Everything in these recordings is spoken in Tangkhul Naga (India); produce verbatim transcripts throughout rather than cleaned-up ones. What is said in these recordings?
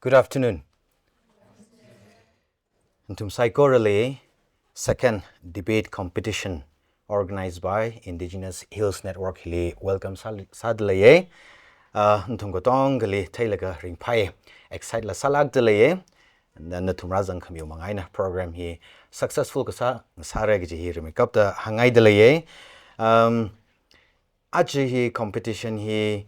Good afternoon. Nathum saikorali second debate competition organized by Indigenous Hills Network hili welcome sā, sāda leiya. Ah, nathum katongali theilaga ringphāya, excite la sālākda leiya. Na, nathum rāzang khamiwui manga eina program hi successful kasā ngasāra kaji hi rimeikapta hāngngaida leiya. Um, aja hi competition hi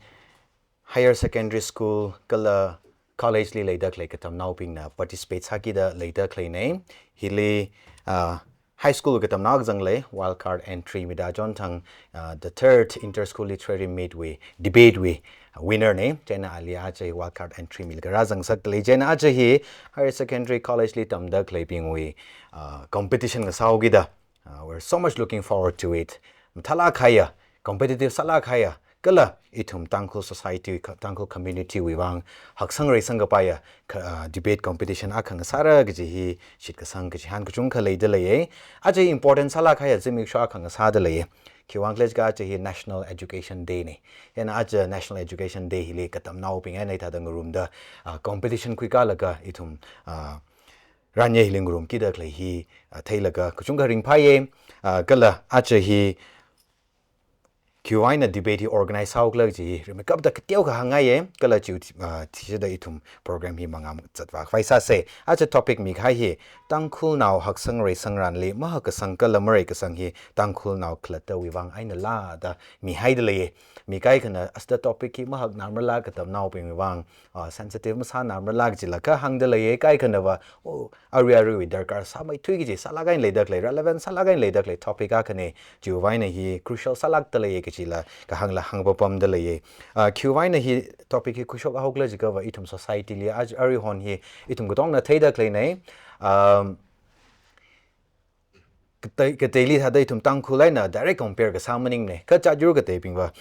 higher secondary school kala college li leida khalei katamnaobingna participate sākida leida khaleina. Hili, ah, high school katamnao kazang lei, wildcard entry mida chonthang, ah, the third inter-school literary meet wui, debate wui, ah, winner na. Chieina ali aja hi wildcard entry milaga rāzangsakda lei. Chieina aja hi higher secondary college li tamda khaleibingwui, ah, competition ngasāhaokida. Uh, we're so much looking forward to it. Mathālāk kahaiya, competitive sālāk kahaiya, kala ithum Tangkhul society, ka-, Tangkhul community wui vang haksang reisang kapaiya, ka-, uh, debate competition akha ngasāra kaji hi shitkasang kachihān kachungkha leida leiya. Aja important sālāk kahaiya zimiksho akha ngasāda leiya. Khiwuivang khala jiakha aja hi National Education Day na. Chieina aja National Education Day hili katamnaobing eina hithāda ngarumda, uh, competition khuikalaga ithum, uh, ranye hili ngarumkida khalei hi, ah, theilaga kachungkha ringphāya, ah, kala aja hi khiwui vang eina debate hi organize sāhaokhala kaji hi rimeikapta kateokha hāngngaiya, kala chiwui, ah, thishida ithum program hi mangam zatvā khavai sāsa. Aja topic mikahai hi, Tangkhulnao haksang reisang ranli mahakkasang kala mareikasang hi Tangkhulnao khalattawui vang einala da mihaida leiya. Mi kaikhana, asta topic hi mahaknā marala katamnaobingwui vang, ah, sensitive masānā marala kajila kahāngda leiya, kaikhanava, oh, arui aruiwui darkar sāmeithui kaji, sālāk eina leida khalei, relevant sālāk eina leida khalei topic akhana, chiwui vang eina hi crucial sālākda leiya kajila kahāngla hāngpapamda leiya. Ah, khiwui vang eina hi topic hi khuishok haokhala jiakhava ithum society li aj-, aruihon hi ithum katongna theida khaleina. Um, katei, kateili thāda ithum Tangkhul eina direct compare kasā maningmana. Kha jat yur kateibingva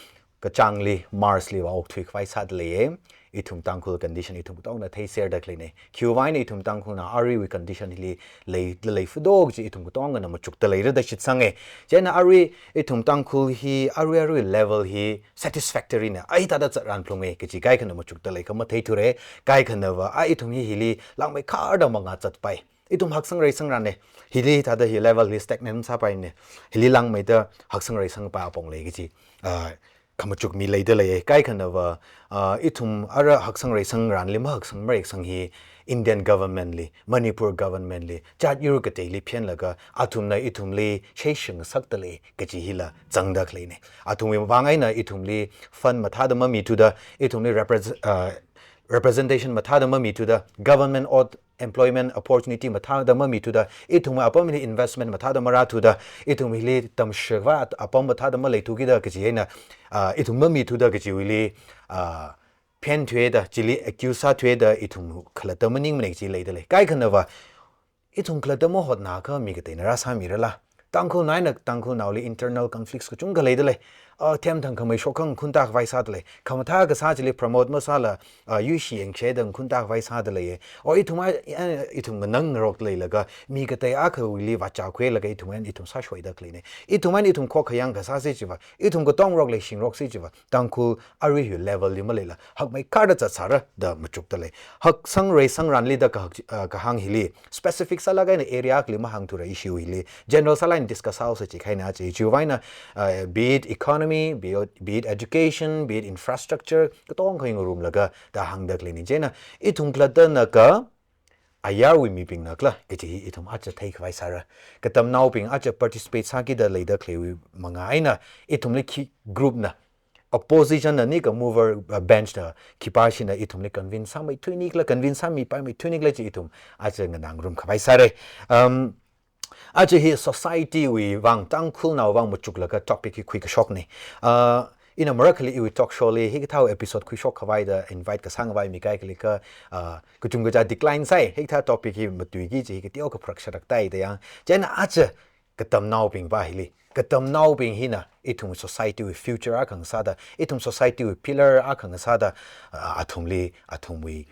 kachāngli, Mars liva okthui khavai sāda leiya. Ithum Tangkhul condition ithum katongna theiserda khaleina. Khiwui vang eina ithum Tangkhulna aruiwui condition hili leida lei fudo kaji ithum katongana machukda leira da shitsanga. Chieina arui ithum Tangkhul hi arui arui level hi satisfactory na, ai thāda zatran phalunga kaji kaikhana machukda lei, kha matheithura, kaikhanava, a ithum hi hili langmeikharda mangā zatpai. Ithum haksang reisang ranna, hili thāda hi level hi stagnant sāpaina, hili langmeida haksang reisangpai apong lei kaji, ah, khamachuk mi leida leiya. Kaikhanava, ah, ithum ara haksang reisang ranli mahaksang mareikasang hi Indian government li, Manipur government li, jat yur kateili phenlaga, athumna ithumli shei shingasakda lei kaji hila zangda khaleina. Athumwui vang eina ithumli fund mathāda mamithuda, ithumli repres-, ah, representation mathāda mamithuda, government ot employment opportunity mathāda mamithuda, ithumwui apam hili investment mathāda marāthuda, ithum hili tamshikva at-, apam mathāda maleithukida kaji eina, ah, ithum mamithuda kajiwuili, ah, phenthuida, chili accuse sāthuida, ithum khalatta maningmana kaji leida lei. Kaikhanava, ithum khalatta mahotnakha mi kateina rāsāmirala. Tangkhulnao eina Tangkhulnaoli internal conflicts kachungkha leida lei. Ah, themthang khamei shokkha ngakhunta khavai sāda lei. Khamathā kasā chili promote masāla, ah, yuishi yangsheda ngakhunta khavai sāda leiya. O ithum a, a, ithum nganang ngarok leilaga, mi katei akhawuili vāchā khuilaga ithum eina ithum sāshoida khaleina. Ithum eina ithum khokkha yangkasāsi chiva, ithum katongrok leishingroksi chiva, Tangkhul arui hi level li maleila, hakmeikharda zatsāra da machukda lei. Haksang reisang ranli da kahak-, ah, kahāng hili, specific sālāk eina area akhali mahāngthura issue hili. General sālāk eina discuss sāhaosa jikahaina aja. Chiwui vang eina, ah, be it economy, be it, be it education, be it infrastructure, katongkha ngarumlaga da hāngda khaleina. Chieina, ithum khalattana kha, ayarwui mibingna khala, kaji hi ithum aja theikhavai sāra. Katamnaobing aja participate sākida leida khaleiwui manga eina, ithumli khi group na, opposition na nika mover, uh, bench na, khipāshina ithumli convince sāmeithuini khala, convince sāmipaimeithuini khala chi ithum aja nganāngarum khavai sāra. Um, aja hi society wui vang, Tangkhulnao vang machuklaga topic hi khuikashokna. Uh, ina marakhali iwui talk show li hikathāwui episode khuishok khavai da invite kasāngvai mi kaikhali kha, uh, kachungkha decline sāi, hikathā topic hi matuiki kaji hi kateokha pharak sharak tāi da yang. Chieina aja katamnaobing va hili, katamnaobing hina ithum society wui future akha ngasāda, ithum society wui pillar akha ngasāda, ah, athumli, athumwui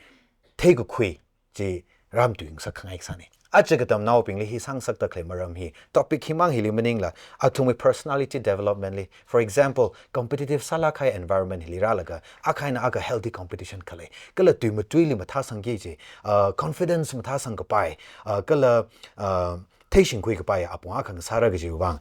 theikakhui chi rāmatuingasak khangai kasāna. Aja katamnaobingli hi sāngasakda khalei maram hi, topic himang hili maningla, athumwui personality development li, for example, competitive sālāk kahai environment hili rālaga, akha eina akha healthy competition khalei, kala tui matuili mathāsangki kaji, uh, confidence mathāsang kapai, uh, kala, uh, theishingkhui kapai apong akha ngasāra kajiwui vang,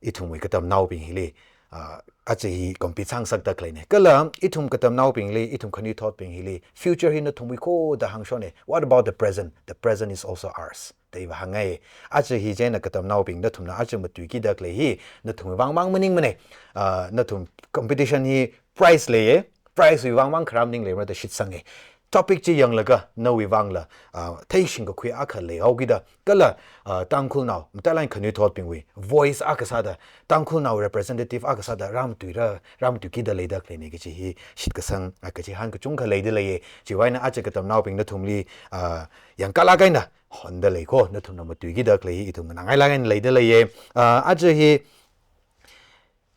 ithumwui katamnaobing hili, ah, aja hi compete sāngasakda khaleina. Kala ithum katamnaobingli, ithum khanuithotbing hili, future hi nathumwui ko da hāngshona. What about the present? The present is also ours, da iva hāngngai. Aja hi chieina katamnaobing nathumna aja matuikida khalei hi, nathumwui vangmang maningmana. Ah, nathum competition hi prize leiya, prize wui vangmang kharam ning leimara da shitsanga. Topic chi yanglaga nawui vangla, ah, theishing kakhui akha leihaokida, kala, ah, Tangkhulnao, matailāk eina khanuithotbingwui voice akha sāda, Tangkhulnao representative akha sāda, rāmatuira, rāmatuikida leida khaleina kaji hi shitkasang, ah, kaji hān kachungkha leida leiya. Chiwui eina aja katamnaobing nathumli, ah, yangkalāk eina honda lei ko, nathumna matuikida khalei hi ithum nganāngailāk eina leida leiya. Ah, aja hi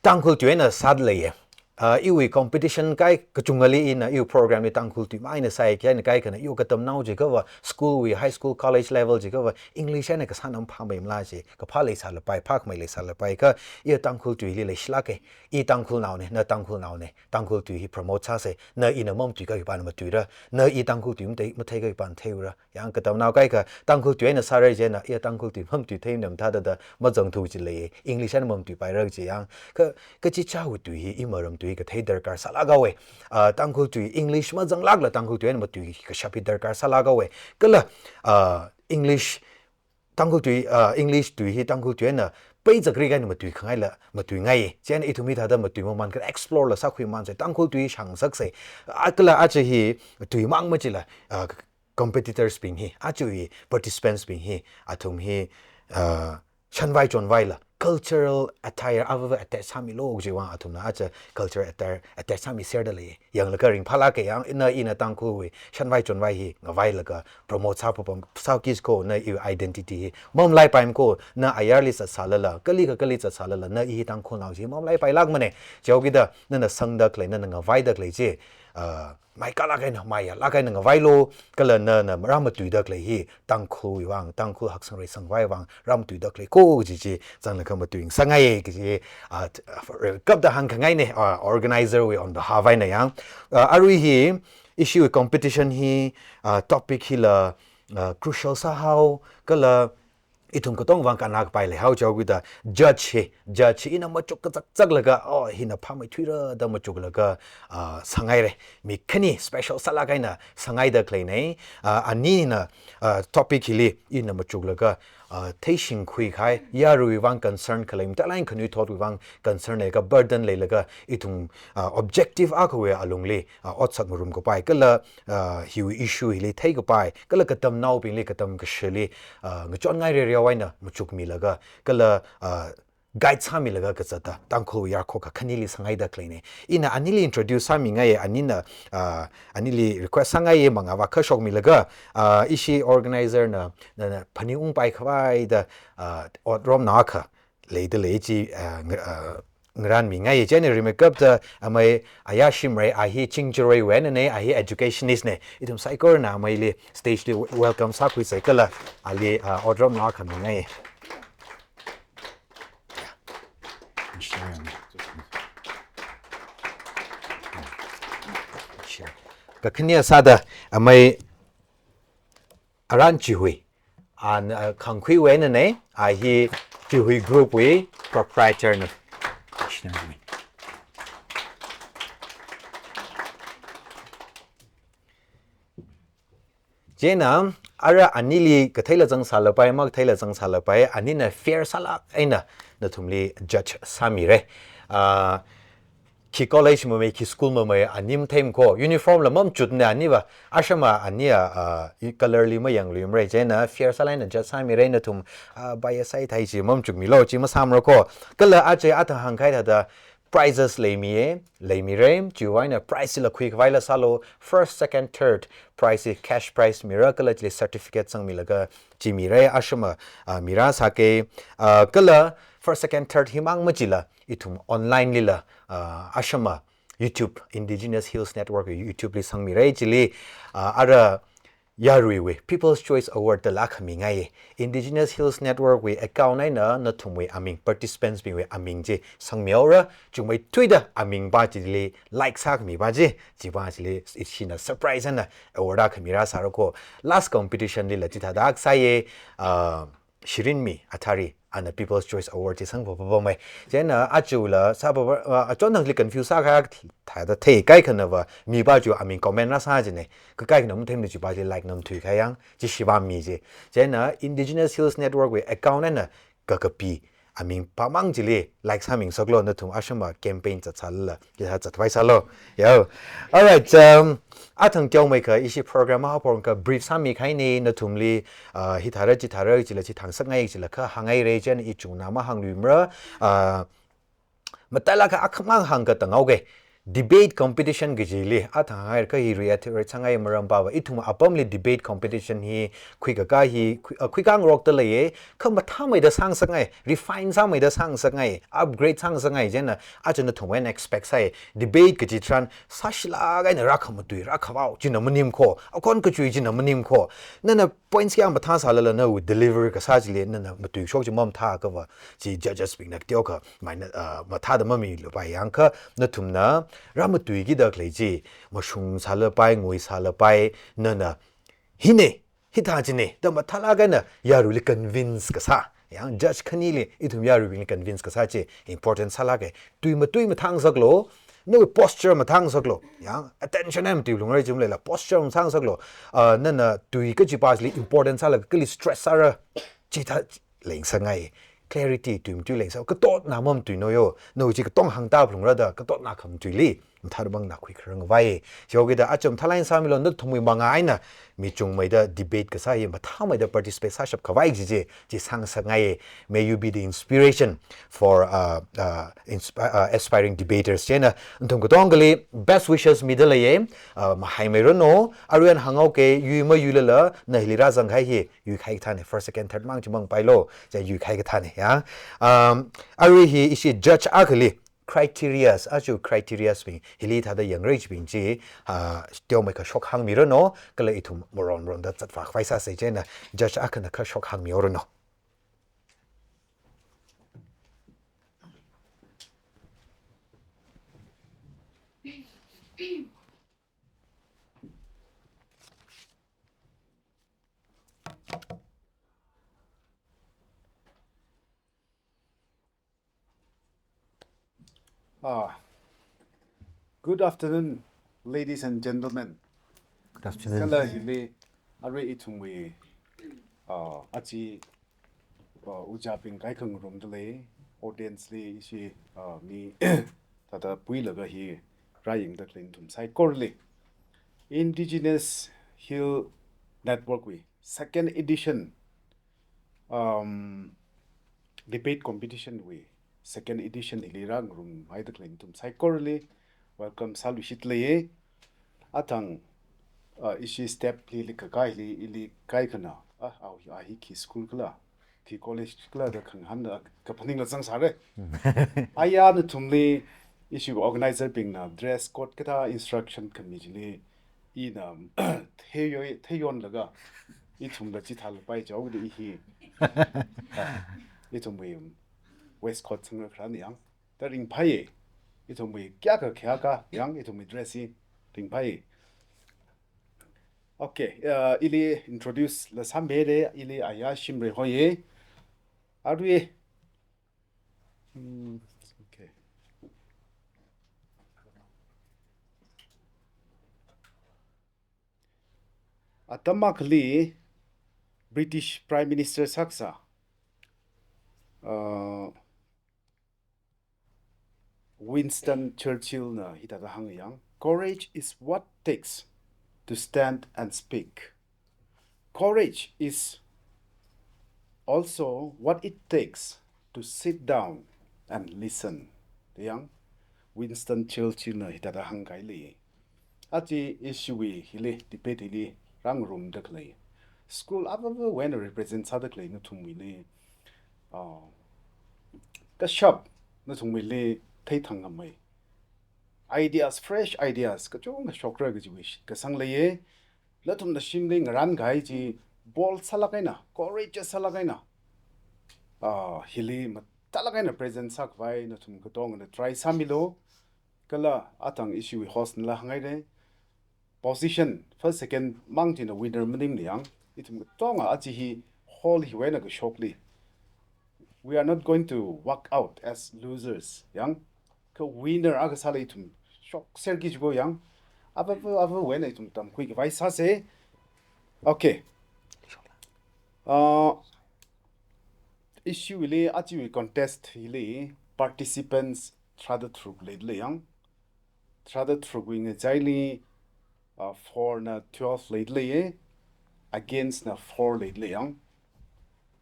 Tangkhul tui eina sāda leiya. Ah, iwui competition kahai kachungkhali ina iwui program li Tangkhul tuimang eina sāi, kha eina kaikhana iwui katamnao jiakhava, school wui, high school, college level jiakhava, English eina kasāna maphāmeimala ji, kaphā leisālapai, phākhamei leisālapai kha, iya Tangkhul tuili leishilāka, i Tangkhulnaona, na Tangkhulnaona, Tangkhul tui hi promote sāsa, na ina mamatuikahai pāna matuira, na i Tangkhul tui mathei, matheikahai pāna theiura, yang katamnao kaikha, Tangkhul tui eina sāra chieina, iya Tangkhul tui mamatuithei nam thāda da mazangthu chi lei, English eina mamatuipaira chi yang. Kha, kachichāwui tui hi, i maram tui kathei darkar sālāk haowa. Ah, Tangkhul tui, English mazanglākla Tangkhul tui eina matui kashap hi darkar sālāk haowa. Kala, ah, English, Tangkhul tui, ah, English tui hi Tangkhul tui eina peizakrik eina matuikhangaila, matuingai. Chieina ithum hithāda matuimaman kha explore la sākhuimansa, Tangkhul tui shāngasaksa. Ah, kala aja hi tuimang machila, ah, competitors bing hi, aja hi participants bing hi, athum hi, uh, shanvai chonvaila, cultural attire avava attach sāmilu kajiwui vang athumna aja cultural attire attach sāmiserda lei. Yanglaga ringphālāka yang, na ina Tangkhulwui shanvai chonvai hi ngavailaga promote sāpapam sāki ko, na iwui identity hi mamalaipaimana ko, na ayarli zatsālala, kali kha kali zatsālala, na i hi Tangkhulnao ji mamalaipailākmana. Chihaokida, nana sangda khalei, nana ngavaida khalei chi, uh, maikalāk eina, maiyālāk eina ngavailu, kala nana rāmatuida khalei hi, Tangkhulwui vang, Tangkhul haksang reisangvai vang, rāmatuida khalei ko kaji chi, zanglakha matuingasakngai kaji, ah, t-, ah, kapda hāngkhangaina, ah, organizer wui on behalf eina yang. Ah, arui hi, ishiwui competition hi, ah, topic hila, ah, crucial sāhao, kala, ithum katongwui vang kannā kapai leihao, chihaokida judge hi, judge hi ina machuk kazakzaklaga, oh, hina phāmeithuira da machuklaga, ah, sāngaira. Mi khani special sālāk eina sāngaida khaleina, ah, anina, ah, topic hili ina machuklaga, ah, theishingkhui kahai, yaruiwui vang concern khalei, matailāk eina khanuithotwui vang concern leilaga, burden leilaga, ithum, ah, objective akhawui alungli, ah, otsak ngarumkapai, kala, ah, hiwui issue hili theikapai, kala katamnaobingli katam kashili, ah, ngachonngai rereo eina machukmilaga, kala, ah, guide sāmilaga kazata Tangkhul yarkhok kakhanili sāngaida khaleina. Ina anili introduce sāmingai, anina, ah, anili request sāngai, mangava kha shokmilaga, ah, ishi organizer na, na, na phaningungpai khavai da, ah, otromnao akha leida lei chi, ah, nga-, ah, ngarānmingai. Chieina rimeikapta amei Ayashim Rei, a hi Chingjaroiwui einana, a hi educationist na. Ithum saikorana ameili stage li welcome sākhuisa kala ali, ah, otromnao akha mingai. Kakhane sāda amei Aran Chihui. Ana, ah, Khangkhuiwui einana, a hi Chihui Group wui proprietor na. Chieina, ara anili katheila zangsālapai, makatheila zangsālapai, anina fair sālāk eina nathumli judge sāmira. Ah, khi college mamei, khi school mamei, ani matheimana ko, uniform la mamachutna aniva, ashama ani, ah, ah, color li mayangluimara, chieina fair sālāk eina judge sāmira nathum, ah, bias sāi thai chi mamachukmilu chi masāmara ko. Kala aja athang hāngkahai thāda prizes leimiya, leimira, chiwui eina prize la khuikhavaila sālu, first, second, third, prize hi cash prize mira, kala chili certificate zangmilaga chi mira, ashama, ah, mira sāka, ah, kala first, second, third himang machila, ithum online lila, ah, ashama YouTube, Indigenous Hills Network YouTube li sangmira, chili, ah, ara yaruiwui People's Choice Award da lākhami ngai. Indigenous Hills Network wui account eina nathumwui aming, participants bingwui aming chi sangmihaora, chungmeithuida aming pa chili like sākhami pa chi, chi pa chili ishina surprise eina award akha mirāsāra ko. Last competition lila chithāda akha sāya, ah, Shirinmi Athari, ana People's Choice Award chi sangpapa pamai. Chieina achula sāpapa, ah, achon nangli confuse sākha thāda thei, kaikhanava mi pa chu aming comment rāsā jine. Ka kaikhana mathemda chi pa chi like na mathuikha yang, chi shiva mi chi. Chieina Indigenous Hills Network wui account eina kakapi aming pa mang chili like sāmingasaklo, nathum ashama campaign zatsālala, chithā zatvai sālo. Yo. Alright, um, athang teomeikha ishi program haophokka brief sāmikhaina nathumli, uh, hithāra chithāra chila chi thāngasakngai chila kha hāngngaira, chieina ichungna mahāngluimara, uh, matailakha akhamang hāngkatang haoke. Debate competition kajili athang hānghaira, kha hi reiterate sāngai maram pava, ithum apamli debate competition hi khuikaka hi, khui, uh, khuikāngarokda leiya, kha mathāmeida sāngasakngai, refine sāmeida sāngasakngai, upgrade sāngasakngai, chieina aja nathumwui eina expect sāi. Debate kaji tharan sāshilāk eina rākhamatui, rākhavao china maning ko, akhon kachui china maning ko. Nana points kayā mathāsālala nawui deliver kasā chili nana matuishok chi mamathā kava, chi judges bingna teokha maina, ah, mathāda mamilupai yang, kha nathumna rāmatuikida khalei chi, mashung sālapai, ngui sālapai, nana hine, hithā chine da mathālāk eina yaruili convince kasā. Yang judge khanili ithum yaruibingli convince kasā chi important sālāka. Tui matui mathāngasaklo, nawui posture mathāngasaklo. Yang attention eina matuilungra chi maleila, posture mathāngasaklo. Ah, nana tui kaji pa chili important sālaga kali stress sāra, chithā leingasakngai. Clarity, tui matui leingasā, katotna mamatuino yo, nawui chi katong hāngda phalungra da katotna khamatuili mathāda bangna khuikharang vai. Chihaokida aja mathālāk eina sāmilo, nathumwui manga eina mi chungmeida debate kasā hi mathāmeida participate sāshap khavai chi chi, chi sāngasakngai. May you be the inspiration for, uh, uh, inspi-, uh, aspiring debaters. Chieina nathum katongali best wishes mida leiya, uh, mahaimeiranu, aruihon hānghaoke, yui mayuilala, na hili rāzangkahai hi yuikhai kathāna, first, second, third mang chi mangpailo, chi yuikhai kathāna, ya. Um, arui hi ishi judge akhali criterias, aja criterias bing, hili thāda yangra chibing chi, ah, teomeikha shok hāngmiranu, kala ithum maron maronda zatvā khavai sāsa, chieina judge akhana kha shok hāngmihaoranu. Ah, good afternoon, ladies and gentlemen. Good afternoon. Kala hili arui ithumwui, ah, aja, ah, ojābing kaikhang ngarumda lei, audience li ishi, ah, mi thāda puilaga hi rāyangda khalei nathum saikorali, Indigenous Hill Network wui second edition, um, debate competition wui second edition hili rāngarumhaida khalei nathum saikorali welcome sāluishitda leiya. Athang, uh, ishi step hili likakai hili ili kaikhana, ah, au, a hi khi school khala, khi college khala da khangahānda kaphaningla zangsāra. Aya nathumli ishi organizer bingna dress code kathā instruction khami chili ina theiyo, theiyonlaga ithumla chithālapai chaoda i hi ithumwui waistcoat sangra kharān yang, da ringphai. Ithumwui kayākha kayākha yang ithumwui dress hi ringphai. Okay, uh, ili introduce la sāmire, ili aya Shimrei hoiya. Arui, hmm, okay. Atam akhali British Prime Minister sākasā, uh, Winston Churchill na hithāda hānga yang, "Courage is what takes to stand and speak. Courage is also what it takes to sit down and listen." Da yang Winston Churchill na hithāda hāngkahai lei. Aja ishiwui hili, debate hili rāngarumda khalei, school avāvāwui eina represent sāda khalei nathumwuili, ah, kashap nathumwuili theithang ngamei ideas, fresh ideas kachungkha shokra kajiwui shitkasang leiya. nathumna shimli ngarānkahai chi bold sālāk eina, courageous sālāk eina, ah, hili mathālāk eina present sākhavai nathum katongana try sāmilu. Kala athang ishiwui host nala hānghaira. Position first, second mang china winner maningmana yang. Ithum katonga aja hi hall hiwui eina kashokli, we are not going to walk out as losers, yang. Kha winner akha sālala ithum shokserki jiakha yang. Ava, ava, avawui eina ithum tamkhuikhavai sāsa. Okay. Uh, ishiwuili, ajawui contest hili participants tharāda tharuk leidalei yang. Tharāda tharukwui ngachaili, uh, four na twelve leidalei, against na four leidalei yang.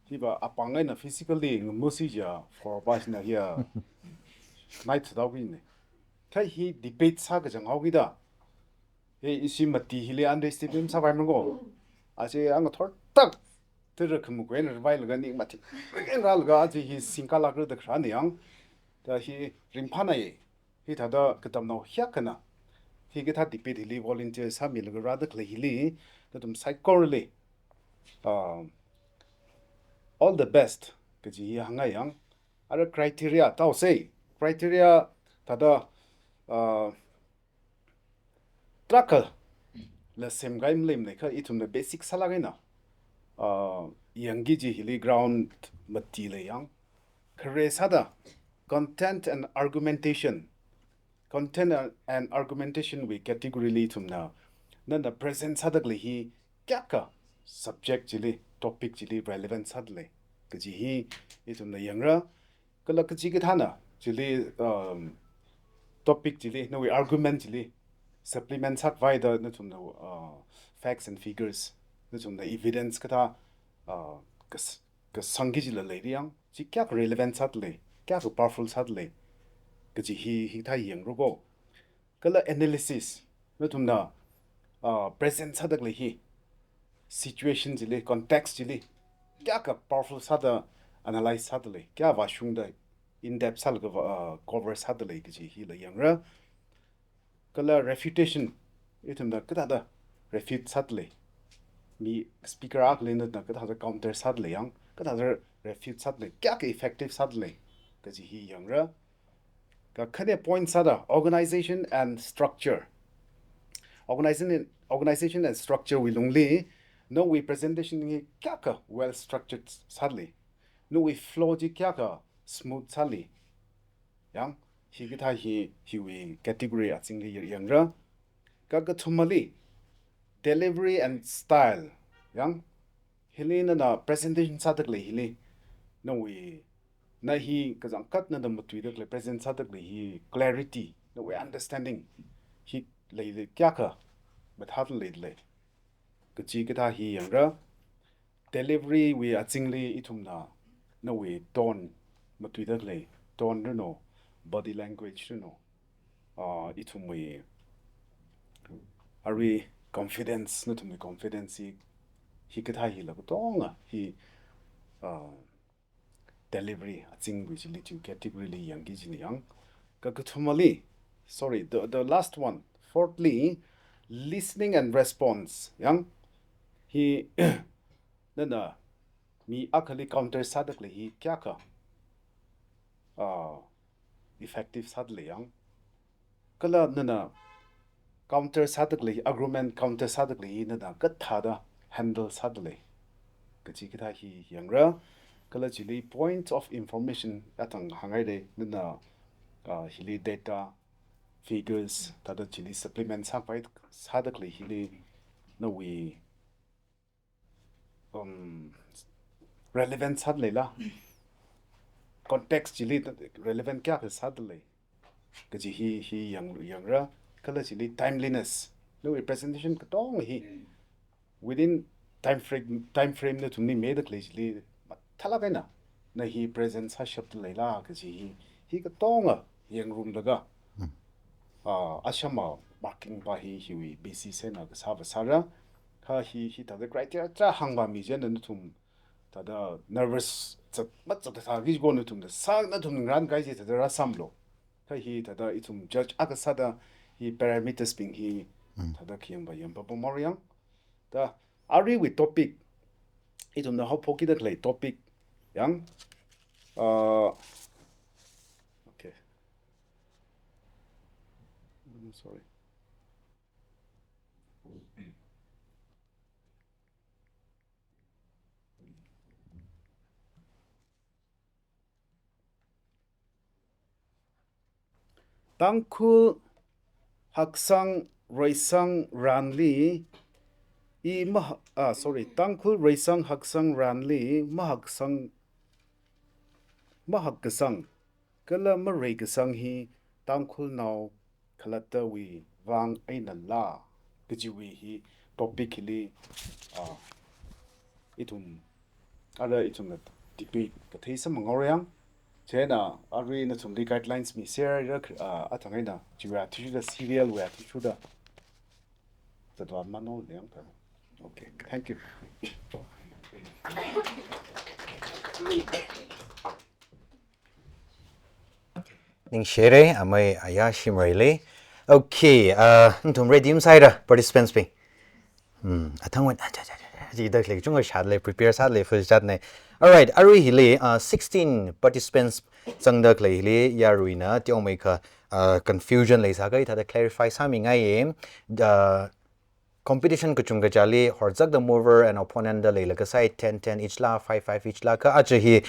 Hiva apāng eina physically ngamusi jiakha four pa china hiya nai thadaoki ne. Kha hi debate sākachang haokida. He, ishi mati hili underestimate sāpaimara ko. Aja angathor tak tara khamuk eina ravailaga ning mati rālaga aja hi singkalākra da kharāna yang. Da hi ringphānai. Hithāda katamnao hiyākhana hikathā debate hili volunteer sāmilaga rāda khalei hili, nathum saikorali, um, all the best kaji hi hāngngai yang. Ara criteria taosa. Criteria thāda, uh, tarākhala semkahai maleimana, kha ithumna basic sālāk eina, uh, yangki kaji hili ground mati lei yang. Khare sāda content and argumentation, content and, and argumentation wui category li ithumna, nana present sāda khalei hi kayākha subject chili, topic chili relevant sādalei kaji hi ithumna yangra. Kala kachikathāna chili, um, topic chili, nawui argument chili supplement sākhavai da nathumna, uh, facts and figures, nathumna evidence kathā, uh, kas-, kasangki kajila leira yang, chi kayākha relevant sādalei, kayākha powerful sādalei kaji hi, hikathā yangro ko. Kala analysis, nathumna, uh, present sāda khalei hi situation chili, context chili kayākha powerful sāda analyze sādalei, kayā vāshungda in depth sālaga, uh, cover sādalei kaji hila yangra. Kala refutation, ithumna kathāda refute sādalei, mi speaker akhali nathumna kathāda counter sādalei yang, kathāda refute sādalei, kayākha effective sādalei kaji hi yangra. Kakhane point sāda organization and structure. Organization, organization and structure wui lungli, nawui presentation hi kayākha well structured sādalei, nawui flow chi kayākha smooth sādalei yang, hikathā hi, hiwui category azingli yangra. Kakathumali, delivery and style yang. Hili nana presentation sāda khalei hili, nawui, na hi kachangkhat nana matuida khalei present sāda khalei hi clarity, nawui understanding hi leilei, kayākha mathāda leilei kaji kathā hi yangra. Delivery wui azingli ithumna nawui tone, matuida khalei tone rino, body language rino, uh, ithumwui arui confidence, nathumwui confidence hi, hikathā hila katonga hi, uh, delivery azingwui chili chi category li yangki kajina yang. Kakathumali, sorry, the, the last one, fourthly, listening and response yang. Hi nana mi akhali counter sāda khalei hi kayākha, uh, effective sādalei yang. Kala nana counter sāda khalei, argument counter sāda khalei hi nana kathāda handle sādalei kaji kathā hi yangra. Kala chili point of information athang hānghaira, nana, uh, hili data, figures, thāda chili supplement sāpai, sāda khalei hili nawui, um, relevant sādaleila, context chili relevant kayākha sādalei kaji hi, hi yang, yangra. Kala chili timeliness, nawui presentation katonga hi within time frame, time frame nathumli mida khalei chili mathālāk eina na hi present sāshapdaleila kaji hi, hi katonga yangrumlaga, ah, ashama marking pa hi, hiwui basis eina kasā va sāra. Kha hi, hithāda criteria tarā hāngvāmi chieina nathum thāda nervous zat, mazatda thāki ko, nathumna sā, nathum ngarānkahai chi thāda rāsāmlu. Kha hi thāda ithum judge akha sāda hi parameters bing hi thāda khayang va yangpapamra yang. Da, aruiwui topic, ithumna haophokki da khalei topic yang, uh, okay. Mm, sorry. Tangkhul haksang reisang ranli i mah-, ah, sorry, Tangkhul reisang haksang ranli mahaksang, mahakkasang kala mareikasang hi Tangkhulnao khalattawui vang einala kajiwui hi topic hili, ah, ithum, ara ithumna debate kathei samangaorayang. Chieina arui nathumli guidelines miserra, ah, athang eina chiwui athishurda serial wui athishurda zatwa manol yang pa. Okay, thank you. Ningshire, amei aya shimreili. Okay, uh, nathum ready masāhaira, participants bing? Hmm, athang wui, ah, cha, cha, cha, cha, chi da khalei chungkha sālei, prepare sālei, full sāne. Alright, arui hili, uh, sixteen participants zangda khalei hili, yaruina teomeikha, uh, confusion leisākahai thāda clarify sāmingaiye. Uh, competition kachungkha chili horzakda mover and opponent da leilakha sai ten ten each la, five five each la, kha aja hi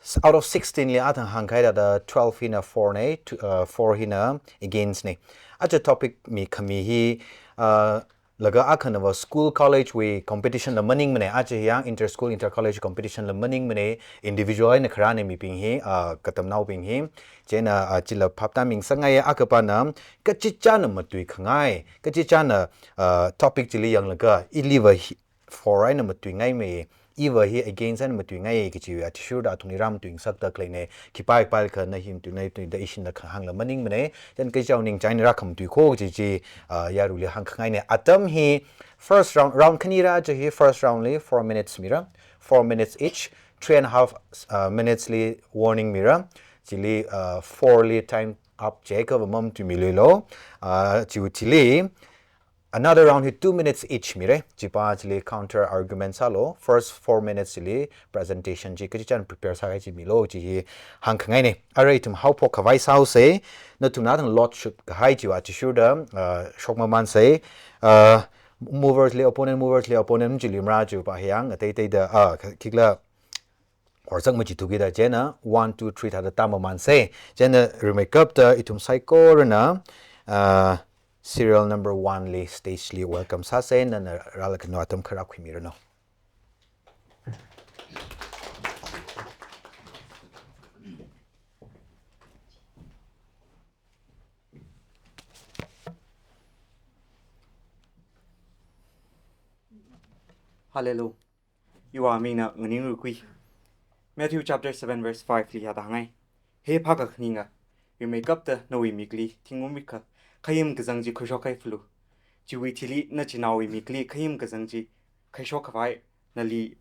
s-, out of sixteen li athang hāngkahai thāda twelve hina for ne, tw-, uh, four hina against ne. Aja topic mikhami hi, uh, laga akhanava school college wui competition la maningmane, aja hi yang inter school, inter college competition la maningmane, individual eina kharāne mibing hi, uh, katamnaobing hi. Chieina, ah, chila phaptāming sāngaiye. Akhapana, kachichāna matuikhangai, kachichāna, ah, topic chili yanglaga, iliva hi, for eina matuingaimei, iva hi against eina matuingai kachi athishurda athumli rāmatuingasakda khaleine, khipā khipālikha na hi matuingai, matuingai da ishina kahāngla maningmane, chieina kachichao ningchāng eina rākhamatui kho kaji chi, ah, yaruli hāngkhangaine. Atam hi first round, round khani rā, aja hi first round li four minutes mira, four minutes each, three and a half, uh, minutes li warning mira. Chili, uh, four li time up jiakhava mamatuimiluilo. Uh, chiwui thili, another round hi two minutes each mire. Chipa chili counter argument sālo. First four minutes chili presentation chi kachichān prepare sākahai chi milo, chi hi hāngkhangaine. Arui ithum haophok khavai sāhaose. Nathumna athang lot shoot kahai chiwui athishurda, uh, shokmamānse. Uh, movers li opponent, movers li opponent chili mara chipa hi yang, ateiteida, ah, kha-, khikhala horzak machithukida, chieina one, two, three thāda tāmamānse. Chieina rimeikapta ithum saikorana, ah, serial number one li stage li welcome sāse, nana rālakhanu atam kharā khuimiranu. Hallelujah. Iwui mingna Nganing Rukui. Matthew chapter seven verse five li hithāda hāngai. He phākakhaninga, rimeikapta nawui mikli thingumwuikha khayim kazang chi khuishok khaifulu. Chiwui thili nachinaowui mikli khayim kazang chi khuishok khavai nali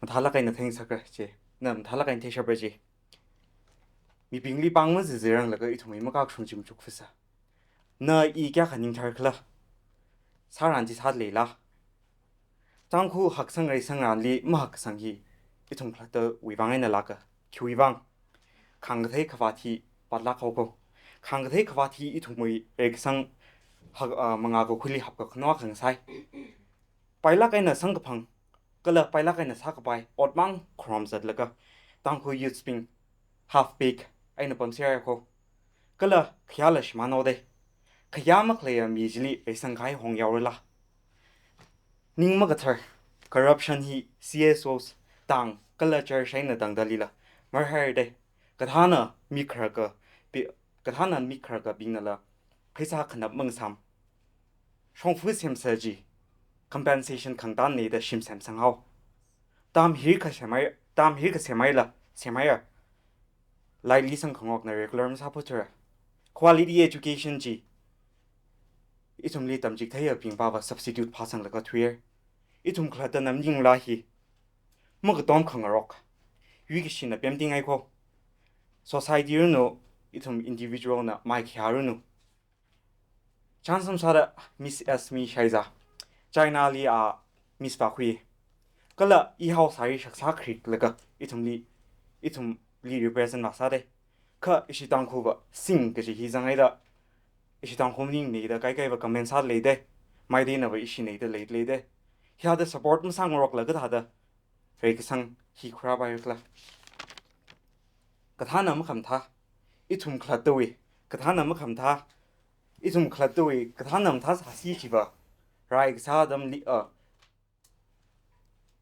mathālāk eina theingasakra je. Na mathālāk eina theishapra je. Mibingli pāng maziziranglakha ithumwui makakshung chi machukfasa. Na i kayākha ningtharkhala? Sāran chi sāleila? Tangkhul haksang reisang ranli mahakkasang hi ithum khalattawui vang eina lāka, khiwui vang? Khāngkathei khavāt hi patlāk haoko. Khāngkathei khavāt hi ithumwui reikasang hak, ah, mangā kakhuili hapkakhano akha ngasai. Pailāk eina samkaphang kala pailāk eina sākapai otmang khuram zatlaga Tangkhul youths bing half baked eina pamserhaiko. Kala khayāla shimānhaode. Khayā makhaleiya mi chili reisang kahai hongyaorala? Ning makathar, corruption hi C S Os tang kala church eina tangda leila marhairade. Kathāna mi kharākha bi-, kathāna mi kharākhabingnala pheisā khanap mangasam. Shongfa semsa chi compensation khangatānne da shim semsanghao. Tam hi kasemhai, tam hi kasemhaila semhaira. Laili sangkhangokna regular masāphothura. Quality education chi ithumli tamchitheiya bingpava substitute phāsanglaga thuiya. Ithum khalattana maningla hi makatom khangarok. Yuikashina pemtingaiko. Society ranu, ithum individual na mai khayā ranu. Chānsam sāda Miss Esme Shaiza, China li a miss vākhui. Kala i haosāri shaksa khrik laga ithumli, ithumli represent vāsāde. Kha ishi Tangkhulva sing kaji hi zanghaida, ishi Tangkhul maningmana da kaikaiva comment sāda leide. Meiteinava ishinei da lei leide. Hithāda support masāngarokla kathāda reikasang hi khuirāpaira khala. Kathāna makhamathā, ithum khalattawui, kathāna makhamathā, ithum khalattawui, kathāna mathāsāsi chiva, rai kasā atamli, uh,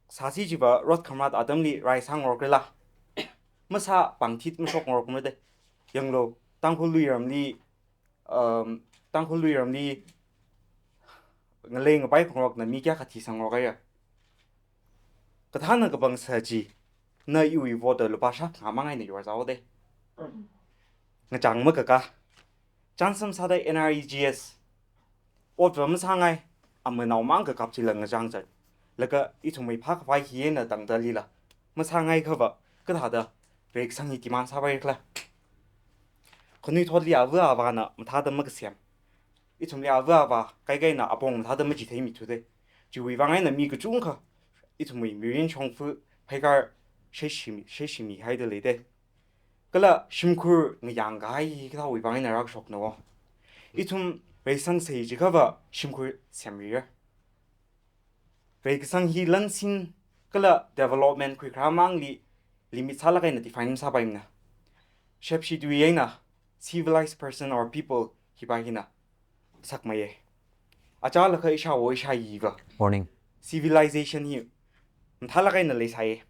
sāsi chiva rot khamrat atamli rai sāngarokrala. Masā pangthit mashokngarokmara de. Yanglu, Tangkhul luiramli, um, Tangkhul luiramli ngalei ngapai khangarokna mi kayākha thisangngarok haira. Kathāna kapangsa chi, na iwui vote lupā shākhangamang eina yorzāhaode. Ngachang makaka. Chānsam sāda N R E G S. Otva masāngai, amanao mang kakap chila ngachang chat. Laga ithumwui phākhavai hi eina tangda lila. Masāngaikhava, kathāda reikasang hi demand sāpaira khala. Khanuithotli ava avāna mathāda makasem. Ithumli ava avā kaikaina apong mathāda machitheimi thude. Chiwui vang eina mi kachungkha ithumwui mirin shongfa pheikar sheshimi, sheshimihaida leide. Kala shimkhur ngayāngkahai hi kathāwui vang eina rākashokna wo. Ithum reisang sei chiakhava shimkhur semrira. Reikasang hi lansin kala development khuikharā mangli limit sālāk eina define masāpaimana. Shepshi tui eina civilized person or people hiva hina sakmeiye. Achālakha ishāwo ishāyiva. Morning. Civilization hi mathālāk eina leisāye.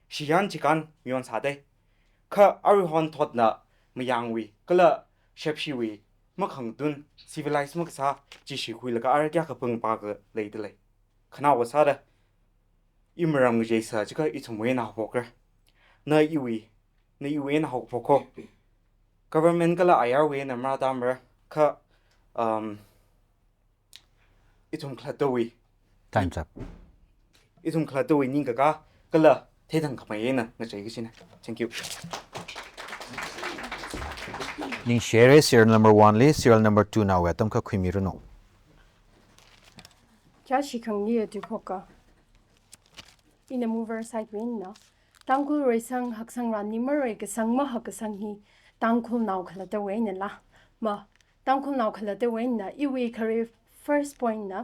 Shiyān chikān mayonsāde. Kha aruihon thotna mayangwui kala shepshiwui makhangatun civilized makasā chi shikhuilaga ara kayākha pangpākha leida lei. Khanaowa sāda, i maram ngacheisa chiakha ithumwui eina haophokra. Na iwui, na iwui eina haophok ho. Government kala ayarwui eina marātamara, kha, um, ithum khalattawui. Time's up. Ithum khalattawui ningkakā kala theithang khamei eina ngachei kachina. Thank you. Ningshire, serial number one li, serial number two nawui atam kha khuimiranu. Kayāshi khangni atuikhoka. Ina mover side wui eina, Tangkhul reisang haksang rāni mareikasang mahakasang hi Tangkhulnao khalattawui einala. Ma, Tangkhulnao khalattawui eina, iwui khare first point na,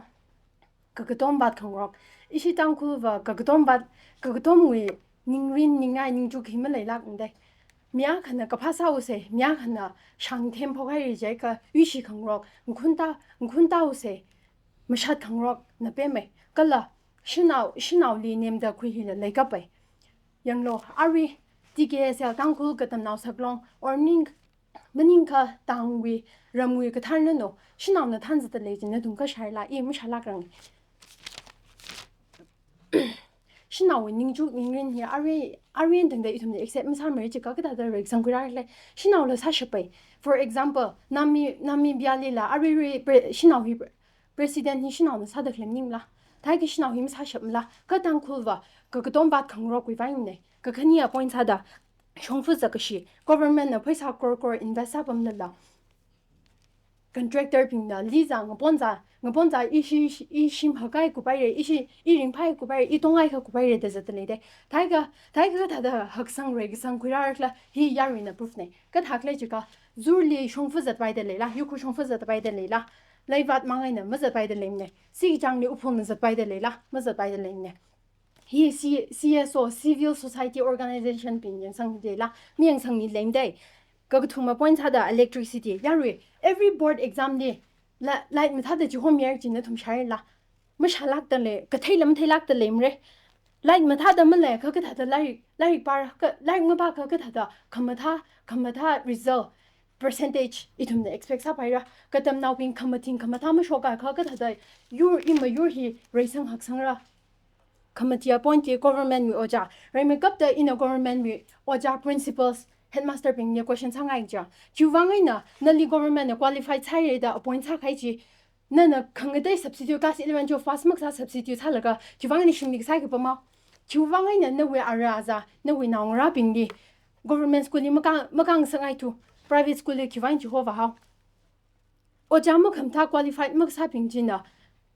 kakatom vātkhangarok. Ishi Tangkhulva kakatom vāt, kakatomwui ningrin ningai ningchuk hi maleilākmade. Mi akhana kaphā sāusei, mi akhana shangthem phokhaira jiakha yuishi khangarok, ngakhunta, ngakhuntausei, mashat khangarokna pemei. Kala shanao, shanaoli nemda khui hila leikapai. Yanglu, arui T K S L Tangkhul Katamnao Saklong, or ning, maningakha tangwui, ramwui kathar nano, shanaona thanzatda lei china nathum kashāla, i mashālākrang. Shanaowui ningchuk ningrin hi arui, arui eina tangda ithumna accept masāmara chiakha kathāda reikasang khuirāra khala. Shanaola sāshapai. For example, Nami, Namibia lila aruirui pre-, shanao hi pre-, president hi shanaona sāda khalei maningla. Thākha shanao hi masāshapmala. Kha Tangkhulva kakatom vātkhangarokwui vang einane. Kakhane a point sāda, shongfa zakkashi, government na pheisā crore crore invest sāpamlala, contractor bingna li zā, ngapon zā, ngapon zā, ishi, ishi, i shim hakkahai kupaire, ishi, i ringphāhai kupaire, i tonghaiakha kupaire da zatda leide. Thākha, thākha kathāda haksang reikasang khuirāra khala, hi yaruina proof ne. Kathā khala chiakha, zurli shongfa zatpaida leila, yukhur shongfa zatpaida leila, leivat mang eina mazatpaida leimane. Sichangli uphungna zatpaida leila, mazatpaida leimane. Hi C-, C S O, Civil Society Organization bing yangsangda leila, mayangsangmida leimade. Kakathuma point sāda electricity. Yarui, every board exam li, la-, light mathāda chihomira china nathum shāhaila. Mashālākda lei, katheila matheilākda leimara. Light mathāda maleiakha kathāda lairik, lairik pāra, kha lairik mapāakha kathāda khamathā, khamathā result, percentage ithumna expect sāpaira. Katamnaobing khamathing khamathā mashokakha kathāda yur, i mayur hi reisang haksangra. Khamathā point chi government wui ojā. Rimeikapta ina government wui ojā, principals, headmaster bingli question sāngai chiakha, chiwui vang eina nali government na qualified sāhaira da appoint sākahai chi, nana khangatei substitute, class eleven twelve pass makasā substitute sālaga, chiwui vang eina shimli kasā kapamao. Chiwui vang eina nawui ara azā, nawui naongarābingli government school li makā-, makāngasak ngaithu, private school li khiwui vang chihova hao. Ojā makhamathā qualified makasābing china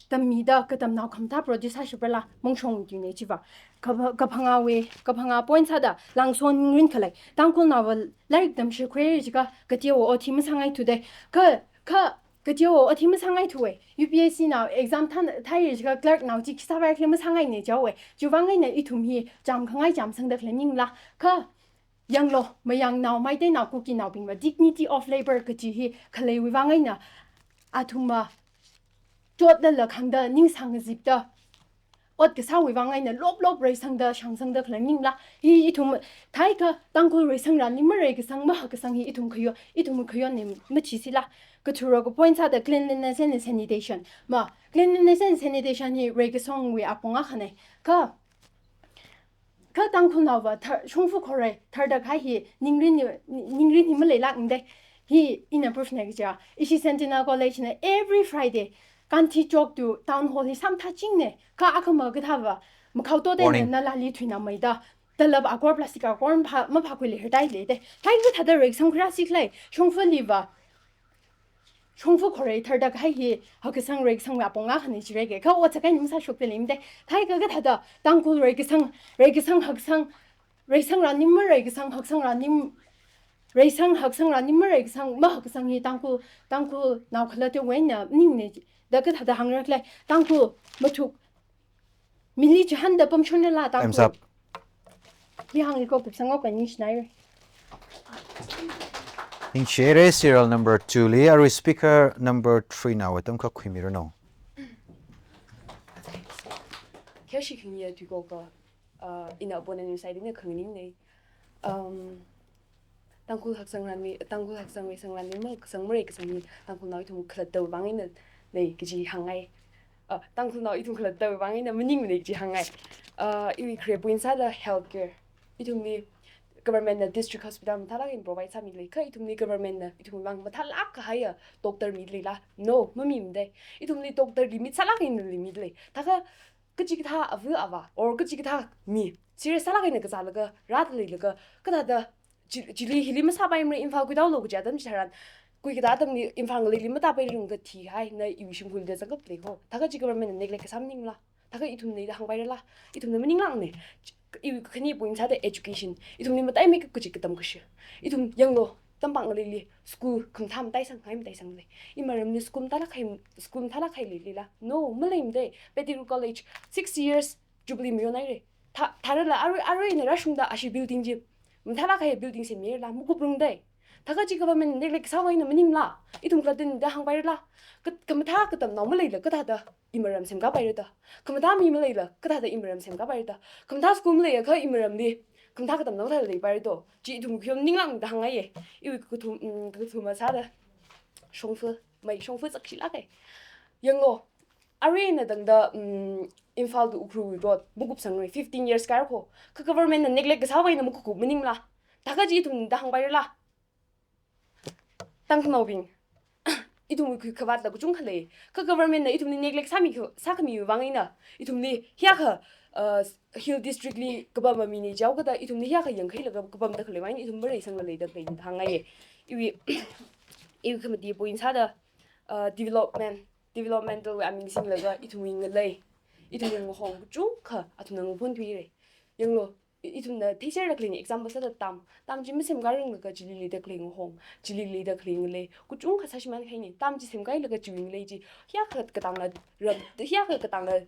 tammida katamnao khamathā produce sāshapra la mongshong tuine chiva. Kapha-, kaphangāwui, kaphangā point sāda Langson Ningrin khalei. Tangkhulnaova lairik tamshikhuira jiakha kateowa ot hi masāngaithude. Kha, kha kateowa ot hi masāngaithuwe. U P S C nao exam thā, thāhaira jiakha clerk nao chi khi sāpaira khala masāngaine jaowe. Chiwuivang eina ithum hi chāmkhangai chāmsangda khalei maningla. Kha yanglu, Mayangnao, Meiteinaova, Kukinaobingva dignity of labor kaji hi khaleiwui vang eina athumva chotlala khangda ning sāngazipda ot kasāwui vang eina lop lop reisangda shāngsangda khalei maningla. Hi ithum theiakha Tangkhul reisangrānli mareikasang, mahakkasang hi ithum khayon, ithum khayonne machisila. Kathura ka point sāda cleanliness and sanitation. Ma, cleanliness and sanitation hi reikasangwui apong akhane. Kha kha Tangkhulnaova thar, shongfa khorei tharda kahai hi Ningrin hi, Ningrin hi maleilākmade. Hi ina proof ne kaja. Ishi Sentinel College na every Friday Gandhi Chowk to Town Hall hi sāmathāchingne. Kha akhama kathāva makhao tote Morning. Na, nalāli thuinameida talap akor plastic akor mapha, maphākhuili hardai leide. Theiakha kathāda reikasang khuirāsi khalei. Shongfaliva shongfa khorei tharda kahai hi hakkasang reikasangwui apong akhane jireke. Kha ot sākahaina masāshokta leimade. Theiakha kathāda Tangkhul reikasang, reikasang hakkasang, reisangrānli mareikasang, haksangrānli reisang, haksangrānli mareikasang, mahakkasang hi Tangkhul, Tangkhulnao khalattawui eina maningne da kathāda hāngra khalei. Tangkhul mathuk mili chihānda pamshonrala Tangkhul. Time's up. Hi hāngli ko kupsang ko kaningshinaire. Ningshire serial number two li, arui speaker number three nao atam khuimiranu. Khashi khingya tuiko ko, uh, ina opponent side na khanganingne. Um, Tangkhul haksangrānwui, Tangkhul haksang reisangranwui mahakkasang mareikasang hi Tangkhulnao ithum khalattawui vang eina lei kaji hāngngai. Ah, Tangkhulnao ithum khalattawui vang eina maningmane kaji hāngngai. Ah, iwui khare point sāda healthcare. Ithumli government na district hospital mathālāk eina provide sāmidalei. Kha ithumli government na ithumwui vang mathālāk kahaiya doctor midaleila? No, mamimade. Ithumli doctor limit sālāk eina limit lei. Thākha kachikathā ava ava or kachikathā mi serious sālāk eina kazālaga rāda leilaga kathāda chi-, chili hili masāpaimara, Imphal khuitālu kaja atam chitharan, khuikatā atamli Imphal ngaleili matāpairanga thihaina iwui shimkhurli zangkap lei ho. Thākha chi government na neglect kasā maningla? Thākha ithumna ida hāngpairala? Ithumna maninglākne. Chi-, iwui khani point sāda education. Ithumli mataimeikap kaji katam kashi. Ithum yanglu, tampāng ngaleili school khamathā mataisang, hai mataisang lei. Imaramli school mathālāk hai, school mathālāk hai leilila? No, maleimade. Pettigrew College, sixty years jubilee mayonhaire. Thā, thārala arui, arui eina rāshungda ashi building chi mathālāk hai building semmirala? Makuprangde. Thākha chi government neglect kasāwui eina maningla? Ithum khalattana da hāngpairala? Ka, khamathā katamnao maleila kathāda imaram semkāpaira da? Khamathā mi maleila kathāda imaram semkāpaira da? Khamathā school maleiakha imaramli khamathā katamnao kathāda leipaira do? Chi ithum khayon maninglākmada hāngngaiye. Iwui kathum, mm, kathuma sāda shongfa, mai shongfa chakshilāke. Yanglu, arui eina tangda, mm, Imphal to Ukhrulwui road makupsangra, fifteen years kāra kho. Kha government na neglect kasāwui eina makukup maningla? Thākha chi ithumna da hāngpairala? Tangkhulnaobing, ithumwui khui khavātla kachungkha lei. Kha government na ithumli neglect sāmi kha, sākhamiwui vang eina ithumli hiyākha, uh, hill district li kapam mine jaokada ithumli hiyākha yangkhailaga kapamda khalei vang eina ithum mareisangla leida khalei da hāngngaiye. Iwui, iwui khamati point sāda, uh, development, developmental wui aming singlaga ithumwui ngalei, ithumwui ngahong kachungkha athumna ngaphun thuire. Yanglu, i-, ithumna theiserda khalei example sāda dam, dam chi masemkāranglaga chili leida khalei ngahong, chili leida khalei ngalei kachungkha sāshimān kahaine. Dam chi semkāhailaga chiwui ngalei chi hiyākha katangla ram, hiyākha katangla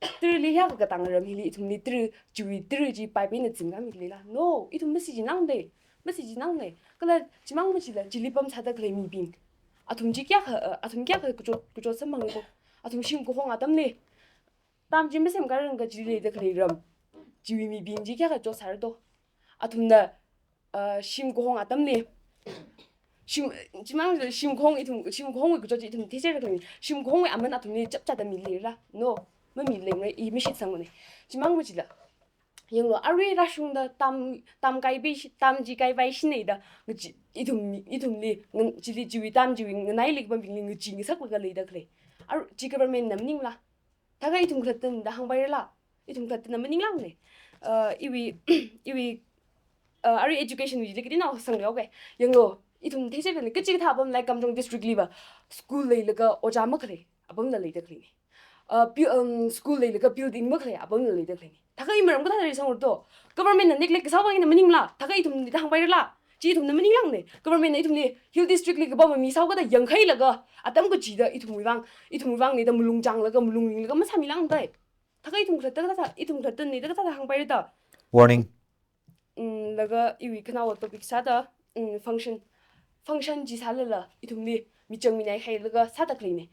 tara̱li, hiyākha katangla ram hili ithumli tara̱, chiwui tara̱ chi pipe eina zingkāmidaleila? No, ithum masi chinangde, masi chinangne. Kala chimang machila chili pamsāda khalei mibing, athum chi kayākha, uh, athum kayākha kachot, kachot samphanga ko. Athum shim kahong atamli dam chi masemkāranglaga chili leida khalei ram, chiwui mibing chi kayākha chotsāra do? Athumna, uh, shim kahong atamli, shim, chimang shim kahong ithum, shim kahongwui kachot chi ithum theiserda khalei, shim kahongwui aman athumli chapchāda mileila? No, mamilengra, i mashitsangne. Chimang machila, yanglu, arui rāshungda dam, dam kaipai shi, dam chi kaipai shine da, ngachi, ithum, ithumli, ngan, chili chiwui dam chiwui nganaili kapambingli ngachee ngasaklaga leida khalei, ar, chi government na maningla? Thākha ithum khalattana da hāngpairala? Ithum khalattana maninglākne. Uh, iwui, iwui, uh, arui education wui chili kateonao sangleoke. Yanglu, ithum theiserda khalei kachikathā apamlai Kamjong district liva school leilaga ojā makhalei apamla leida khaleine. uh, pi-, um, school leilaga building makhalei apamla leida khaleina. Thākha imaram kathāda reisangrar to? Government na neglect kasā vang eina maningla? Thākha ithumli da hāngpairala? Chi ithumna maninglākna. Government na ithumli hill district li kapam mi sāhaokida yangkhailaga, atam kachida ithumwui vang, ithumwui vangna da malung changlaga, malung ringlaga masāmilākdai. Thākha ithum khalatta kathāda, ithum khalattana da kathāda hāngpaira da? Warning. Mm, laga iwui khanaowa topic sāda, mm, function. Function chi sālala, ithumli michang minai khailaga sāda khaleina.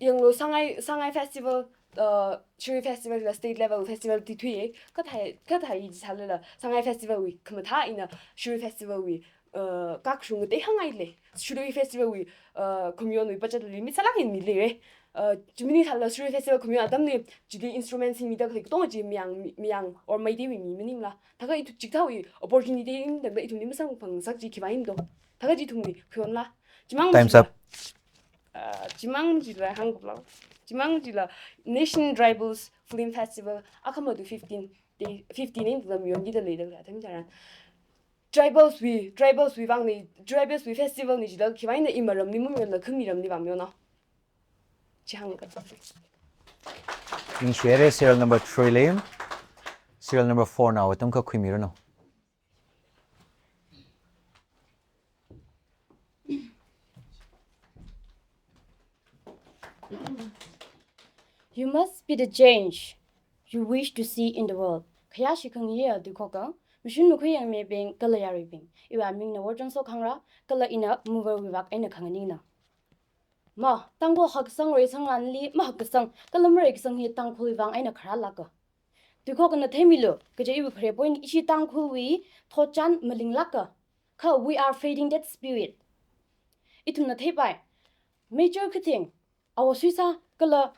Yanglu, Sangai, Sangai Festival, uh, Shirui Festival la state level festival ti thuiya, kathā, kathā chi sālala, Sangai Festival wui khamathā eina Shirui Festival wui, uh, kakshung ngatei hāngngailei. Shirui Festival wui, uh, khamayonwui budget li mi sālāk eina mileira. Uh, chimang sālala Shirui Festival khamayon atamli, chili instrument singmida khalei katonga chi Mayang, Mayang or Meiteiwui mi maningla? Thākha ithum chikathāwui opportunity eina tangda ithumli masamphangsak chi khiwui vang eina to? Thākha chi ithumwui khayonla? Chimang Time's chila, up. Uh, chimang chila hāngkhuilu. Chimang chila Nation Tribals Film Festival akhama tu fifteen day, fifteen in lam yonkida leida khalei atam tharan. Tribals wui, tribals wui vangna, tribals wui festival na chila khiwui vang eina imaramli mamayonla khamiramli vang mayonna? Chi hāngkhuilu. Ningshire, serial number three li. Serial number four na atam khuimiranu. You must be the change you wish to see in the world. Khayāshi khangayi tuikhoka, mashun makhui yangmibing kala yaruibing, iwui amingna Worchonso khangra, kala ina mover wui vak eina khanganingna. Ma, Tangkhul haksang reisangranli mahaksang, kala mareikasang hi Tangkhulwui vang eina kharālāka. Tuikhokna theimilu, kaja iwui khare point ishi Tangkhulwui thotchan malinglāka. Kha we are fading that spirit. Ithumna theipai, Major Khathing, Awo Suisa kala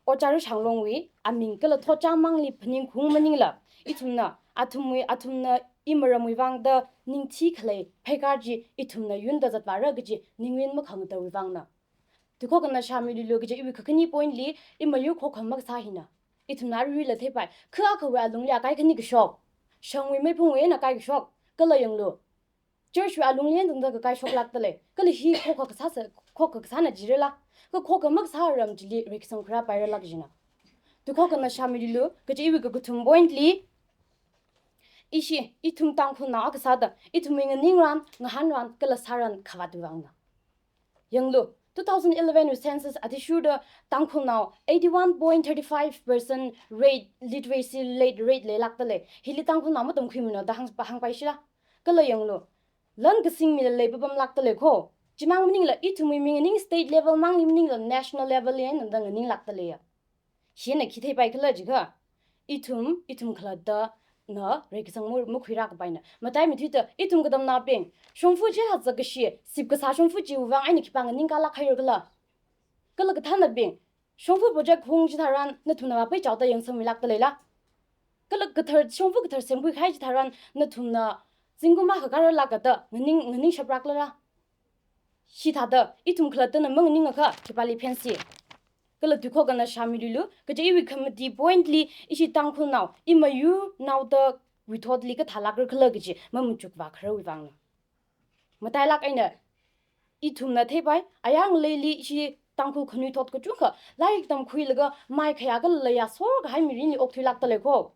Ojā Rishanglongwui aming kala thotchan mangli phaningkhaung maningla, ithumna, athumwui, athumna imaramwui vangda ningthi khalei pheikar chi ithumna yunda zatvāra kaji ningrin makhangateiwui vangna. Tuikhokna shāmilulu kaja iwui kakhane point li, imayur khokha makasā hina. Ithumna aruila theipai, kha akhawui alungli akai khani kashok, shangwui meiphungwui eina kai kashok, kala yanglu, church wui alungli eina tangda kakai shoklākdalei. Kala hi khokha kasā sā, khokha kasāna jirala? Kha khokha makasā aram chili reikasang kharā pairalāk jina. Tuikhokna shāmilulu kaja iwui kakathum point li, ishi, ithum Tangkhulnao akha sāda, ithumwui nganingran, ngahānran, kala sāran khavātwui vangna. Yanglu, two thousand eleven wui census athishurda Tangkhulnao eighty-one point thirty-five percent rate, literacy rate, rate leilākdalei. Hili Tangkhulnao matamkhuimana da hāng, hāngpaishila? Kala yanglu, lan kasing mila leipapamlākdalei kho. Chimang maningla ithumwui mi nganing state level mangli maningla national level li eina tangda nganinglākdaleiya. Hina khi theipai khala jiakha, ithum, ithum khalattana reikasang mu-, makhuirā kapaina. Matai mathuida, ithum katamnaobing, shongfa chi haza kashi, sip kasā shongfa chiwui vang eina khipāna nganingkalāk haira khala? Kala kathānabing, shongfa project hung chitharan nathumna vāpaichaoda yangsangmilākdaleila? Kala kathar, shongfa kathar semkhui kahai chitharan nathumna zingkum akha kāralākda nganing, nganingshaplāklara? Hithāda, ithum khalattana manganingakha, khipāli phensi? Kala tuikhokna shāmilulu, kaja iwui khamati point li, ishi Tangkhulnao, imayurnaoda wui thotli kathālākra khala kaji mamachukvā kharawui vangna. Matailāk eina, ithumna theipai, ayang leili ishi Tangkhul khanuithot kachungkha, lairik tamkhuilaga, mai khayā kala layā sor kahai mirinli okthuilākdalei kho.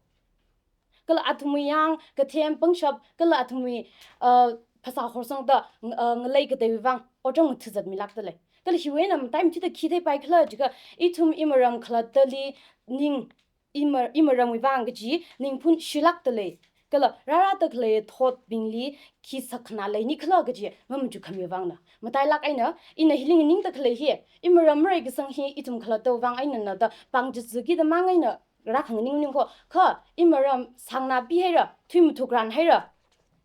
Kala athumwui yang, kathem pangshap, kala athumwui, uh, phasā horsangda, uh, ngalei kateiwui vang, otram ngathazatmilākdalei. Kala hiwui eina matai mathuida khi theipai khala jiakha, ithum imaram khalattali ning, ima-, imaramwui vang kaji ningphun shilākdalei. Kala rārada khalei thotbingli khi sakna leini khala kaji mamachukkhamiwui vangna. Matailāk eina, ina hili nganingda khalei hi, imaram mareikasang hi ithum khalattawui vang einana da pāng chizakida mang eina rākhanganing maning kho, kha imaram sāngnā pihaira, thui mathukran haira.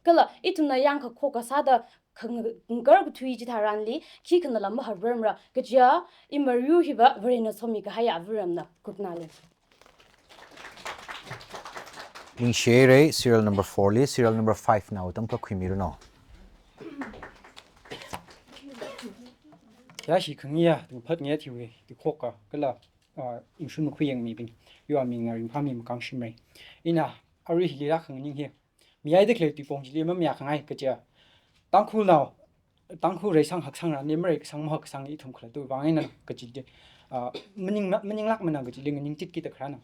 Kala ithumna yangkha khokha sāda khang-, ngakarkathui chitharanli, khikhanala mahavarmara, kaja imayur hiva Varena somikahaiya avaramna, kupnale. Ningshire, serial number four li, serial number five nao tamkha khuimiranu. Khayāshi khangayi, tungphat nge thiwe, tuikhoka, kala, ah, mashun makhui yangmibing, iwui aming Ringphami Makangshimrei. Ina, arui hili rākhanganing hi, mihaida khalei tuipong chili mamayākhangai kaja, Tangkhulnao, Tangkhul reisang haksangranli mareikasang mahaksang ithum khalattawui vang eina kajide. ah, maning, maninglākmana kajili nganingchitkida kharāna.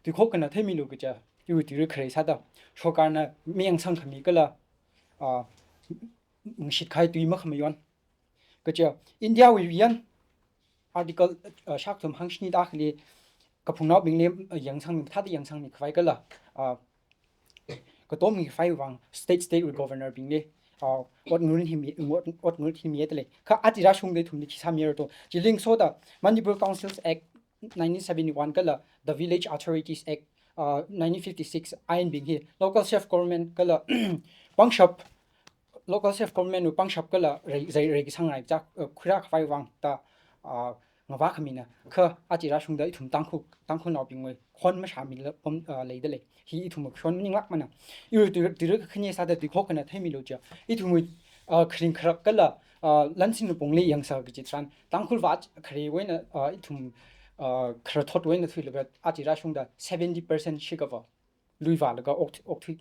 Tuikhok eina theimilu kaja, iwui tuirui kharei sāda, sorkarna mayangsangkhami kala, ah, ngashitkahai tui makhamayon. Kaja, India wui yan, Article, ah, shākathum hangshini tākhali, kaphungnaobingli, ah, yangsangmi, mathāda yangsangmi khavai kala, ah, katommi khavai vang state, state wui governor bingli, ah, ot ngarin himi, ot, ot ngarin himi yet lei. Kha aja rāshungda ithumli khi sāmira to. Chili ngasoda Manipur Councils Act nineteen seventy-one kala The Village Authorities Act, ah, nineteen fifty-six ain bing hi local self government kala pangshap, local self government wui pangshap kala rei, rei, reikasang raichak, ah, khuirā khavai vang da, ah, ngavā khamina. Kha aja rāshungda ithum Tangkhul, Tangkhulnaobingwui khon mashāmila pam, ah, leida lei. Hi ithumwui khon maninglākmana. Iwui tuirui, tuirui kakhane sāda tuikhok eina theimilu ja. Ithumwui, ah, kharing kharak kala, ah, lansin lupongli yangsa kaji tharan, Tangkhul vāng khareiwui eina, ah, ithum, ah, kharathotwui eina thuilaga aja rāshungda seventy percent shikava lui vālaga okt-, okthui,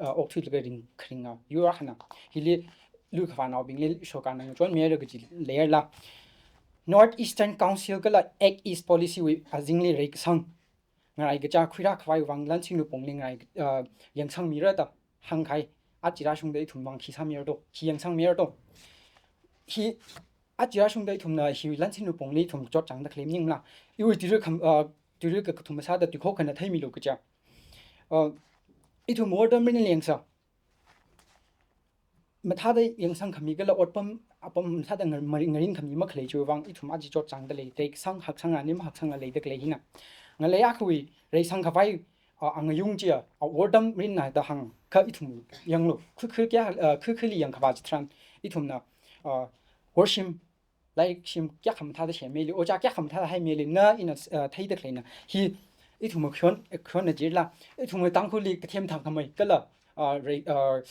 ah, okthuilaga ring, kharinga yur akhana. Hili lui khavānaobingli sorkarna ngachonmira kaji leila. North Eastern Council kala Act East Policy wui azingli reikasang ngarai kacha khuirā khavai vang lansin lupongli ngarai, ah, yangsangmira da hāngkahai, aja rāshungda ithum vang khi sāmira to, khi yangsangmira to. Hi aja rāshungda ithumna hi lansin lupongli ithum chotchāngda khalei maningla. Iwui tuirui kham, ah, tuirui kakathuma sāda tuikhok eina theimilu kaja. Ah, ithum war dam mirin lengsa. Mathāda yangsangkhami kala otpam, apam mathāda ngar-, mari-, ngarinkhami makhalei chiwui vang ithum aja chotchāngda lei. Reikasang haksangranli mahaksangla leida khalei hina. Ngalei akhawui reisang khavai, ah, angayung chiya, ah, war dam mirinna da hāng. Kha ithum yanglu. Khu, khu kya, ah, khu, khuli yangkhavā chitharan ithumna, ah, worshim, lairikshim kayākha mathāda semmeili, ojā kayākha mathāda haimeili, na ina, ah, theida khaleina. Hi ithumwui khon, khonna jila, ithumwui Tangkhulli kathem thangkhamei kala, ah, rei, ah,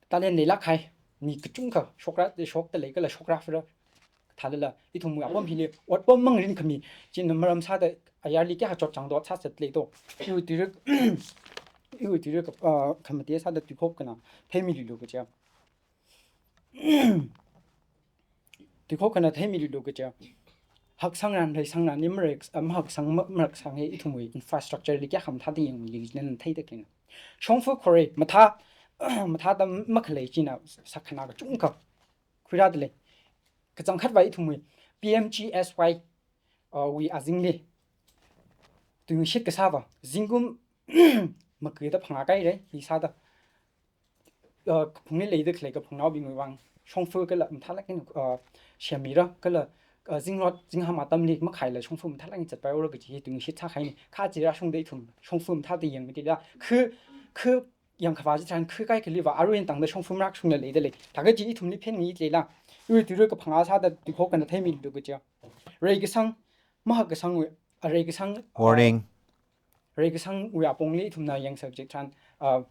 talent leilāk kahai mi kachungkha shokra, shokta lei kala shokra fara thalala, ithumwui apam hili otpam mangarinkhami china maram sāda ayarli kayākha chotchāngda ot sāsat lei to. Iwui tuirui, iwui tuirui ka, ah, khamate sāda tuikhok eina theimililu kaja. Tuikhok eina theimililu kaja. Haksangran, reisangranli marei, ah, mahaksang, ma-, maraksang hi ithumwui infrastructure li kayākha mathāda yangmili nana theida khaleina. Shongfa khorei mathā, mathāda makhalei china sākhana kachungkha khuirāda lei. Kachangkhatvā ithumwui P M G S Y, ah, wui azingli tuingashit kasāva zingkum makuida phangā kahaira, hi sāda, ah, kaphungli leida khalei kaphungnaobingwui vang shongfa kala mathālāk eina, ah, semmira kala, ah, zingrot zingham atamli makhaila shongfa mathālāk eina zatpai haora kaji hi tuingashit sākahaina. Kha aja rāshungda ithum shongfa mathāda yangmida, khu, khu yangkhavā chitharan khu kaikhaliva arui eina tangda shongfa marākashungla leida lei. Thākha chi ithumli phen ngi leila. Iwui tuirui kaphangā sāda tuikhok eina theimililu kaja. Reikasang, mahakkasangwui, ah, reikasang, ah, warning. Reikasangwui apongli ithumna yangsa chitharan, ah,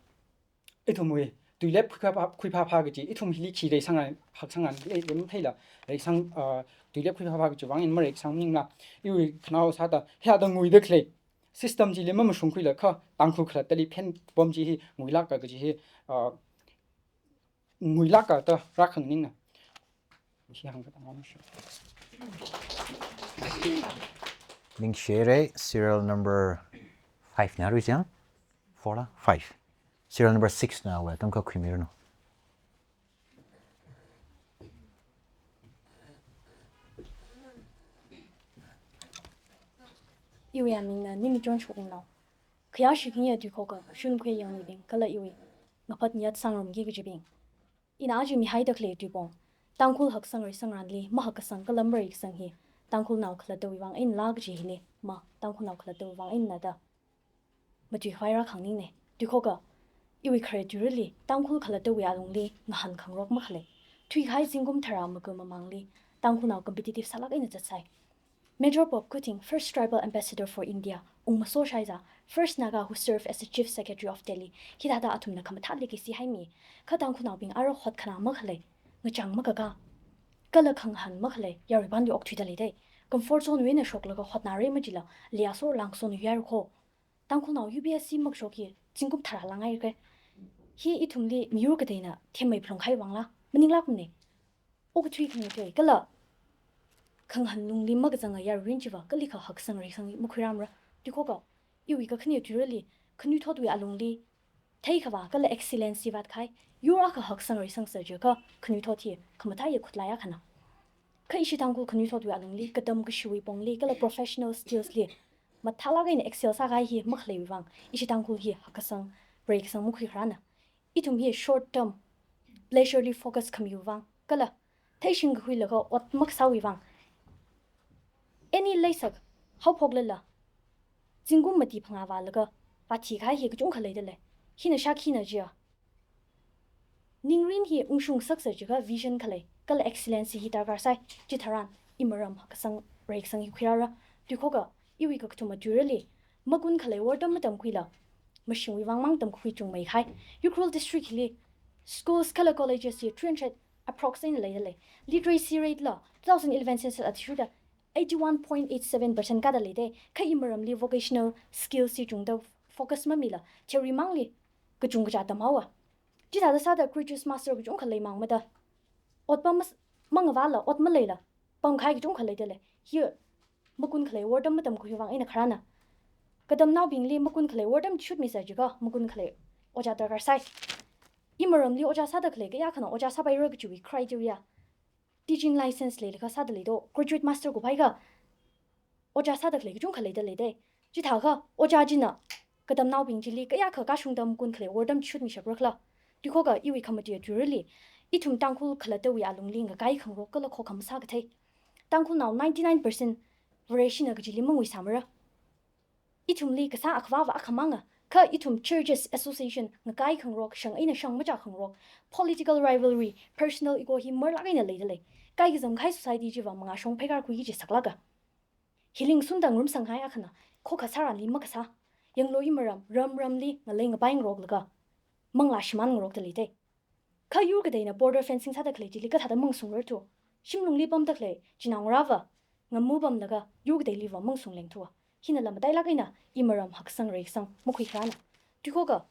ithumwui tuilep khuiphāphā, khuiphāphā kaji, ithum hili khi reisangran, haksangran lei, lei matheila, reisang, ah, tuilep khuiphāphā kaji vang eina mareikasang maningla. Iwui khanao sāda, hithāda nguida khalei system chili mamashungkhuila kha, Tangkhul khalattali phen pom chi hi nguilāka kaji hi, ah, nguilāka da rākhanganingna. Hi hāngkatā ngam shu. Ningshire, serial number five na rui siang? Four la? Five. Serial number six na wa, tamkha khuimiranu. Iwui amingna Nimichon Shoknao. Khayāshi khayā tuikhoka, shunkhwe yangluibing, kala iwui ngaphat niyat sangrumki kajibing. Ina aja mihaida khalei tuipong, Tangkhul haksang reisangranli mahakkasang kala mareikasang hi Tangkhulnao khalattawui vang einala kaji hili, ma, Tangkhulnao khalattawui vang einala da matuikhavai rākhanganingna. Tuikhoka, iwui khare tuiruili Tangkhul khalattawui alungli ngahānkhangarok makhalei. Thuikahai zingkum tharā maga mamangli Tangkhulnao competitive sālāk eina zatsai. Major Bob Kuting, first tribal ambassador for India, ungmasoshaiza, first Naga who served as the chief secretary of Delhi, hithāda athumna khamathā legacy haimi. Kha Tangkhulnaobing ara hotkhana makhalei, ngachang makaka, kala khangahān makhalei, yaruipanli okthuida leidei. Comfort zone wui eina shoklaga hotnare majila, liasor langsong yar kho. Tangkhulnao U P S C makashok hi zingkum tharā langai kre. Hi ithumli miyur kateina themmei phalung kahai vangla maninglākmana. Okathui khangatei kala khangahān lungli makazanga yaruirin chiva kalikha haksang reisang makhuirāmara. Tuikhoka, iwui kakhane tuirali, khanuithotwui alungli theikhavā kala excellence chi vātkahai, yur akha haksang reisangsa jiakha khanuithot hi khamathā yakhut laiya khana. Kha ishi Tangkhul khanuithotwui alungli, katam kashiwui pongli, kala professional skills li mathālāk eina excel sākahai hi makhaleiwui vang, ishi Tangkhul hi hakkasang, reikasang makhuikharāna. Ithum hi short term pleasure li focus khamiwui vang, kala theishing kakhuilaga ot makasāwui vang, any leisak haophoklala, zingkum mati phangā vālaga vāthikahai hi kachungkha leidalei. Hina shakhina jiya, ningrin hi ungshung ngasaksa jiakha vision khalei kala excellence hi darkar sai. Chitharan imaram hakkasang reikasang hi khuirāra. Tuikhoka, iwui kakathuma tuirali, makun khalei wortam matamkhuila, mashingwui vangmang tamkhui chungmeikahai. Ukhrul district hili schools kala colleges hi three hundred approx eina leidalei. Literacy rate la two thousand eleven census athishurda eighty-one point eight seven percent kada leidei. Kha imaramli vocational skills hi chungda focus mamila theory mangli kachungkha tamhaowa. Chithāda sāda graduate master kachungkha leimangmada, otpam mas-, mangavāla, ot maleila pamkahai kachungkha leidalei. Hi makun khalei wortam matamkhui vang eina kharāna. Katamnaobingli makun khalei wortam chihutmisa jiakha makun khalei ojā darkar sai. Imaramli ojā sāda khalei kayākhana ojā sāpaira kajiwui criteria, teaching license leilakha sāda leido, graduate master kuphaikha ojā sāda khalei kachungkha leidaleidei. Chithākha ojā china katamnaobing chili kayākha kashungda makun khalei wortam chihutmishapra khala. Tuikhoka, iwui khamatiya tuirali, ithum Tangkhul khalattawui alungli ngakai khangarok kala khokham sākathei. Tangkhulnao ninety-nine percent Vareshina kajili manguisāmara. Ithumli kasā akhavāva akhamanga, kha ithum churches association ngakai khangarok, shang eina shang machā khangarok, political rivalry, personal ego hi marlāk eina leidalei. Kaikazamkahai society chiva mangāshong pheikar khuiki kaji saklāka. Hili ngasun tangrumsanghai akhana, khokkha sāranli makasā, yanglu imaram, ram ramli ngalei ngapai ngaroklaga manglā shimān ngarokdaleidei. Kha yur kateina border fencing sāda khalei chili kathāda mangasungrarthu? Shimlungli pamda khalei chinaongarāva ngamu pamlaga yur kateiliva mangasung lengthuwa. Hinala matailāk eina imaram haksang reisang makhuikharāna. Tuikhoka,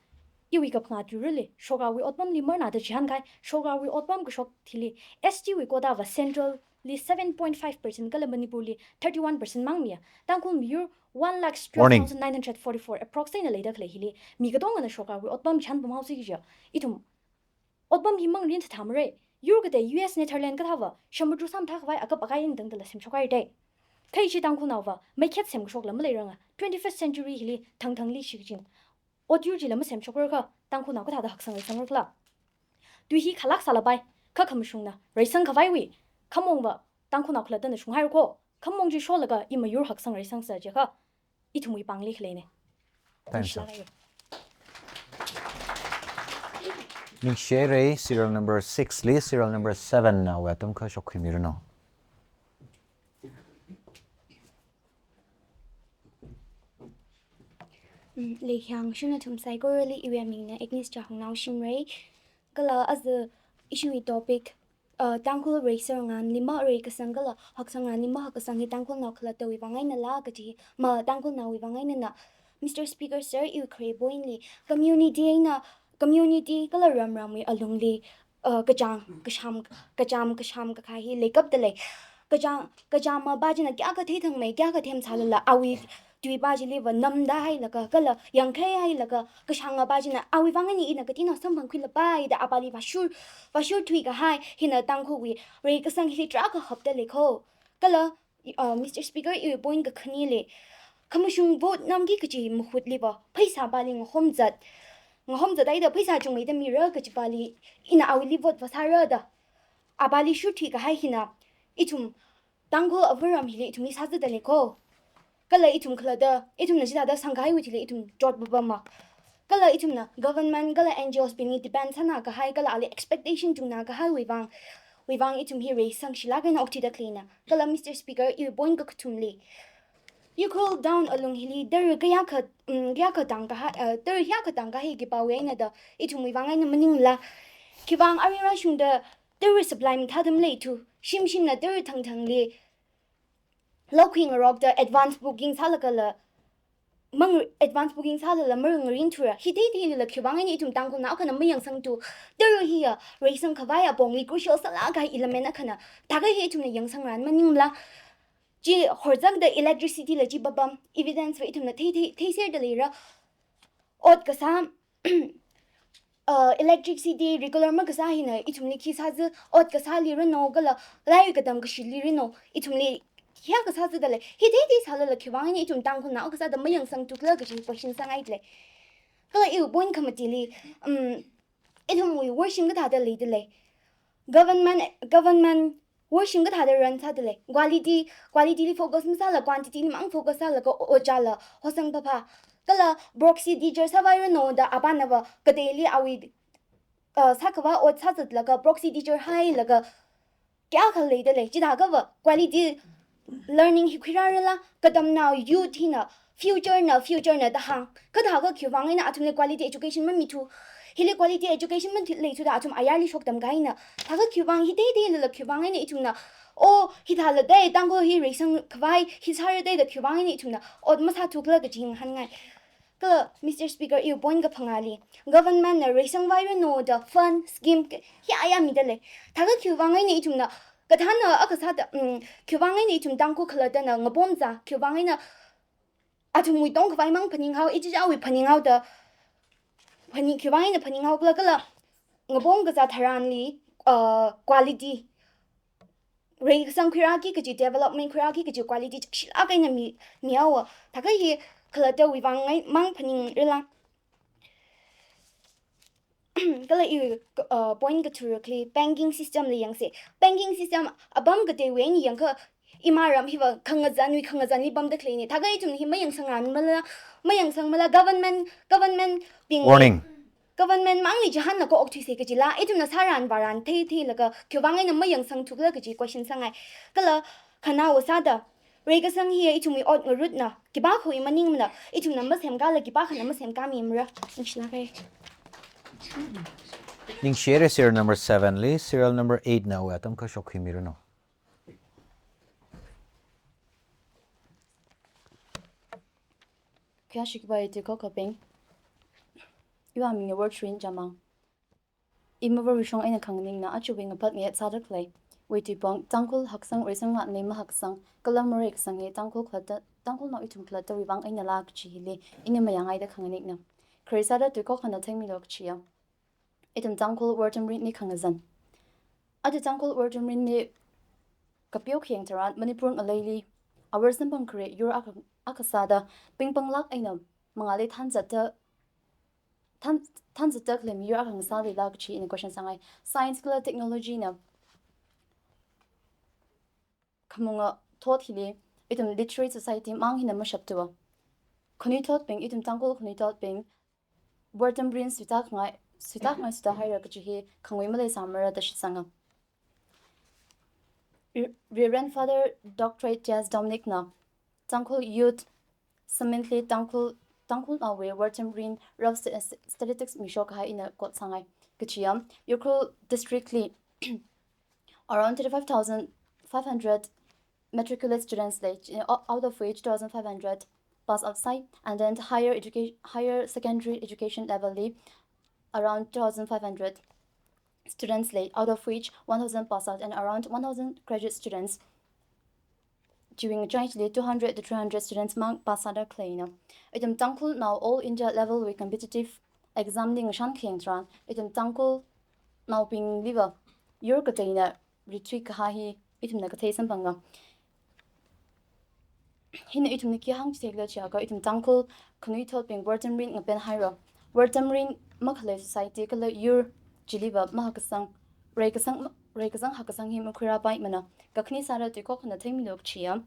iwui kaphangā tuirali, shokrarwui otpamli marnada chihānkahai, shokrarwui otpam kashok thili, S T wui quota va central li seven point five percent kala Manipur li thirty-one percent mang miya. Tangkhul miyur one lakh twelve thousand nine hundred forty-four approx eina leida khalei hili, mi katongana shokrarwui otpam chihān pamhaosi kajiya. Ithum otpam hi mangarin thathamare. Yur katei U S, Netherlands kathāva samudru sāmathākhavai akap akai eina tangdala semshokhaidei. Kha ishi Tangkhulnaova meikhet semkashokla maleiranga. Twenty-first century hili thangthangli shikachin ot yur chila masemshokrakha, Tangkhulnao kathāda haksang reisangra khala? Tui hi khalāk sālapai, kha khamashungna reisangkhavaiwui khamongva Tangkhulnao khalattana shunghairako. Khamong chi sholaga ima yur haksang reisangsa jiakha ithumwui pāngli khaleine. Thanks, sir. Ningshilāk haira. Ningshire, serial number six li, serial number seven nawui atam kha shokkhuimiranu. Mm, leikhyang shuna thum saikorali, iwui amingna Agnes Chahongnao Shimray. Kala aja ishiwui topic, uh, Tangkhul reisar nganli mareikasang kala haksang nganli mahakkasang hi Tangkhulnao khalattawui vang einala kaji, ma Tangkhulnaowui vang einana. Mister Speaker sir, iwui khare pointli community eina, community kala ramramwui alungli, uh, kachāng kasham, kachām kasham kakhai hi leikapdalei. Kachāng, kachām mapā china kayākha theithangmei, kayākha themsālala, awui tuipā chiliva namda hailaga, kala yangkhai hailaga, kashāng mapā china awui vang eina ina katina samphangkhuilapai da apāli vāshur, vāshurthuikahai hina Tangkhulwui reikasang hili tarākha hapdaleiko. Kala, uh, Mister Speaker, iwui point kakhaneli, khamashung vote namki kaji mahutliva pheisā pāli ngahomzat, ngahomzat haida pheisā chungmeida mira kaji pāli ina awuili vote vāsāra da apāli shurthuikahai hina ithum Tangkhul avaram hili ithumli sāzatdaleiko. Kala ithum khalatta, ithumna chithāda sangkahaiwui thili ithum chotpapama. Kala ithumna government kala N G Os bingli depend sānakahai, kala ali expectation chungnakahaiwui vang, wui vang ithum hi reisangshilāk eina okthuida khaleina. Kala Mister Speaker, iwui point kakathumli, Ukhrul town alung hili tara kayākha, mm, kayākha tangkahai, uh, tara hiyākha tangkahai khipāwui eina da ithumwui vang eina maningla. Khivang arui rāshungda tara supply mathāda maleithu, shimshimna tara thangthangli laokhui ngarokda advance booking sālagala, mang advance booking sālala marangarinthura. Hi theithei lila khivang eina ithum Tangkhulnao akhana mayangsangthu? Tara hiya reisangkhavai apongli crucial sālākkahai element akhana. Thākha hi ithumna yangsangranu maningla. chi horzakda electricity la chi papam, evidence va ithumna thei, thei, theiserda leira. Ot kasā, uh, electricity regular makasā hina ithumli khi sāzi, ot kasāli rano kala, lairik katam kashili rano, ithumli khikha kasāzi da lei. Hi thei thei sālala khiwuivang eina ithum Tangkhulna ot kasāda mayangsangthukla kaji question sāngai lei. Kala iwui point khamatili, um, ithumwui worshim kathāda leida lei. Government, government worshim kathāda run sāda lei. Quality, quality li focus masāla, quantity li mang focus sālaga o-, ojāla hosang phapha. Kala proxy teacher sāvai rano da apānava kateili awui, uh, sākhavā ot sāzatlaga proxy teacher hailaga kayākha leida lei. Chithākhava quality learning hi khuirārala, katamnao youth hina future na, future na da hāng. Kathākha khiwuivang eina athumli quality education mamithu. Hili quality education maleithuda athum ayarli shoktam kahaina. Thākha khiwuivang hi thei theilala khiwuivang eina ithumna, oh, hithāla dai, Tangkhul hi reisang khavai, hi sāra dai da khiwuivang eina ithumna ot masāthukla kaji ngahānngai. Kala, Mister Speaker, iwui point kaphangāli, government na reisangvai rano da fund, scheme, ka-, hi ayā mida lei. Thākha khiwuivang eina ithumna, kathāna akha sāda, mm, khiwuivang eina ithum Tangkhul khalattana ngapomza, khiwuivang eina athumwui tongkhavai mang phaninghao, ichichāwui phaninghaoda, phaning, khiwuivang eina phaninghao kala kala, ngapom kazā tharanli, uh, quality, reikasang khuirāki kaji, development khuirāki kaji quality chakshilāk eina mi, mihaowa. Thākha hi khalattawui vang ngai mang phaningrala. Kala i, uh, point kathurakli banking system li yangsa. Banking system apam kateiwui eina yangakha ima ram hiva khangazanwui khangazanli pamda khaleina. Thākha ithum hi mayangsangranmala, mayangsangmala, government, government bing Warning. Government mangli chihānlaga okthuisa kajila, ithumna sāran vāran thei theilaga khiwuivang eina mayangsangthukla kaji question sāngai. Kala khanaowa sāda, reikasang hi ithumwui ot ngarutna, khipākhawui maningmana, ithumna masemkala khipākhana masemkhamimara. Ningshilāk kahai. Ningshire, serial number seven li, serial number eight nawui atam kha shokkhuimiranu. Kayāshi kapai tuikokkaping. Iwui aming Worshim Jamang. I Mavor Vishong eina khanganingna, ajawui ngaphat ngayet sāda khalei wui tuipong, Tangkhul haksang reisang ngatnei mahakasang, kala mareikasang hi Tangkhul khalatta, Tangkhulnao ithum khalattawui vang einala kaji hili, ina mayāngaida khanganingna. Khare sāda tuikok akhana theimilu kachiya. Ithum Tangkhul wortam rinli khangazan. Aja Tangkhul wortam rinli kapeo khayang tharan, Manipur ngaleili, awor samphang khare yur akha, akha sāda, pingpanglāk eina, mangāli thanzatta, than, thanzatta khalei miyur akha ngasālila kachi ina question sāngai. Science kala technology na khamunga thot hili, ithum literate society mang hina mashaptuwa. Khanuithotbing, ithum Tangkhul khanuithotbing, wortam rin suitākhangai, suitākhangai suitāhaira kachi hi khangui maleisāmara da shitsanga. Re-, Reverend Father Doctor Diaz Dominic na, Tangkhul Youth Summit li Tangkhul, Tangkhulnaowui wortam rin rough sta-, statistics mishok kahai ina quote sāngai. Kachiya, Ukhrul District li around thirty-five thousand five hundred matriculate students lei, out of which two thousand five hundred pass outside, and then higher education, higher secondary education level li around two thousand five hundred students lei, out of which one thousand pass out and around one thousand graduate students. Chiwui ngachai chili two hundred to three hundred students mang pass sāda khaleina. Ithum Tangkhulnao all India level wui competitive exam li ngashan khayang tharan, ithum Tangkhulnaobingliva yur kateina rithui kahai hi ithumna kathei samphanga. Hina ithumna khi hāngchitheila chiakha ithum Tangkhul khanuithotbing wortam rin ngapen haira. Wortam rin makhalei society kala yur chiliva mahakasang, reikasang, reikasang hakasang hi makhuirāpaimana. Kakhane sāda tuikok akhana theimilu kachiya,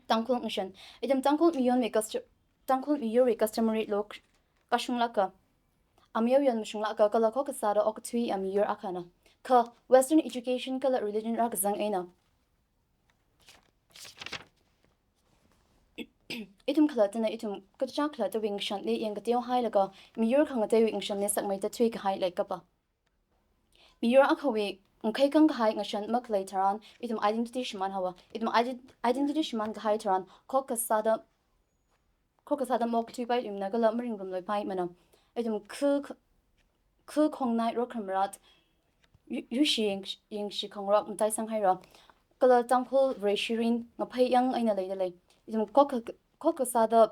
Tangkhul ngashan. Ithum Tangkhul miyonwui custo-, Tangkhul miyurwui customary law kashunglāka, amiyo yon mashunglāka kala khokkha sāda okathui a miyur akhana. Kha Western education kala religion rākazang eina, ithum khalattana ithum kachichā khalattawui ngashanli yangkateo hailaga, miyur khangateiwui ngashanli sakmeida thuikahai leikapa. Miyur akhawui ngakhai kangkahai ngashan makhalei tharan, ithum identity shimān haowa. Ithum iden-, identity shimān kahai tharan, khokkha sāda, khokkha sāda mok thuipai imna kala maringrumluipaimana. Ithum khu, khu khongnai rokhamrat, yu-, yushi ying-, yingshi khangarok mataisang haira. kala Tangkhul Vareshi mirin ngaphei yang eina leida lei. Ithum khokha, khokha sāda,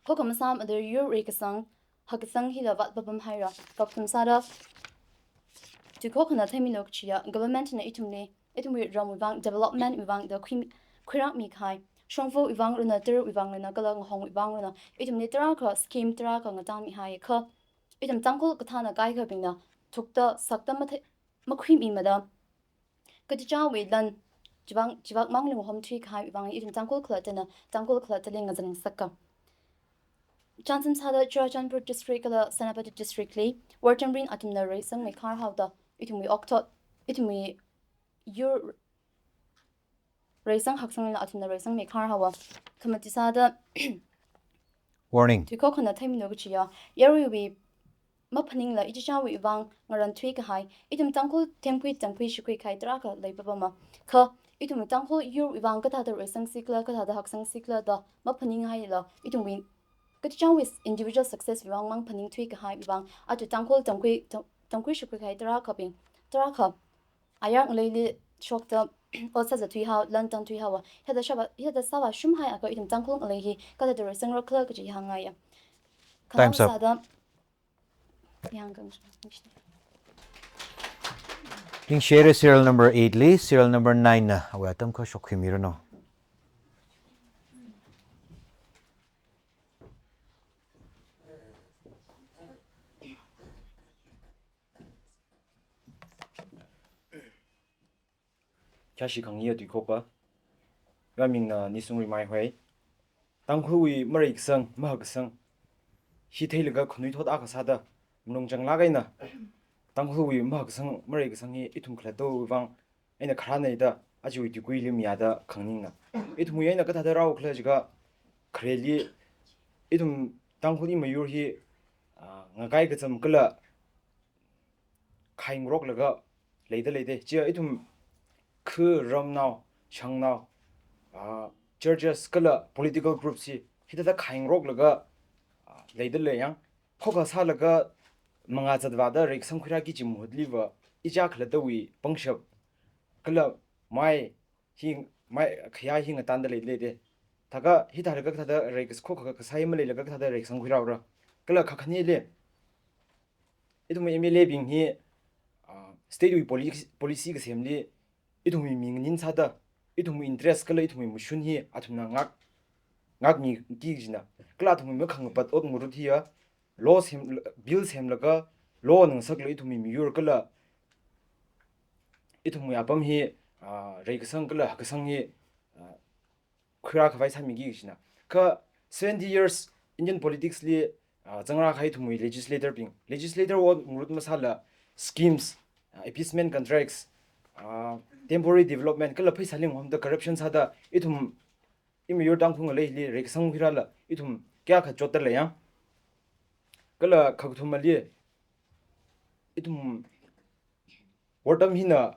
khokha masāmada yur reikasang, hakkasang hila vātpapam haira. Kakathum sāda, tui khokhana theimilo kachiya, government na ithumli, ithumwui ramwui vang, development wui vang da khui, khuirāmi kahai. Shongfawui vang rana, tarwui vang rana, kala ngahongwui vang rana, ithumli tarākha scheme tarākha ngatangmi hai kha. Ithum Tangkhul kathāna kaikhabingna thukta sakta mathe-, makhuimimada, katichāwui lan, chivang, chivak mang lung hom thui kahai vang ithum Tangkhul khalattana, Tangkhul khalattali ngazang saka. Chānsam sāda Churachandpur District kala Senapati District li, wortam mirin athumna reisangmei khar haoda, ithumwui okthot, ithumwui yur reisang hakkasangna athumna reisangmei khar haowa. Khamati sāda Warning. Tui khokhana theimilo kachiya, yaruiwui maphaningla ichichāwui vang ngaran thui kahai, ithum Tangkhul themkhui, tamkhui, shikhui kahai tarākha leipapama. Kha, ithum Tangkhul yurwui vang kathāda reisang sikla, kathāda haksang sikla da maphaning haila, ithumwui katichāwui individual success wui vang maphaning thui kahai wui vang, atu Tangkhul tamkhui, tam-, tamkhui shikhui kahai tarākhabing, tarākha ayar ngaleili shokta, ot sāzā thui hao, lan tang thui haowa. Hithāda sāva, hithāda sāvāshum haiakha ithum Tangkhul ngalei hi kathāda reisangra khala kaji hāngngaiya. Time's up. Khanao sāda, yang kang. Ningshire serial number eight li, serial number nine na, awui atam kha shokhuimiranu. Khayāshi khangayā tui khokpa. Iwui mingna Nisung Rimai hoi. Tangkhulwui mareikasang, mahakkasang hi theilaga khanuithot akha sāda, malung changlāk eina Tangkhulwui mahakkasang, mareikasang hi ithum khalattawui vang eina kharānei da, ajawui tuikuili mayāda khanganingna. Ithumwui eina kathāda rao khala jiakha, khareli ithum Tangkhul imayur hi, ah, ngakai kacham kala khaingaroklaga leida leide. Chiya ithum khu ramnao, shangnao, ah, churches kala political groups hi hithāda khaingaroklaga, ah, leida lei yang. Khokha sālaga mangā zatvāda reikasang khuirāki kaji mahutliva, ichā khalattawui pangshap kala mai hi, mai khayā hi ngatanda leida leide. Thākha hithālaga kathāda reikas-, khokha kasā hi maleilaga kathāda reikasang khuirāra. Kala kakhaneli, ithum M L A bing hi, ah, state wui poli-, policy kasemli, ithumwui mi nganin sāda, ithumwui interest kala ithumwui mashun hi athumna ngak, ngakmiki kajina. Kala athumwui makhangapat ot ngarut hiya, law sem, bill semlaga, law na ngasaklaga ithumwui miyur kala ithumwui apam hi, ah, reikasang kala hakkasang hi, ah, khuirā khavai sāmiki kajina. Kha seventy years Indian politics li, ah, zangrā kahai ithumwui legislator bing. Legislator ot ngarut masāla schemes, ah, appeasement contracts, ah, temporary development, kala pheisāli ngahomda corruption sāda, ithum imayur Tangkhul ngaleili reikasang khuirāla, ithum kayākha chotta lei yang. Kala kakathumali, ithum wortam hina,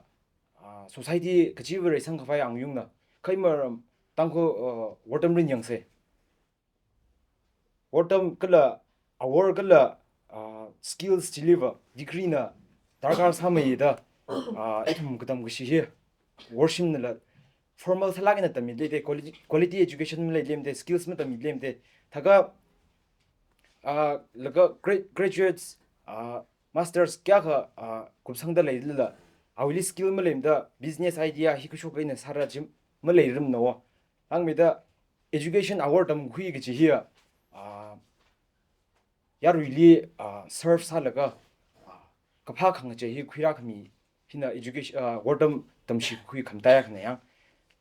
ah, society kachiva reisang khavai angayungna. Kha imaram Tangkhul, ah, wortam mirin yangse. Wortam kala, awor kala, ah, skills chiliva, degree na darkar sāmeida, ah, ithum katam kashi hi, worshimnala, formal sālāk eina tammi leide, quality, quality education maleilei made, skills matammi leimade. Thākha, ah, laga gra-, graduates, ah, masters kayākha, ah, kupsangda leilala, awuili skill maleimada, business idea hi kashok eina sāra chi maleiramnawa. Hāngmida education awor tamkhui kaji hiya, ah, yaruili, ah, serve sālaga, ah, kaphā khangachei hi khuirā khami hina education, ah, wortam tamshikhui khamataiya khana yang.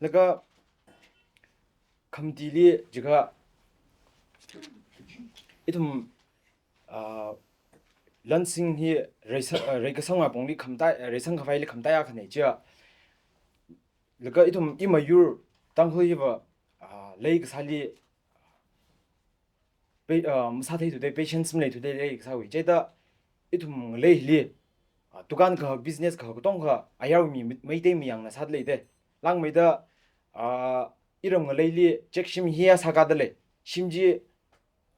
Laga khamatili jiakha ithum, ah, lansing hi reisa-, ah, reikasang apongli khamatai, reisang khavaili khamataiya khanei chiya. Laga ithum imayur Tangkhul hiva, ah, leikasāli, pa-, ah, masātheithuda, patience maleithuda leikasāwui. Chieina ithum ngaleili, ah, dukan kahak, business kahak, katongkha ayarwui mi, Meitei mayangna sāda leide. Langmeida, ah, iram ngaleili chekshim hiya sākada lei. Shim chi,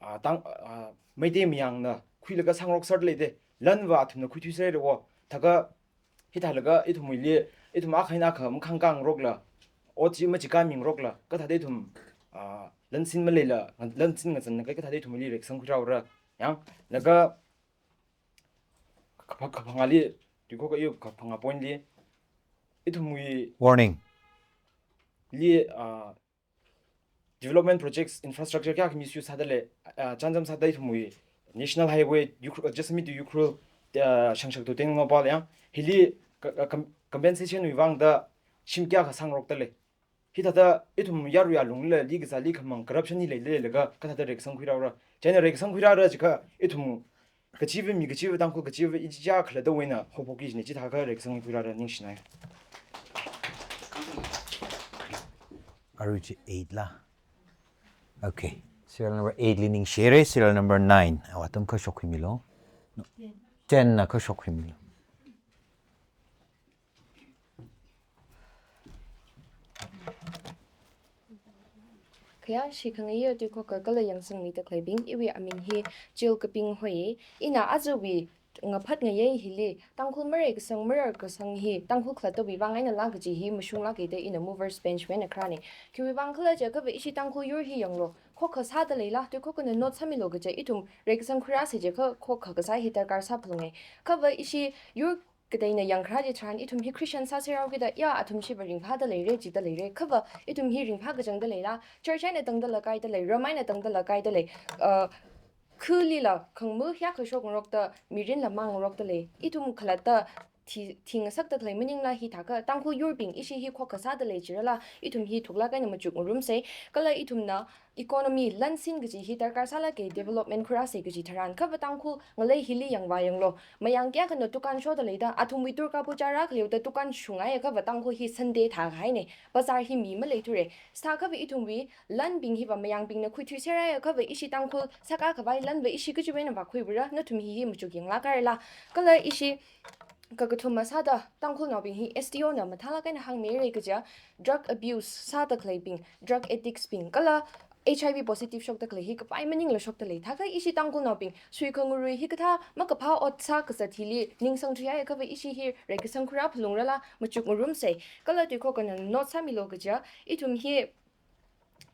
ah, Tang-, ah, Meitei mayangna khuilaga sāngarok sāda leide. Lanva athumna khuithui sāra wo. Thākha hithālaga ithumwuili, ithum akha eina akha makhāngkāngarokla, ot chi machikāmingarokla, kathāda ithum, ah, lansin maleila, lansin ngazanlaga kathāda ithumli reikasang khuirāra. Yang, laga kapha-, kaphangāli, tui khokkha iwui kaphangā point li, ithumwui warning li, ah, development projects, infrastructure kayākha misuse sādalei, ah, chānjam sāda ithumwui National Highway, Ukhrul, Jessami to Ukhrul, ah, Shangshak to Tengnoupal yang, hili ka-, ka-, com-, compensation wui vangda shim kayākha sāngarokdalei. Hithāda ithum yarui alungli kazāli khamang corruption hi leileilaga kathāda reikasang khuirāra. Chieina reikasang khuirāra jiakha ithum kachiva mi kachiva Tangkhul kachiva ichichā khalattawui eina haophokki kajina, chithākha reikasang khuirāra, ningshinai. Arui chi eight la. Okay. Serial number eight li ningshire, serial number nine. Awa atam kha shokkhuimilu. No. Ten na kha shokkhuimilu. Khayāshi khangaiya tui khokkha kala yangsangmida khaleibing, iwui aming hi Chilkaping hoi. Ina ajawui ngaphat ngayei hili Tangkhul mareikasang, mararkasang hi Tangkhul khalattawui vang einala kaji hi mashunglāka da ina movers bench wui eina kharāna. Khiwui vang khala jiakha ishi Tangkhul yur hi yanglu, khokkha sādaleila, tui khokkhana note sāmilu kaja ithum reikasang khuirāsa jiakha khokkha kasā hi darkar sāphalunga. Khava ishi yur kateina yangkharā chitharan ithum hi Christian sāserhaokida, ya, athumshi va ringphāda leira, jida leira. Khava ithum hi ringphā kachangda leila, church eina tangdala kaida lei, ram eina tangdala kaida lei. Uh, khulila khangmu hiyākha shokngarokda, mirinla mangngarokda lei. Ithum khalatta thi, thingasakda khalei maningla, hithākha Tangkhul yurbing ishi hi khokkha sādalei jirala, ithum hi thuklāk eina machukngarumsa. Kala ithumna economy, lansin kaji hi darkar sālāka, development khuirāsa kaji tharan, khava Tangkhul ngalei hili yangvā yanglu, mayang kayākhana dukan shodaleida, athumwui Durga Puja rākhaleoda dukan shungaiya, khava Tangkhul hi Sunday thākahaina, bazar hi mi maleithura. Sākhava ithumwui lanbing hiva mayangbingna khuithuiserhaiya, khava ishi Tangkhul sākakhavai lan va ishi kachiwui eina vākhuivāra, nathum hi hi machuk yanglākarala. Kala ishi kakathuma sāda Tangkhulnaobing hi S D O na mathālāk eina hāngmira kaja, drug abuse sāda khaleibing, drug addicts bing, kala H I V positive shokda khalei hi kapai maningla shokdalei. Thākha ishi Tangkhulnaobing suikhangarui hikathā makaphā ot sākazat hili ningsangthuihaiya, khava ishi hi reikasang khuirā phalungrala machukngarumsa. Kala tui khokkana note sāmilu kaja, ithum hi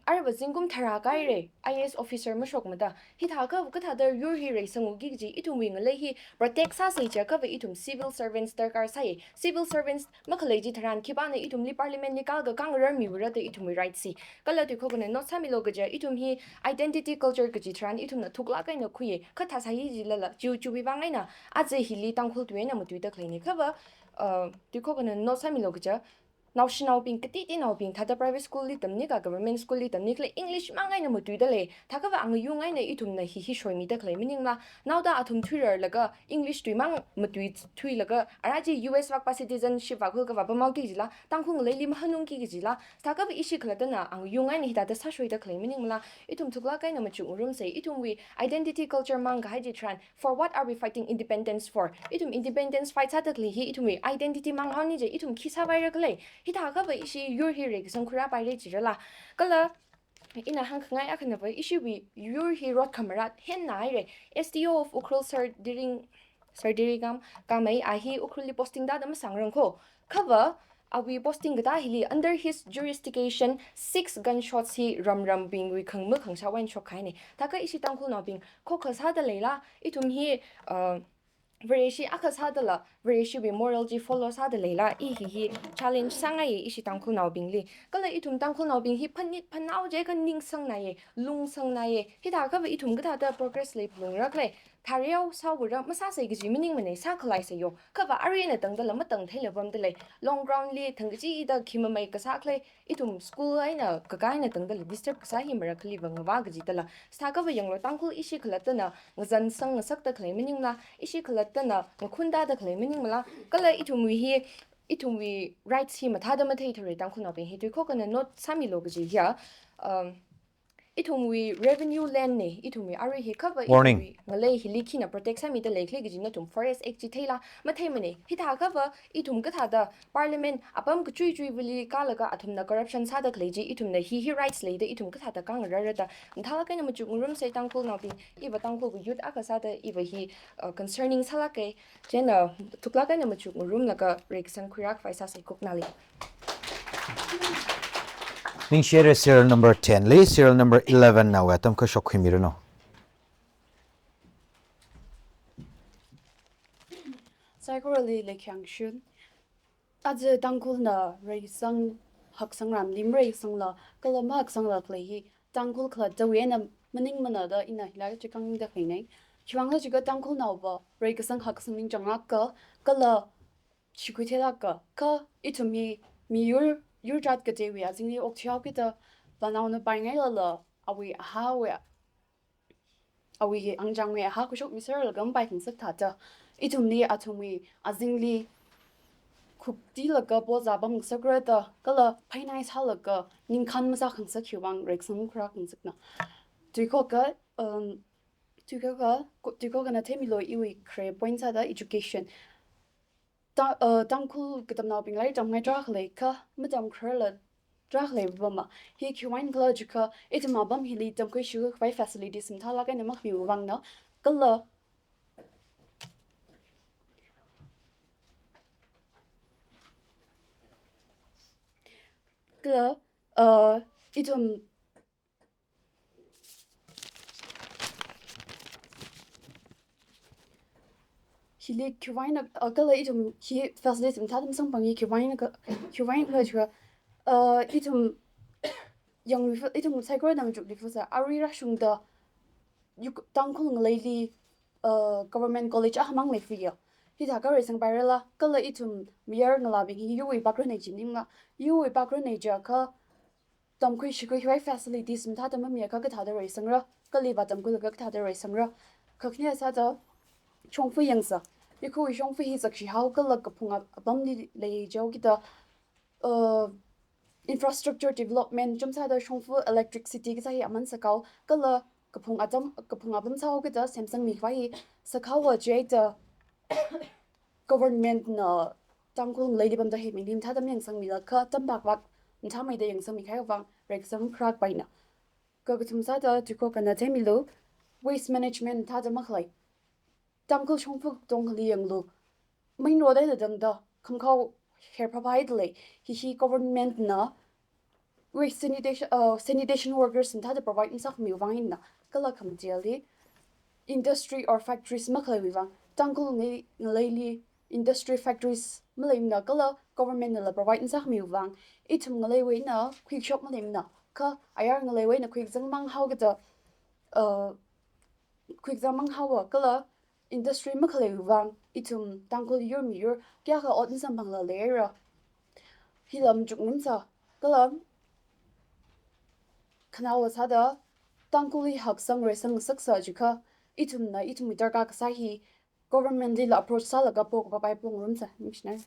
arva zingkum tharā kahaira, I A S officer mashokmada, hithākha kathāda yur hi reisangungki kaji ithumwui ngalei hi protect sāsa jiakha va ithum civil servants darkar sāya. Civil servants makhalei chitharan khipāna ithumli parliament li kālaga khangararmivāra da ithumwui right si. Kala tui khokkana note sāmilu kaja, ithum hi identity culture kaji tharan ithumna thuklāk eina khuiya. Kha thāsāya jilala, chiwui chiwui vang eina aja hili Tangkhul tui eina matuida khaleina. Khava, uh, tui khokkana note sāmilu kaja, naoshinaobing, katitinaobing, thāda private school li tamnika, government school li tamnikhala English mang eina matuidalei. Thākhava angayung eina ithumna hi hi shoimida khalei maningla, naoda athum thuirarlaga English tuimang matuithuilaga, ara chi U S vākpa citizenship vākhuilaga vāpamhaoki kajila, Tangkhul ngaleili mahānungki kajila, thākhava ishi khalattana angayung eina hithāda sāshoida khalei maningmala, ithum thuklāk eina machukngarumsa. Ithumwui identity culture mangkahai chitharan, for what are we fighting independence for? Ithum independence fight sāda khalei hi ithumwui identity manghaowa jila, ithum khi sāvaira khala. Hithākha va ishi yur hi reikasang khuirāpaira jirala. Kala ina hāngkhangai akhana va ishiwui yur hi rot khamarat henna haira. S D O of Ukhrul Sir Diring, Sir Diringam Kamei a hi Ukhrulli posting tāda masangrang kho. Khava awui posting katā hili under his jurisdiction six gunshots hi ramrambingwui khangmu khangsha wui eina shokkahaina. Thākha ishi Tangkhulnaobing khokkha sādaleila, ithum hi, uh, Vareshi akha sādala, Vareshiwui moral chi follow sādaleila, i hi hi challenge sāngaiya ishi Tangkhulnaobingli. Kala ithum Tangkhulnaobing hi phanit phanao jiakha ningsangnaiya, lungsangngaiya. Hithākha va ithum kathāda progress leiphalungra khala. Thareo sāvāra masāsa kaji maningmana, sākhalaisa yo. Khava arui eina tangdala matangtheila pamdalei. Long ground li thangkachida khi mamei kasā khala, ithum school eina kaka eina tangdala disturb kasā hi marakhali va ngavā kajidala. Sākhava yanglu, Tangkhul ishi khalattana ngazan sangngasakda khalei maningla, ishi khalattana ngakhun tāda khalei maningmala, kala ithumwui hi, ithumwui rights hi mathāda matheithura Tangkhulnaobing hi. Tui khokkana note sāmilu kaji hiya, um, Ithumwui revenue land ne, ithumwui arui hi khava Warning. Ithumwui ngalei hili khina protect sāmida leikhala kaji nathum Forest Act chi theila, matheimane, hithākhava ithum kathāda Parliament apam kachuichui vili kālaga athumna corruption sāda khalei chi, ithumna hi hi rights leida ithum kathāda kāngararada, mathālāk eina machukngarumsa Tangkhulnaobing, iva Tangkhulwui youth akha sāda iva hi, uh, concerning sālāka, chieina thuklāk eina machukngarumlaga reikasang khuirākhavai sāsa, kuknali. Ningshire serial number ten li, serial number eleven nawui atam kashok khuimiranu. Saikorali leikhyangshun. Aja Tangkhulna reisang haksangranli mareisangla, kala mahaksangla khalei hi Tangkhul khalattawui eina maningmana da ina hila chikangda khaleina. Khiwuivang khala jiakha Tangkhulnaova reikasang haksang ningchānglāka, kala shikhui theilāka, kha ithum hi miyur, yurjat kateiwui azingli okthuihaokida, vānaona paingailala, awui ahāwui, awui angchangwui ahā khuishokmiserlaga mapaikhangasak thāda, ithumli athumwui azingli khuktilaga poza pamngasakra da, kala phainai sālaga ningkhān masākhangasak khiwuivang reikasang khuirākhangasakna. Tuikhoka, um, tuikhoka, ko-, tuikhoka na theimilu iwui khare point sāda education. Ta-, uh, Tangkhul katamnaobing lairik tamngai tarākha leikha, matamkhararla tarākha leipama. Hi khiwuivang khala jiakha, ithum apam hili tamkhui shikhuikhavai facilities mathālāk eina makhamiwui vangna, kala, kala, uh, ithum hili khiwuivang eina, uh, kala ithum hi facilities mathāda masangpang hi khiwuivang eina kha, khiwuivang eina khala jiakha, uh, ithum yangluifa, ithum saikorana machukluifa sā, arui rāshungda, yuk-, Tangkhul ngaleili, uh, government college akhamang leifiya. Hithākha reisangpairala, kala ithum mayar ngalābing hi yurwui pākra nei chi maningla, yurwui pākra nei jiakha, tamkhui shikhuikhavai facilities mathāda mamiakha kathāda reisangra, kali vātamkhuilaga kathāda reisangra. Kakhane sāda shongfa yangsa. Ikhuwui shongfa hi zakshihao kala kaphung ap-, apamli leijihaokida, uh, infrastructure development, chumsāda shongfa electricity kasā hi aman sākhao, kala kaphung atam, kaphung apam sāhaokida semsangmikhavai hi sākhaowa jihaida, government na Tangkhul ngaleili pamda hi mingli mathāda mayangsangmila kha tampak vak mathāmeida yangsangmikahai vang reikasang khuirākpaina. Kakathum sāda tuikhoka na theimilu, waste management mathāda makhalei. Tangkhul shongfa katongali yanglu. Main road eina tangda khamkhao kher phāphāhaida lei. Hi hi government na waste sanitation, uh, sanitation workers mathāda provide masākhamiwui vang eina, kala khamateli industry or factories makhaleiwui vang, Tangkhul ngai-, ngaleili industry factories maleimana, kala government nala provide masākhamiwui vang, ithum ngaleiwui eina khuikashok maleimana, kha ayar ngaleiwui eina khuikazang mang haokida, uh, khuikazang mang haowa, kala industry makhaleiwui vang, ithum Tangkhul yur miyur kayākha ot masamphangla leira. Hila machukngarumsa, kala khanaowa sāda, Tangkhulli haksang reisang ngasaksa jiakha, ithumna ithumwui darkar kasā hi government lila approach sālaga pokapaipai pongarumsa, Ningshina.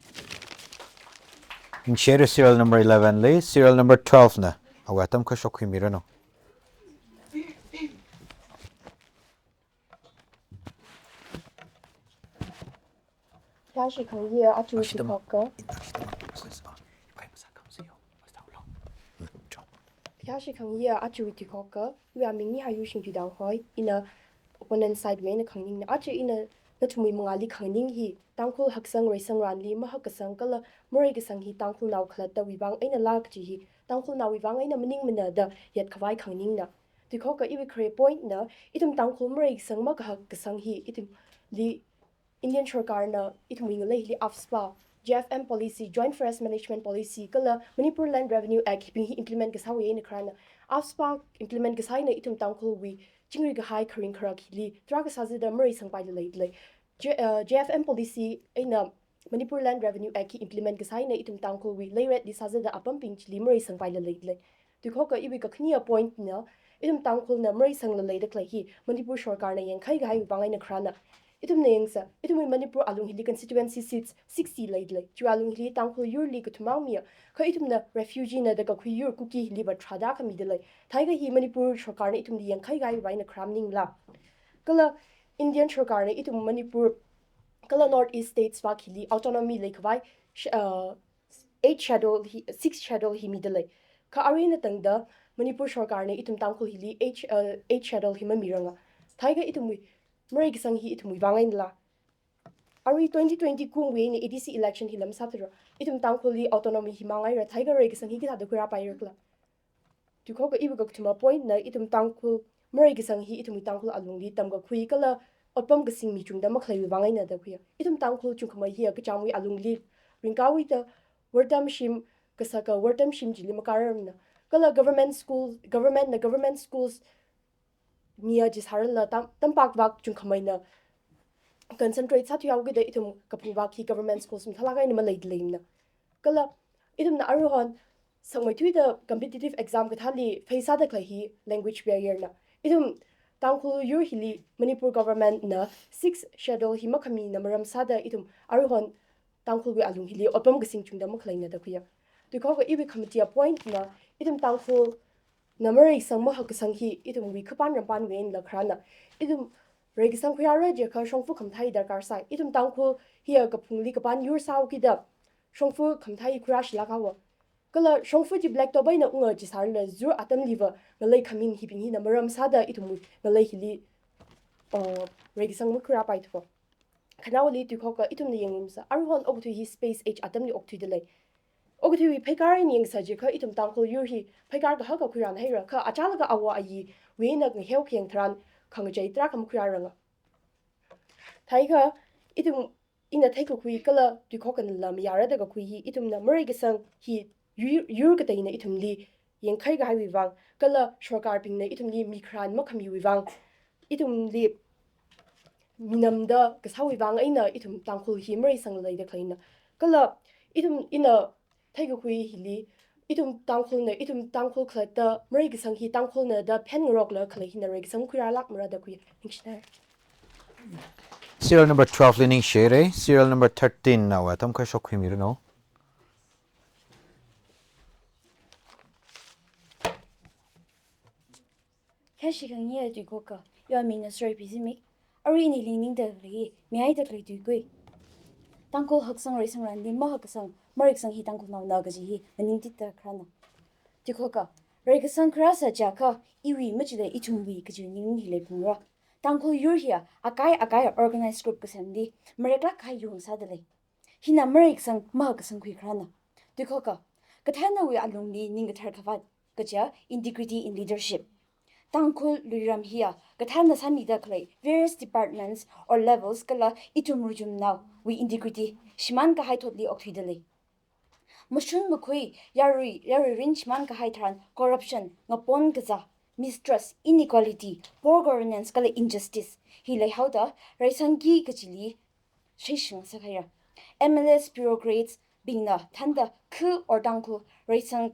Ningshire serial number eleven li, serial number twelve na awui atam kashok khuimiranu. Phayāshi Khangyiya aja tuikhoka. Phayāshi Khangyiya aja tuikhoka. Iwui aming Nihayushing Pidao hoi. Ina opponent side wui eina khanganingna. Aja ina nathumwui mangāli khanganing hi Tangkhul haksang reisangranli mahakkasang kala mareikasang hi Tangkhulnao khalattawui vang einala kaji hi Tangkhulnaowui vang eina maningmana da yatkhavai khanganingna. Tuikhoka iwui khare point na, ithum Tangkhul mareikasang makahakkasang hi ithumli Indian sorkarna ithumwui ngaleili AFSPA, J F M policy, Joint Forest Management Policy, kala Manipur Land Revenue Act hibing hi implement kasāwui eina kharāna. AFSPA implement kasā eina ithum Tangkhulwui chingri kahai kharing kharak hili tarākha sāzada mareisangpaila leida lei. J-, uh, J F M policy eina Manipur Land Revenue Act hi implement kasā eina ithum Tangkhulwui leiretli sāzada apambing chili mareisangpaila leida lei. Tuikhoka iwui kakhane point na, ithum Tangkhulna mareisangla leida khalei hi Manipur sorkarna yangkhai kahaiwui vang eina kharāna. Ithumna yangsa, ithumwui Manipur alung hili constituency seats sixty leidalei. Chiwui alung hili Tangkhul yurli kathum mang miya. Kha ithumna refugee na da kakhui yur Kuki hiliva tharāda khamidalei. Thākha hi Manipur sarkarna ithumli yangkhai kahaiwui vang eina kharā maningla. Kala Indian sarkarna ithum Manipur kala North East states vak hili autonomy leikhavai, sh-, uh, eighth schedule hi, sixth schedule hi midalei. Kha arui eina tangda Manipur sarkarna ithum Tangkhul hili eighth, uh, eighth schedule hi mamiranga. Thākha ithumwui mareikasang hi ithumwui vang einala. Arui twenty twenty kumwui eina A D C election hi lam sāthura. Ithum Tangkhulli autonomy hi mangaira, thākha reikasang hi kathāda khuirāpaira khala. Tuikhoka iwui kakathuma point na ithum Tangkhul, mareikasang hi ithumwui Tangkhul alungli tamkakhui kala otpam kasing mi chungda makhaleiwui vang eina da khuiya. Ithum Tangkhul chungkhamei hiya kachamwui alungli ringkāwui da wortam shim, kasaka wortam shim chili makārarmana. Kala government school, government na government schools miya chisārala tam, tampak vak chungkhameina concentrate sāthuihaokida ithum kaphung vak hi government schools mathālāk eina maleidaleimana. Kala ithumna aruihon sangmeithuida competitive exam kathāli face sāda khalei hi language barrier na. Ithum Tangkhul yur hili Manipur government na sixth schedule hi makhamina maram sāda ithum aruihon Tangkhulwui alung hili otpam kasing chungda makhaleina da khuiya. Tuikhoka iwui khamatia point na ithum Tangkhulna mareikasang mahakasang hi ithumwui khapan rampanwui einala kharāna. Ithum reikasang khuirāra jiakha shongfa khamathā hi darkar sai. Ithum Tangkhul hiya kaphungli kapan yur sāhaokida shongfa khamathā hi khuirāshilāk haowa. Kala shongfa chi black top eina unga chisārala zur atamliva ngalei khamin hibing hina maram sāda ithumwui ngalei hili, uh, reikasang makhuirāpaithu. Khanaowali tuikhoka ithumna yangngarumsa, aruihon okathui hi space age atamli okthuidalei. Okathuiwui pheikar eina yangsa jiakha ithum Tangkhul yur hi pheikar kahaka khuirānhaira, kha achālakha āwo āyiwui eina ngaheo khayang tharan khangachei tarākha makhuirāranga. Thākha ithum ina theikakhui kala tuikhokanala mayāra da kakhui hi ithumna mareikasang hi yur, yur kateina ithumli yangkhai kahaiwui vang, kala sarkarbingna ithumli mikharān makhamiwui vang, ithumli minamda kasāwui vang eina ithum Tangkhul hi mareisangleida khaleina. Kala ithum ina theikakhui hili, ithum Tangkhulna, ithum Tangkhul khalatta mareikasang hi Tangkhulna da phenngarokla khalei hina reikasang khuirālākmara da khui. Ningshina. Serial number twelve li ningshire, serial number thirteen na wa tam kashok khuimiranu. Khayāshi khangayā tuikhoka, iwui aming na Sroipi Zimik, arui ina leiningda khalei, mihaida khalei tuikui. Tangkhul haksang reisangranli mahakasang, mareikasang hi Tangkhulnaona kaji hi maningtitda kharāna. Tuikhoka, reikasang kharāsa jiakha, iwui machila ithumwui kaji ning hi leiphungra. Tangkhul yur hiya, akai akai organized group kasemli, mareklāk kahai yur sādalei. Hina mareikasang mahakasang khuikharāna. Tuikhoka, kathānawui alungli ningkathar khavāt kaja integrity in leadership. Tangkhul luiram hiya kathāna sāmida khalei various departments or levels kala ithum ruchumnaowui integrity shimān kahai thotli okthuidalei. Mashun makhui, yarui, yarui rin shimān kahai tharan corruption, ngapon kazā, mistrust, inequality, poor governance kala injustice hi leihaoda reisangki kajili shaishing sākhaira. M L As, bureaucrats bingna thānda khu or Tangkhul reisang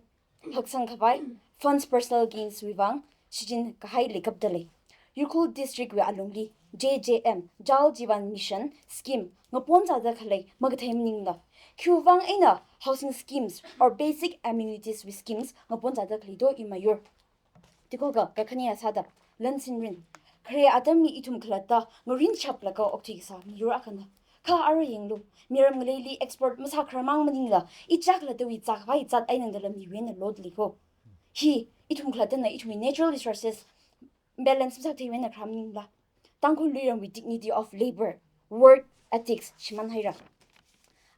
haksang khavai funds personal gains wui vang shichin kahai leikapdalei. Ukhrul District wui alungli J J M, Jal Jeevan Mission scheme ngapon zāda khalei makathei maningla, khiwui vang eina housing schemes or basic amenities wui schemes ngapon zāda khalei do ima yur. Tuikhoka, kakhanea sāda, lan sinrin. Khare atamli ithum khalatta ngarin chaplaga okthui kasā miyur akhana. Kha arui yanglu, miram ngaleili export masākharar mang maningla, ichā khalattawui zākhavai zat eina ngalāmiwui eina load leiko. Hi, ithum khalattana ithumwui natural resources balance masātheiwui eina kharā maningla, Tangkhul luiramwui dignity of labor, work ethics shimānhaira.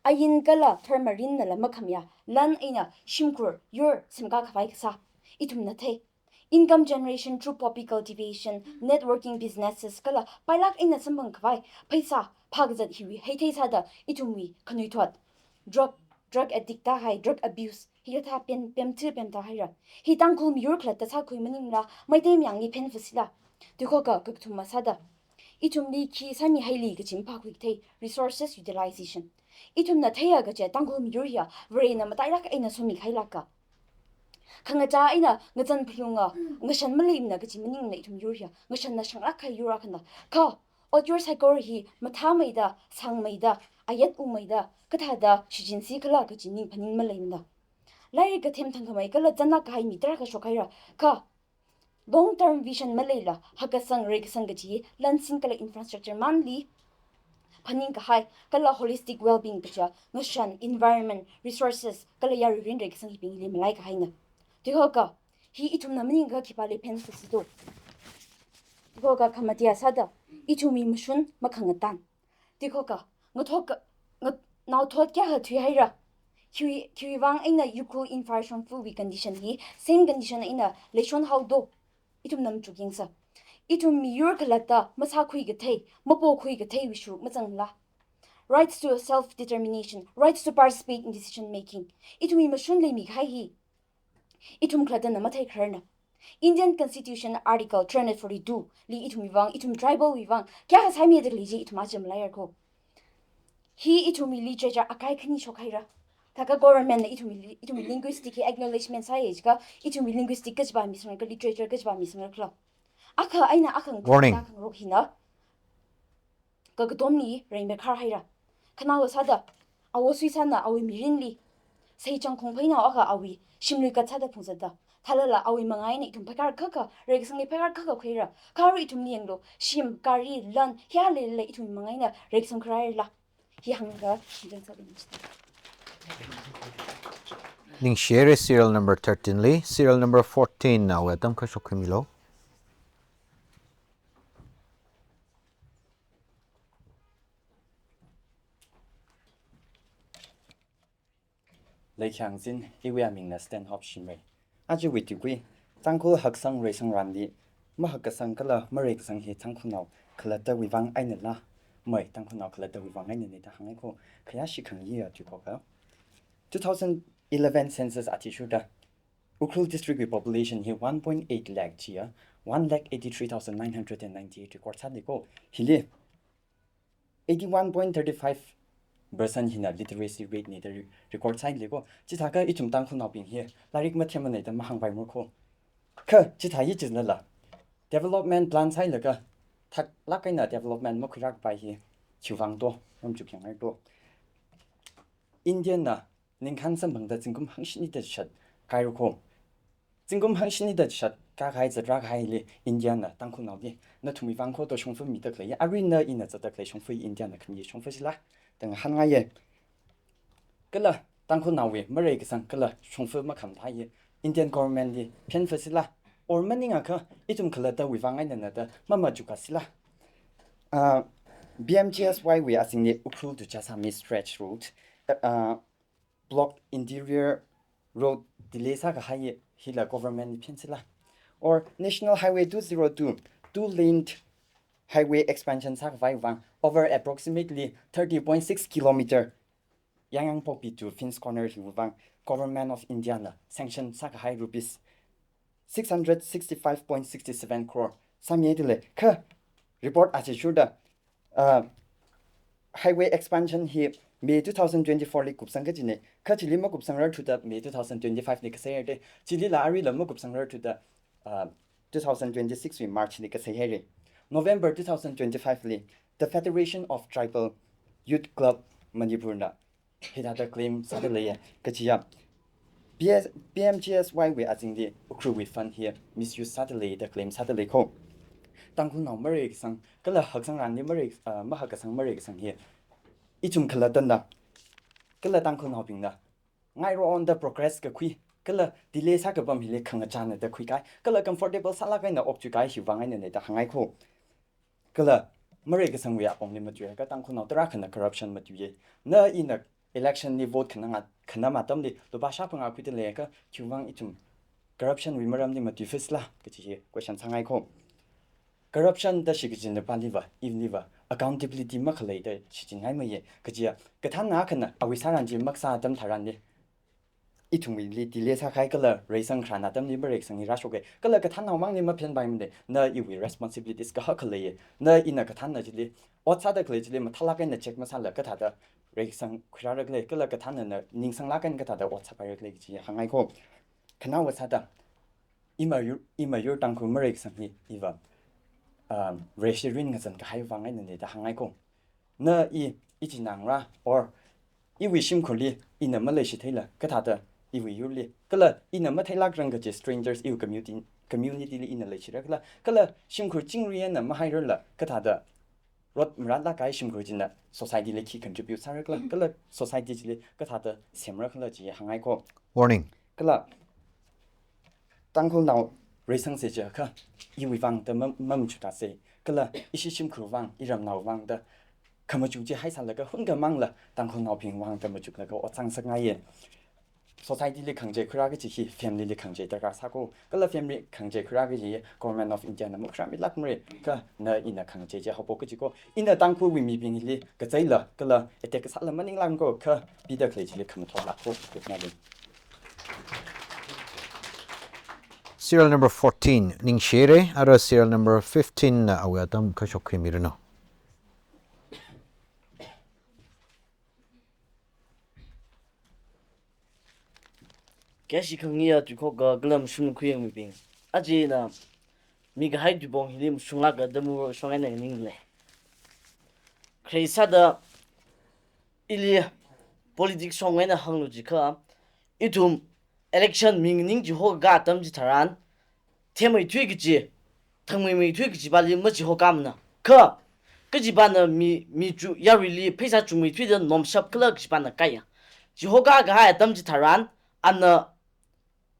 Ain kala tharmarinnala makhamayā lan eina shimkhur yur semkā khavai kasā ithumna thei. Income generation through poppy cultivation, networking businesses kala pailāk eina samphang khavai pheisā phākazat hiwui heithei sāda ithumwui khanuithot, drug, drug addict tāhai, drug abuse, hikathā pem, pemthi pemtāhaira. Hi Tangkhul miyur khalatta sākhui maningla, Meitei mayangli phenfasila. Tuikhoka, kakathuma sāda, ithumli khi sāmihaili kaji maphākhui kathei, resources utilization. Ithumna theiya kaje Tangkhul miyur hiya Varena matailāk eina somi khailāka. Khangachā eina ngazan phalunga ngashan maleimana kaji maningla ithum yur hiya ngashanna shanglāk kahai yur akhana. Kha Otyur saikora hi mathāmeida, sangmeida, ayat umeida, kathāda shichinsi khala kaji ning phaning maleimana. Lairik kathem thangkhamei kala zanna kahai mi tarākha shokhaira, kha long term vision maleila hakkasang reikasang kaji, lansin kala infrastructure manli phaning kahai, kala holistic well-being kaja, ngashan, environment, resources, kala yaruirin reikasang hibingli malai kahaina. Chihoka, hi ithumna maningakha khipāli phen sāsi do. Chihoka khamatiya sāda, ithumwui mashun makhangatan. Chihoka, ngathoka, ngat-, naothot kayākha thuihaira. Khiwui, khiwuivang eina Ukhrul Imphal shongfawui condition hi, same condition eina leishon haodo. Ithumna machukyangsa. Ithum miyur khalatta masākhui kathei, mapokhui katheiwui shuruk mazangla. Rights to self-determination, rights to participate in decision making. Ithumwui mashun leimi kahai hi ithum khalattana matheikhararna. Indian Constitution Article three hundred forty-two li ithumwui vang, ithum tribal wui vang kayākha sāmida khalei chi ithum aja malaiyar ko. Hi ithumwui literature akai khani shokhaira. Thākha government na ithumwui li-, ithumwui linguistic hi acknowledgement sāya jiakha, ithumwui linguistic kajipa misangra kha, literature kajipa misangra khala. Akha eina akha Warning. Akha ngarok hina kakatomli rengmekhar haira. Khanaowa sāda, awo Suisana awui mirinli seichang khongpheinao akha awui shimlui katsāda phungzatda, thālala awui manga eina ithum phaikhar khakha, reikasangli phaikhar khakha khuira. Kha arui ithumli yanglu, shim, gari, lan, hiyālila ithum manga eina reikasang khararla. Hi hānglaga, ningshihaira serial number thirteen li, serial number fourteen na atam kha shokhuimilu. Leikhyang zin, iwui amingna Stanhope Shimray. Ajawui tuikui, Tangkhul haksang reisang ranli, mahakkasang kala mareikasang hi Tangkhulnao khalattawui vang einala, mai Tangkhulnao khalattawui vang einana da hāngngai ko, khayāshi khangayi a tuikhokha. Two thousand eleven census athishurda, Ukhrul district wui population hi one point eight lakh chiya, one lakh eighty-three thousand nine hundred and ninety-eight record sāli ko, hili eighty-one point thirty-five percent hina literacy rate na da re-, record sāli ko. Chithākha ithum Tangkhulnaobing hi lairik mathemmana da mahāngpaimara ko. Kha chithā hi chilala, development plan sālaga, thaklāk eina development makhuirākapai hi khiwuivang do, ram chukyangai do. India na ningkhān samphangda zingkum hangshini da chishat kahaira ko. Zingkum hangshini da chishat kakahai zatrā kahaili India na Tangkhulnaoli nathumwui vang kho da shongfa mida khalei, arui na ina zatda khalei shongfa India na khani shongfa sila da ngahānngaiya. Kala Tangkhulnaowui mareikasang kala shongfa makhamathā hi Indian government li phenfa sila, or maningakha ithum khalattawui vang einana da mamachukka sila. Ah, P M G S Y wui azingli Ukhrul to Jessami stretch road, ah, block interior road delay sākahai hila government li phen sila. Or National Highway two zero two, two lane highway expansion sākhavai vang over approximately thirty point six kilometer, Yangyangpokpi to Phince Corner hiwui vang Government of India na sanction sākahai rupees six hundred sixty-five point six seven crore sāmihaida lei. Kha report athishurda, ah, highway expansion hi May two thousand twenty-four li kupsang kajina. Kha chili makupsangrarthuda May two thousand twenty-five li kasei haira. Chilila aruila makupsangrarthuda, ah, two thousand twenty-six wui March li kasei haira. November two thousand twenty-five li, the Federation of Tribal Youth Club Manipur na hithāda claim sāda leiya, kajiya, P S, P M G S Y wui azingli Ukhrulwui fund hi misuse sāda lei da claim sāda lei ko. Tangkhulnao mareikasang, kala haksang ranli marei, ah, mahakkasang mareikasang hi ithum khalattana, kala Tangkhulnaobingna ngairo on the progress kakhui, kala delay sākapam hili khangachāna da khuikahai, kala comfortable sālāk eina okthuikahai hiwui vang einana da hāngngai ko. Kala mareikasangwui apongli matuiakha Tangkhulnao tarākhana corruption matuiya. Na ina election li vote khananga, khanam atamli lupā shāphangā khuida leiakha khiwuivang ithum corruption wui maramli matuifa sila kaji hi question sāngai ko. Corruption da shikachinna pāliva, iliva accountability makhalei da shichinngaiya. Kajiya, kathānna akhana awui sāran chi makasā atam tharanli ithumwuili delay sākahai kala reisang kharā atamli mareikasang hi rāshoka. Kala kathānnao mangli maphenpaimana, na iwui responsibilities kahak khalei. Na ina kathānna chili, ot sāda khalei chili mathālāk eina check masāla kathāda reikasang khuirāra khalei, kala kathānnana ningsanglāk eina kathāda ot sāpaira khalei kaji hāngngai ko. Khanaowa sāda, ima yur, ima yur Tangkhul mareikasang hi, iva um, Vareshi mirin ngazan kahai vang eina ne da hāngngai ko. Na i, i chinangra, or iwui shimkhurli ina maleishitheila, kathāda iwui yurli. Kala ina matheilākrang kaji strangers iwui community, community li ina leishira kala, kala shimkhur chingri eina mahairarla, kathāda rot maratlāk kahai shimkhur china society li khi contribute sāra kala, kala society chili kathāda semra kala chi hāngngai ko. Warning. Kala Tangkhulnao reisangse jiakha, iwui vang da ma-, mamachuktāse. Kala ishi shimkhur vang, iramnao vang da khamachuk chi haisālaga hunkamangla Tangkhulnaobing vang da machuklaga ot sāngasakngaiye. Society li khangachei khuirā kaji hi family li khangachei darkar sā ko. Kala family khangachei khuirā kaji hi Government of India na makhuirāmilākmara. Kha na ina khangachei chi haophok kaji ko. Ina Tangkhulwui mibingli kacheila kala attack kasāla maninglāng ko, kha pida khalei chili khamathor lāko. Good morning. Serial number fourteen, Ningshire, ara serial number fifteen na awui atam kha shokkhuimiranu. Kayāshi khangayi tuikhoka kala mashun khuiyang mibing. Aja ina mikahai tuipong hili mashunglāka da mashong eina nganingle. Khalei sāda ili politics shong eina hānglu jiakha, ithum election mi nganing chihoka atam chitharan, themmeithui kaji, thangmeimeithui kaji pali machihokamana. Kha, kajipana mi, mi chu yaruili pheisā chungmeithuida nomshap kala kajipana kaiya. Chihoka kahai atam chitharan, ana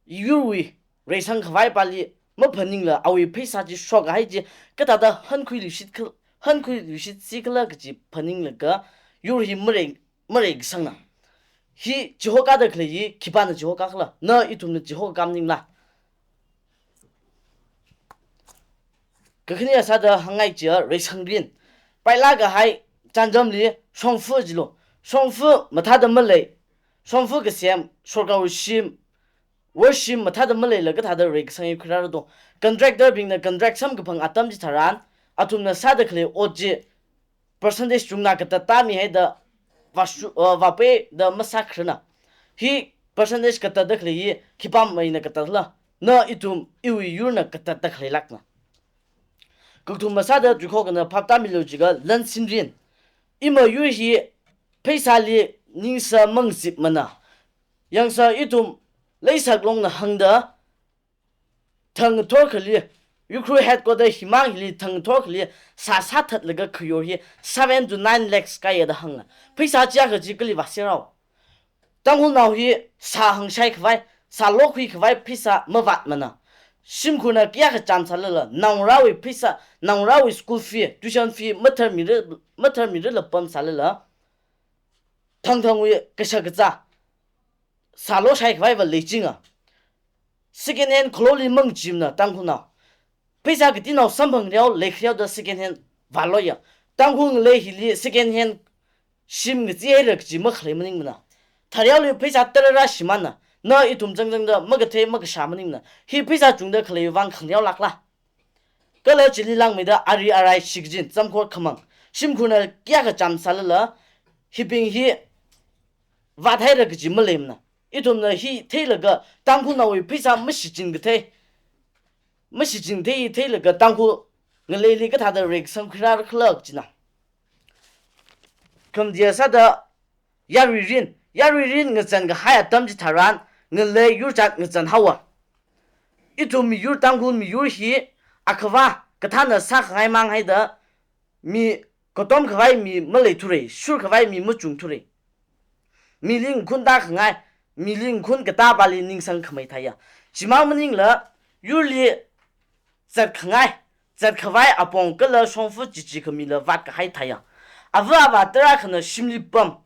yurwui reisang khavai pali maphaningla awui pheisā chi shokkahai chi kathāda hankhuiluishit kha-, hankhuiluishitsi kala kaji phaninglaga yur hi marei, mareikasangna. Hi chihokada khalei hi khipāna chihoka khala, na ithumna chihoka maningla. Kakhane sāda hāngngai chiakha reisang mirin. Pailāk kahai chānjamli shongfa jilu. Shongfa mathāda malei. Shongfa kasem, sorkarwui shim, worship mathāda maleila kathāda reikasang hi khuirāra do. Contractor bingna contract samkaphang atam chitharan, athumna sāda khalei ot chi percentage chungna katātā mihaida vāshu-, uh, vāpeida masākharana. Hi percentage katātā khalei hi khipāmeina katātala, na ithum iwui yurna katātā khaleilākna. Kakathuma sāda tuikhokana phaptāmilu jiakha lansin mirin. Ima yur hi pheisāli ningsa mangzipmana. Yangsa ithum Leisak Longna hāngda, thang thorkhali, Ukhrul headquarter himang hili thang thorkhali sā sāthatlaga khayor hi seven to nine lakhs kaiya da hāngna. Pheisā chiakha chi kali vāserao. Tangkhulnao hi sā hāngshai khavai, sā lokhui khavai pheisā mavātmana. Shimkhurna kayākha chānsālala, naongarāwui pheisā, naongarāwui school fee, tuition fee, matharmira, matharmirala pamsālala, thangthangwui kashak kazā sā loshai khavaiva leichinga. Second hand khaloli mangachimana Tangkhulnao. Pheisā katinao samphang khareo, lei khareoda second hand vāloya. Tangkhul ngalei hili second hand shim ngacheehaira kaji makhalei maningmana. Thareoli pheisā tarara shimānna. Na ithum changchangda makathei makashā maningmana. Hi pheisā chungda khalei vang khangareolākla. Kala chili langmeida ari arai shikachin, chamkhor khamang. Shimkhurna kayākha chānsālala, hibing hi vāthaira kaji maleimana. Ithumna hi theilaga Tangkhulnaowui pheisā mashichin kathei, mashichin kathei theilaga Tangkhul ngaleili kathāda reikasang khuirāra khala kajina. Khamatiya sāda yarui mirin, yarui mirin ngazan kahai atam chitharan, ngalei yurjat ngazan haowa. Ithum miyur, Tangkhul miyur hi akhava kathāna sākhangai mang haida, mi katom khavai mi maleithura, shur khavai mi machungthura. Mili ngakhun tākhangai, mili ngakhun katā pali ningsang khamei thāya. Chimang maningla, yurli zatkhangai, zatkhavai apong kala shongfa chichi khamila vātkahai thāya. Ava avā tarākhana shimli pam,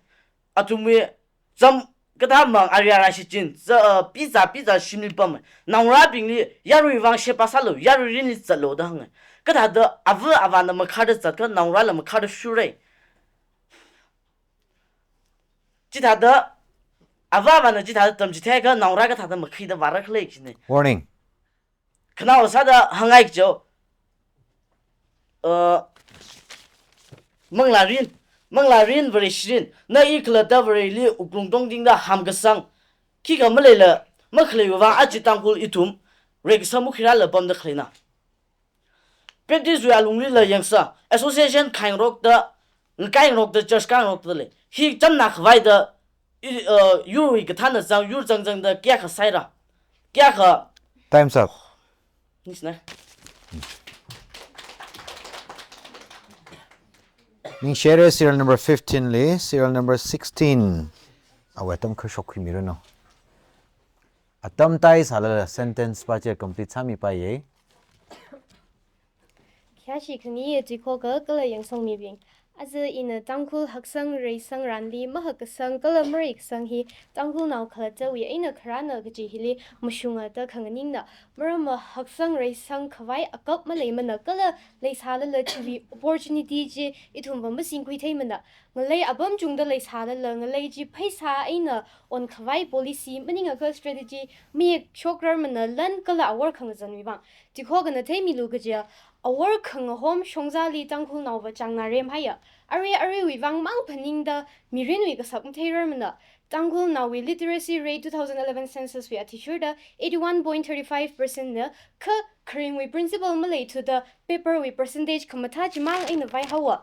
athumwui cham kathā mang ari arai shichin, za, uh, pizā, pizā shimli pam. Naongarābingli yarui vang sheba sālu, yarui mirinli zatlu da hānga. Kathāda ava avāna makharda zatkha, naongarāla makharda shurra. Chithāda, ava avāna chithāda tamchitheiakha, naongarā kathāda makhuida vāra khala kajina. Warning. Khanaowa sāda hāngngai kajo, uh, manglā mirin, manglā mirin, Vareshi mirin, na i khalatta Vareli wuklung tongtingda hamkasang, khikha maleila, makhaleiwui vang aja Tangkhul ithum, reikasang makhuirāla pamda khaleina. Baptist wui alungli la yangsa, association khaingarokta, ngakhaingarokta, church khaingarokta lei. Hi chamna khavai da, i, uh, yurwui kathāna zang, yur zangzangda kayākha saira. Kayākha. Time's up. Nisna. Ningshire serial number fifteen li, serial number sixteen. Awui atam kha shokkhuimiranu. Atam tai sālala sentence pa chi complete sāmipaiye. Khayāshi khani ya chikho ka kala yangsangmibing. Aja ina Tangkhul haksang reisang ranli mahakasang kala mareikasang hi Tangkhulnao khalattawui eina kharāna kaji hili mashunga da khanganingna. Maramva haksang reisang khavai akap maleimana kala leisālala chiwui opportunity chi ithumva masingkhui theimana. Ngalei apam chungda leisālala ngalei chi pheisā eina onkhavai policy maningakha strategy mayek shokrarmana lan kala awor khangazanwui vang. Chikho kana theimilu kajiya, awor khangahom shongzali Tangkhulnaova chāngnā remhaiya. Arui aruiwui vang mang phaningda mirinwui kasak matheirarmana. Tangkhulnaowui literacy rate two thousand eleven census wui athishurda eighty-one point thirty-five percent na, kha kharingwui principle maleithuda paper wui percentage khamathā chimang eina vaihaowa.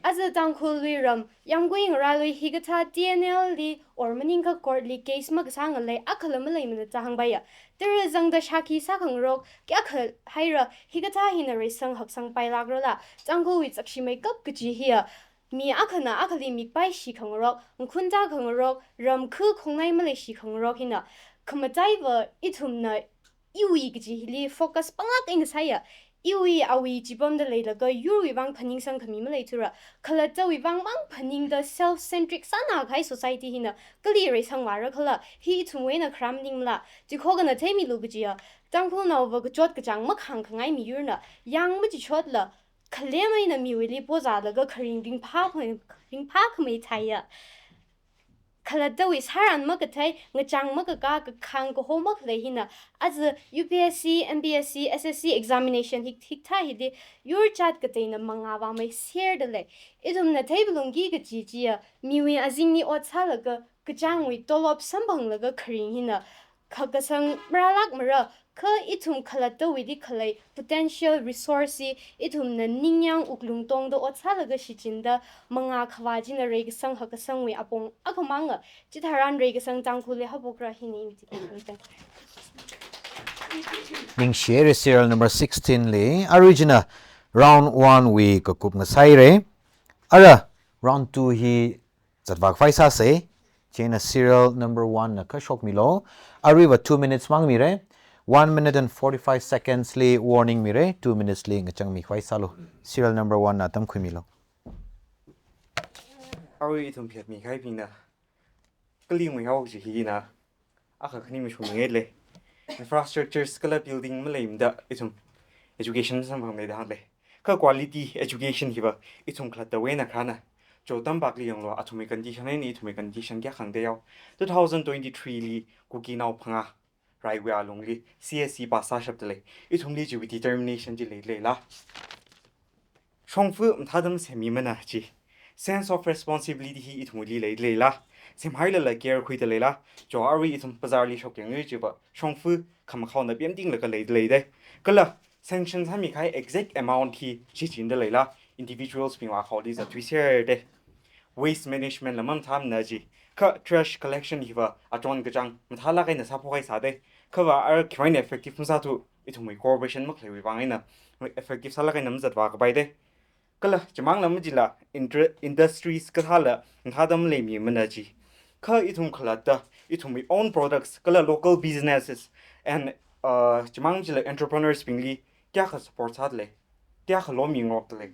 Aja Tangkhul lui ram, yangkui ngarā lui hikathā T N L li or maningakha court li case makasā ngalei akhala maleimana da hāngpaiya. Tara zangda shākhi sākhangarok kayākha haira, hikathā hina reisang haksang pailakrala. Tangkhulwui chakshi meikap kaji hiya, mi akhana akhali mikpai shikhangarok, ngkhun tākhangarok, ram khu khongnai maleishi khangarok hina. Khamataiva ithumna iwui kaji hili focus panglāk eina sāya. Iwui awui chipamda leilaga yurwui vang phaningsang khami maleithura. Khalattawui vang mang phaningda self-centric sānakahai society hina kali reisang vāra khala, hi ithumwui eina kharā maningmala. Chikho kana theimilu kajiya, Tangkhulnaova kachot kachāng makhāngkhangai miyurna, yang machichotla, khalem eina miwuili pozālaga kharing ringphā khamei, ringphā khamei thaiya. Khalattawui sāran makathei, ngachāng makakā, kakhāng kaho makhalei hina, aja U P S C, M P S C, S S C examination hik, hikathā hili, yur jat kateina mangā vāmeiserda lei. Ithumna theiphalungki kaji chiya, miwui azingli ot sālaga, kachāngwui tolop samphanglaga kharing hina, khakasang marālākmara, kha ithum khalattawuili khalei potential resource hi ithumna ningyāng wuklung tongda ot sālaga shichinda mangā khavā china reikasang hakasangwui apong akhamanga, chitharan reikasang Tangkhulli haophokra hina ina tiki. Ningshire serial number sixteen li, arui china round one wui kakup ngasaire. Ara, round two hi zatvākhavai sāsei. Chieina serial number one na kha shokmilu. Aruiva two minutes mang mire. One minute and forty-five seconds li warning mire. Two minutes li ngachang mikhavai sālu. Serial number one na atam khuimilu. Arui ithum phet mikahai bingna kali ngui hao chi hina, akha khani mashung ngai lei. Infrastructures kala building maleimada ithum education samphangmeida hānglei. Kha quality education hiva ithum khalattawui eina kharāna. Cho tampakli yanglu, athumwui condition eina ithumwui condition kayākha hāngda yao. Two thousand twenty-three li Kukinao phangā raiwui alungli C S C pass sāshapda lei. Ithumli chiwui determination chi leileila. Shongfa mathāda masemmi mana chi. Sense of responsibility hi ithumli leileila. Semhailala care khuida leila. Cho arui ithum bazarli shokyang chiva shongfa khamakhaona pemtinglaga leilei de. Kala sanction sāmikahai exact amount hi shichinda leila. Individuals bingwui akhaoli zatthuiser de. Waste management la mamathāmana chi. Kha trash collection hiva achon kachāng mathālāk eina sāphok haisā de. Khava ara khiwui eina effective masāthu, ithumwui corporation makhaleiwui vang eina effective sālāk eina mazatvākapai de. Kala chimangla majila inter-, industries kathāla mathāda maleimi mana chi. Kha ithum khalatta, ithumwui own products, kala local businesses, and, uh, chimang majila entrepreneurs bingli kayākha support sāda lei, kayākha lomi ngarokda lei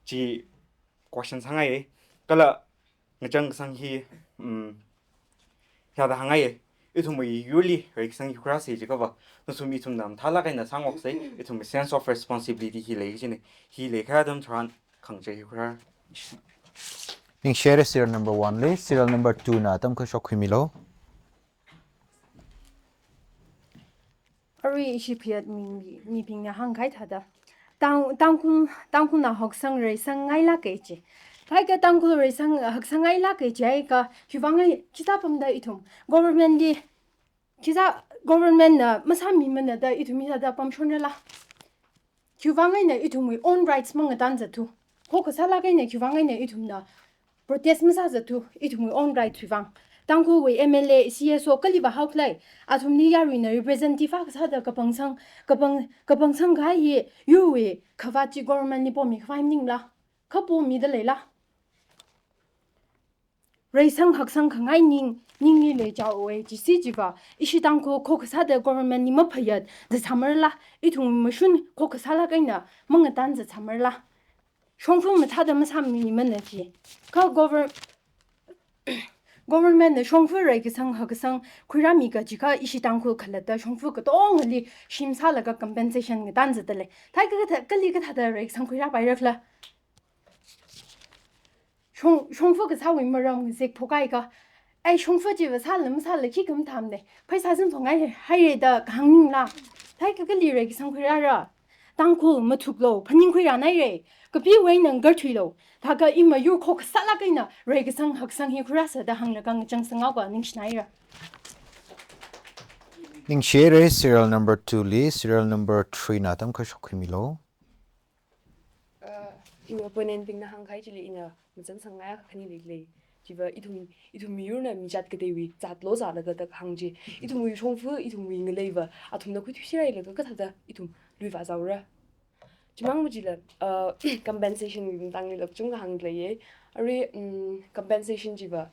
chi question sāngaiye. Kala ngachang kasang hi, um, hithāda hāngngaiye. Ithumwui yurli reikasang hi khuirāsei jiakhava, nathum ithumna mathālāk eina sāngaroksei, ithumwui sense of responsibility hi lei kajina. Hi leikha atam tharan khangachei hi khuirāra. Ningshire serial number one li, serial number two na atam kha shokkhuimilu. Arui ishi phet mi, mi, mibingna hāngkahai thāda. Tang, Tangkhul, Tangkhulna haksang reisang ngailāke chi. Kaikha Tangkhul reisang, haksang ngailāke chi, kaikha hiwui vang chithā pamda ithum government li, chithā government na masāmi mana da ithum hithāda pamshonrala. Khiwuivang eina ithumwui own rights mangathan zatthu. Khokkha sālāk eina khiwuivang eina ithumna protest masā zatthu, ithumwui own rights wui vang. Tangkhulwui M L A, C S O kali vāhaokhalei, athumli yaruina representative akha sāda kapangsang, kapang, kapangsang kahai hi yurwui khavāt chi government li pomi khavai maningla, kha pomida leila. Reisang haksang khangai ning, ningli leichaowe, chisi chiva, ishi Tangkhul khokkha sāda government li maphayat, da sāmarala, ithum mashun khokkha sālāk eina mangathan zat sāmarala. Shongfa mathāda masāmimana chi. Kha gover-, government na shongfa reikasang hakkasang khuirāmi kajikha ishi Tangkhul khalatta shongfa katongali shim sālaga compensation ngathan zatda lei. Thāi ka, katha, kali kathāda reikasang khuirāpairakhala. Shong, shongfa kasāwui maram ngazek phokhaika. Ai shongfa chiva sāla masāla khikha mathāmane. Pheisā zimphang ngai haire da kahāng maningla. Thāi ka kali reikasang khuirāra. Tangkhul mathuklo, phaningkhuirānaire. Kapiwui eina ngakarthuilo. Thākha ima yur khokkha sālāk eina reikasang haksang hi khuirāsa da hānglaga ngachangsanghaoka, ningshinaira. Ningshire, serial number two li, serial number three na tamkha shokhuimilu. Uh, iwui opponent bingna hāngkahai chili ina machangsang ngaiya khani leilei. Chiva ithum, ithum miyurna mijat kateiwui zatlo zālaga da kahāng chi. Ithumwui shongfa, ithumwui ngaleiva, athumna khuithuishirai laga kathāda ithum lui vāzaora. Chimang machila, uh, compensation wui matangli la kachungkha hāngda leiye. Arui, um, compensation chiva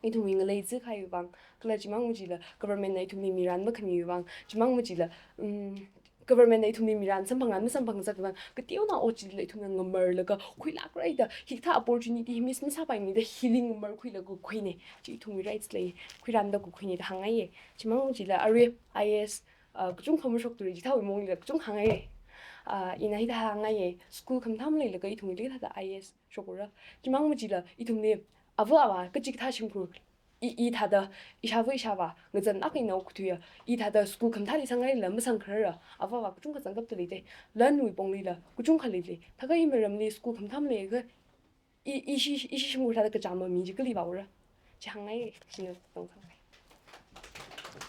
ithumwui ngalei zikahaiwui vang, kala chimang machila government na ithumli miran makhamiwui vang, chimang machila, um, government na ithumli miran samphangran masamphangzatwui vang, kateonao chila ithumna ngamarlaga khuilākrai da, hikathā opportunity hi miss masāpaimida hili ngamarkhuilaga khuine, chi ithumwui rights lei, khuiranda khuine da hāngngaiye. Chimang machila arui I A S, uh, kachungkha mashokthura, chithāwui mongla kachungkha hāngngaiye. Uh, ina hithā hāngngaiye, school khamathā maleilaga ithumli kathāda I A S shokra. Chimang machila ithumli ava avā kachikathā shimkhur, i, i thāda, ishāva ishāvā ngazanlāk eina okthuiya, i thāda school khamathāli sangngaila masangkharara, ava avā kachungkha zangkapda leite, lanwui ponglila kachungkha leilei. Thākha i maramli school khamathā maleiakha, i, ishi, ishi shimkhur thāda kachāma mi chi kali vāora. Chi hāngngaiye, china tongkhangai.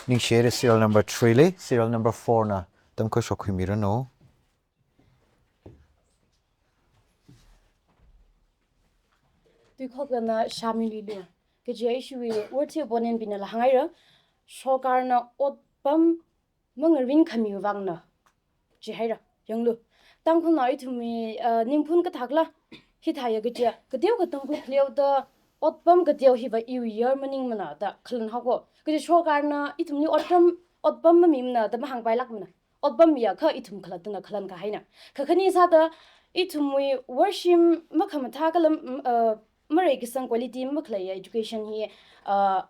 Ningshire, serial number three li, serial number four na tamkha shokhuimiranu. Tuikhokna Shamili lu. Kaji ishiwui worthy opponent bingna la hāngngaira. Sorkarna otpam mangarinkhamiwui vangna, jihaira. Yanglu. Tangkhulnao ithumwui, uh, ningphun kathākhala hithāya kaji, kateokha Tangkhul khaleoda otpam kateo hiva iwui yar maningmana da khalan haoko. Kaji sorkarna ithumli otpam, otpam mamimana da mahāngpailākmana. Otpam miakha ithum khalattana khalan kahaina. Kakhane sāda ithumwui worshim makhamathā kala, mm, uh, mareikasang quality makhaleiya education hi, uh,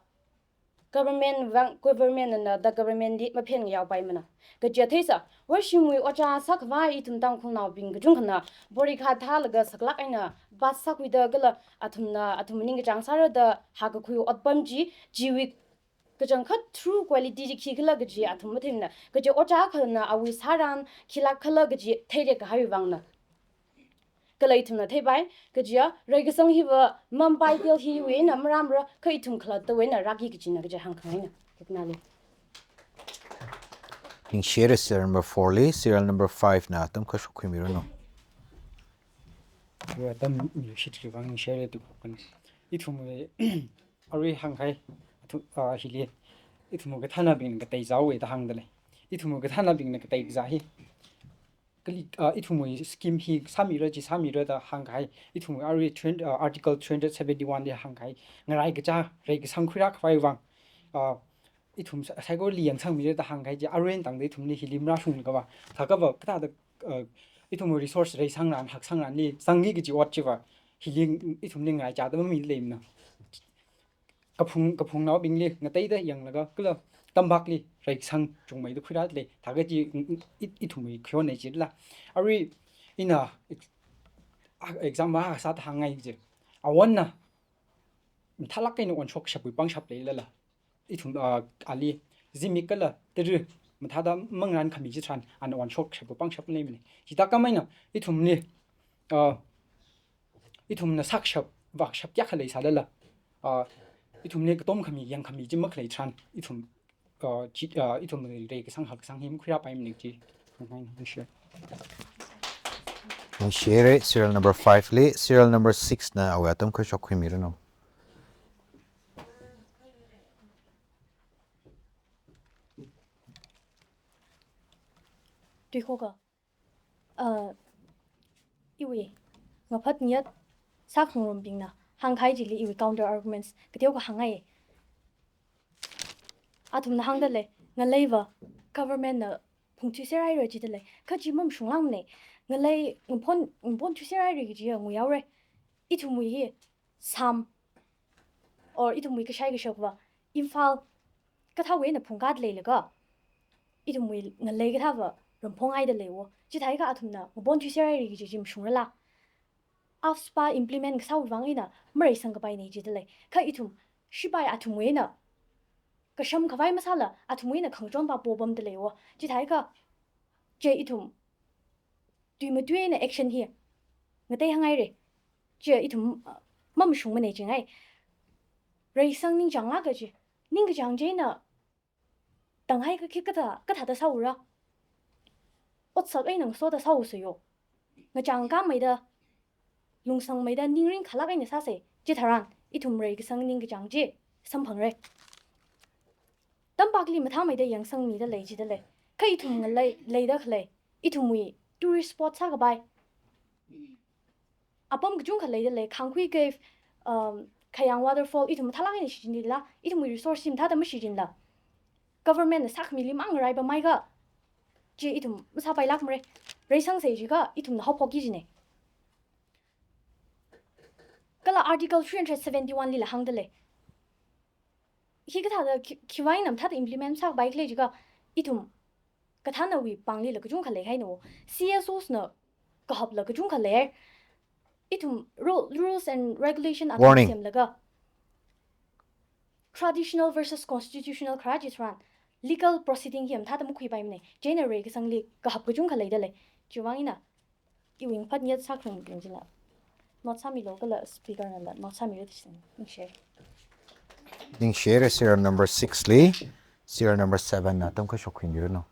government vang, government na da government li maphen ngayaopaimana. Kaji theisa, worshimwui ojā sākhavai ithum Tangkhulnaobing kachungkhana porikha thālaga saklāk eina pass sākhuida kala athumna, athum ningkachāng sāra da hākakhui otpam chi, chiwui kachangkhat true quality chi khikhala kaji athum matheimana. Kaji ojā akhana awui sāran khilākkhala kaji theirek kahaiwui vangna. Kala ithumna theipai, kajiya, reikasang hiva mampaithil hiwui eina maramra, kha ithum khalattawui eina rāki kajina kaji hāngkhangaina. Kaknali. Ningshire, serial number four li, serial number five na tamkha shokhuimiranu. Yo, atam mi shitkhavai ningshire tu kan. Ithumwui arui hāngkahai, athu, ah, hili, ithumwui kathānabingna kateizāhaowe da hāngda lei. Ithumwui kathānabingna kateizā hi kali, ah, ithumwui scheme hi sāmira, chi sāmira da hāngkahai, ithumwui arui three hundred, ah, Article three hundred seventy-one li hāngkahai, ngaraikachā reikasang khuirākhavai vang, ah, ithum sa-, saikorali yangsangmira da hāngkahai chi, arui eina tangda ithumli hili marāshungkava, thākava kathāda, ah, ithumwui resource reisangran, haksangranli zangki kaji ot chiva, hili ithumli ngaraikachāda mamida leimana. Kaphung, kaphungnaobingli ngateida yanglaga, kala tampak li reisang chungmeida khuirāda lei, thākha chi, mm, mm, i, ithumwui khayonna chila. Arui ina ex-, a, exam va sāda hāngngai chi. Awonna mathālāk eina onshokshapwui pangshap leilala, ithum, ah, ali zimik kala tara mathāda mangarankhami chitharan ana onshokshapwui pangshap leimana. Chithākhameina ithumli, ah, ithumna sākashap, vākashap kayākha leisālala, ah, ithumli katomkhami, yangkhami chi makhalei tharan, ithum, ah, chi, ah, ithum reikasang haksang hi makhuirāpaimana chi. Ningshire. Ningshire, serial number five li, serial number six na awui atam khuishok khuimiranu. Tuikhoka, uh, iwui ngaphat niyat sākhangarumbingna hāngkahai chili iwui counter arguments kateokha hāngngai. Athumna hāngdalei, ngaleiva government na phungthuiserhaira jidalei. Kha chi mamashunglākmane. Ngalei ngaphon, ngaphon thuiserhaira kajiya nguihaora. Ithumwui hi Assam or ithumwui kashai kashakva Imphal kathāwui eina phungkāda leilaga, ithumwui ngalei kathāva ramphonghaida leiwo. Chithākha athumna ngaphon thuiserhaira kaji chi mashungrala. AFSPA implement kasāwui vang eina mareisangkapaine jidalei. Kha ithum shipai athumwui eina kasham khavai masāla athumwui eina khangachonva popamda leiwo. Chithākha chi ithum tui matui eina action hi ngateihānghaira. Chi ithum, uh, mamashungmane jingai. Reisang ningchānglāk kaji, ningkachāng chieina tanghai kakhi kathā, kathāda sāura. Otsak eina ngasoda sāusa yo. Ngachang kameida, lungsangmeida, ningring khalāk eina sāsa. Chitharan ithum reikasang ningkachāng chi samphangra. Tampakli mathāmeida yangsangmida lei jidalei. Kha ithum ngalei leida khalei, ithumwui tourist spot sākapai apam kachungkha leidalei, Khangkhui Cave, um, Khayang Waterfall, ithum mathālāk eina shichinlila, ithumwui resource chi mathāda mashichinla, government na sākhamili mang ngarai pamhaiakha, chi ithum masāpailākmara. Reisangsa jiakha ithumna haophokki jine. Kala Article three hundred seventy-one lila hāngdalei. Hikathāda khi-, khiwui eina mathāda implement sākapai khala jiakha, ithum kathānawui panglila kachungkha leihaina wo. C S Os na kahapla kachungkha lei. Ithum ru-, rules and regulation athum Warning. Semlaga traditional versus constitutional kharā chitharan legal proceeding hi mathāda makhuipaimane. Chieina reikasangli kahap kachungkha leidalei. Chiwui vang eina iwui ngaphat niyat sākhangarumbing chila note sāmilu kala speaker nala note sāmilu da shitsang. Ningshire. Ningshire, serial number six li, serial number seven na atam khuishok khuimiranu.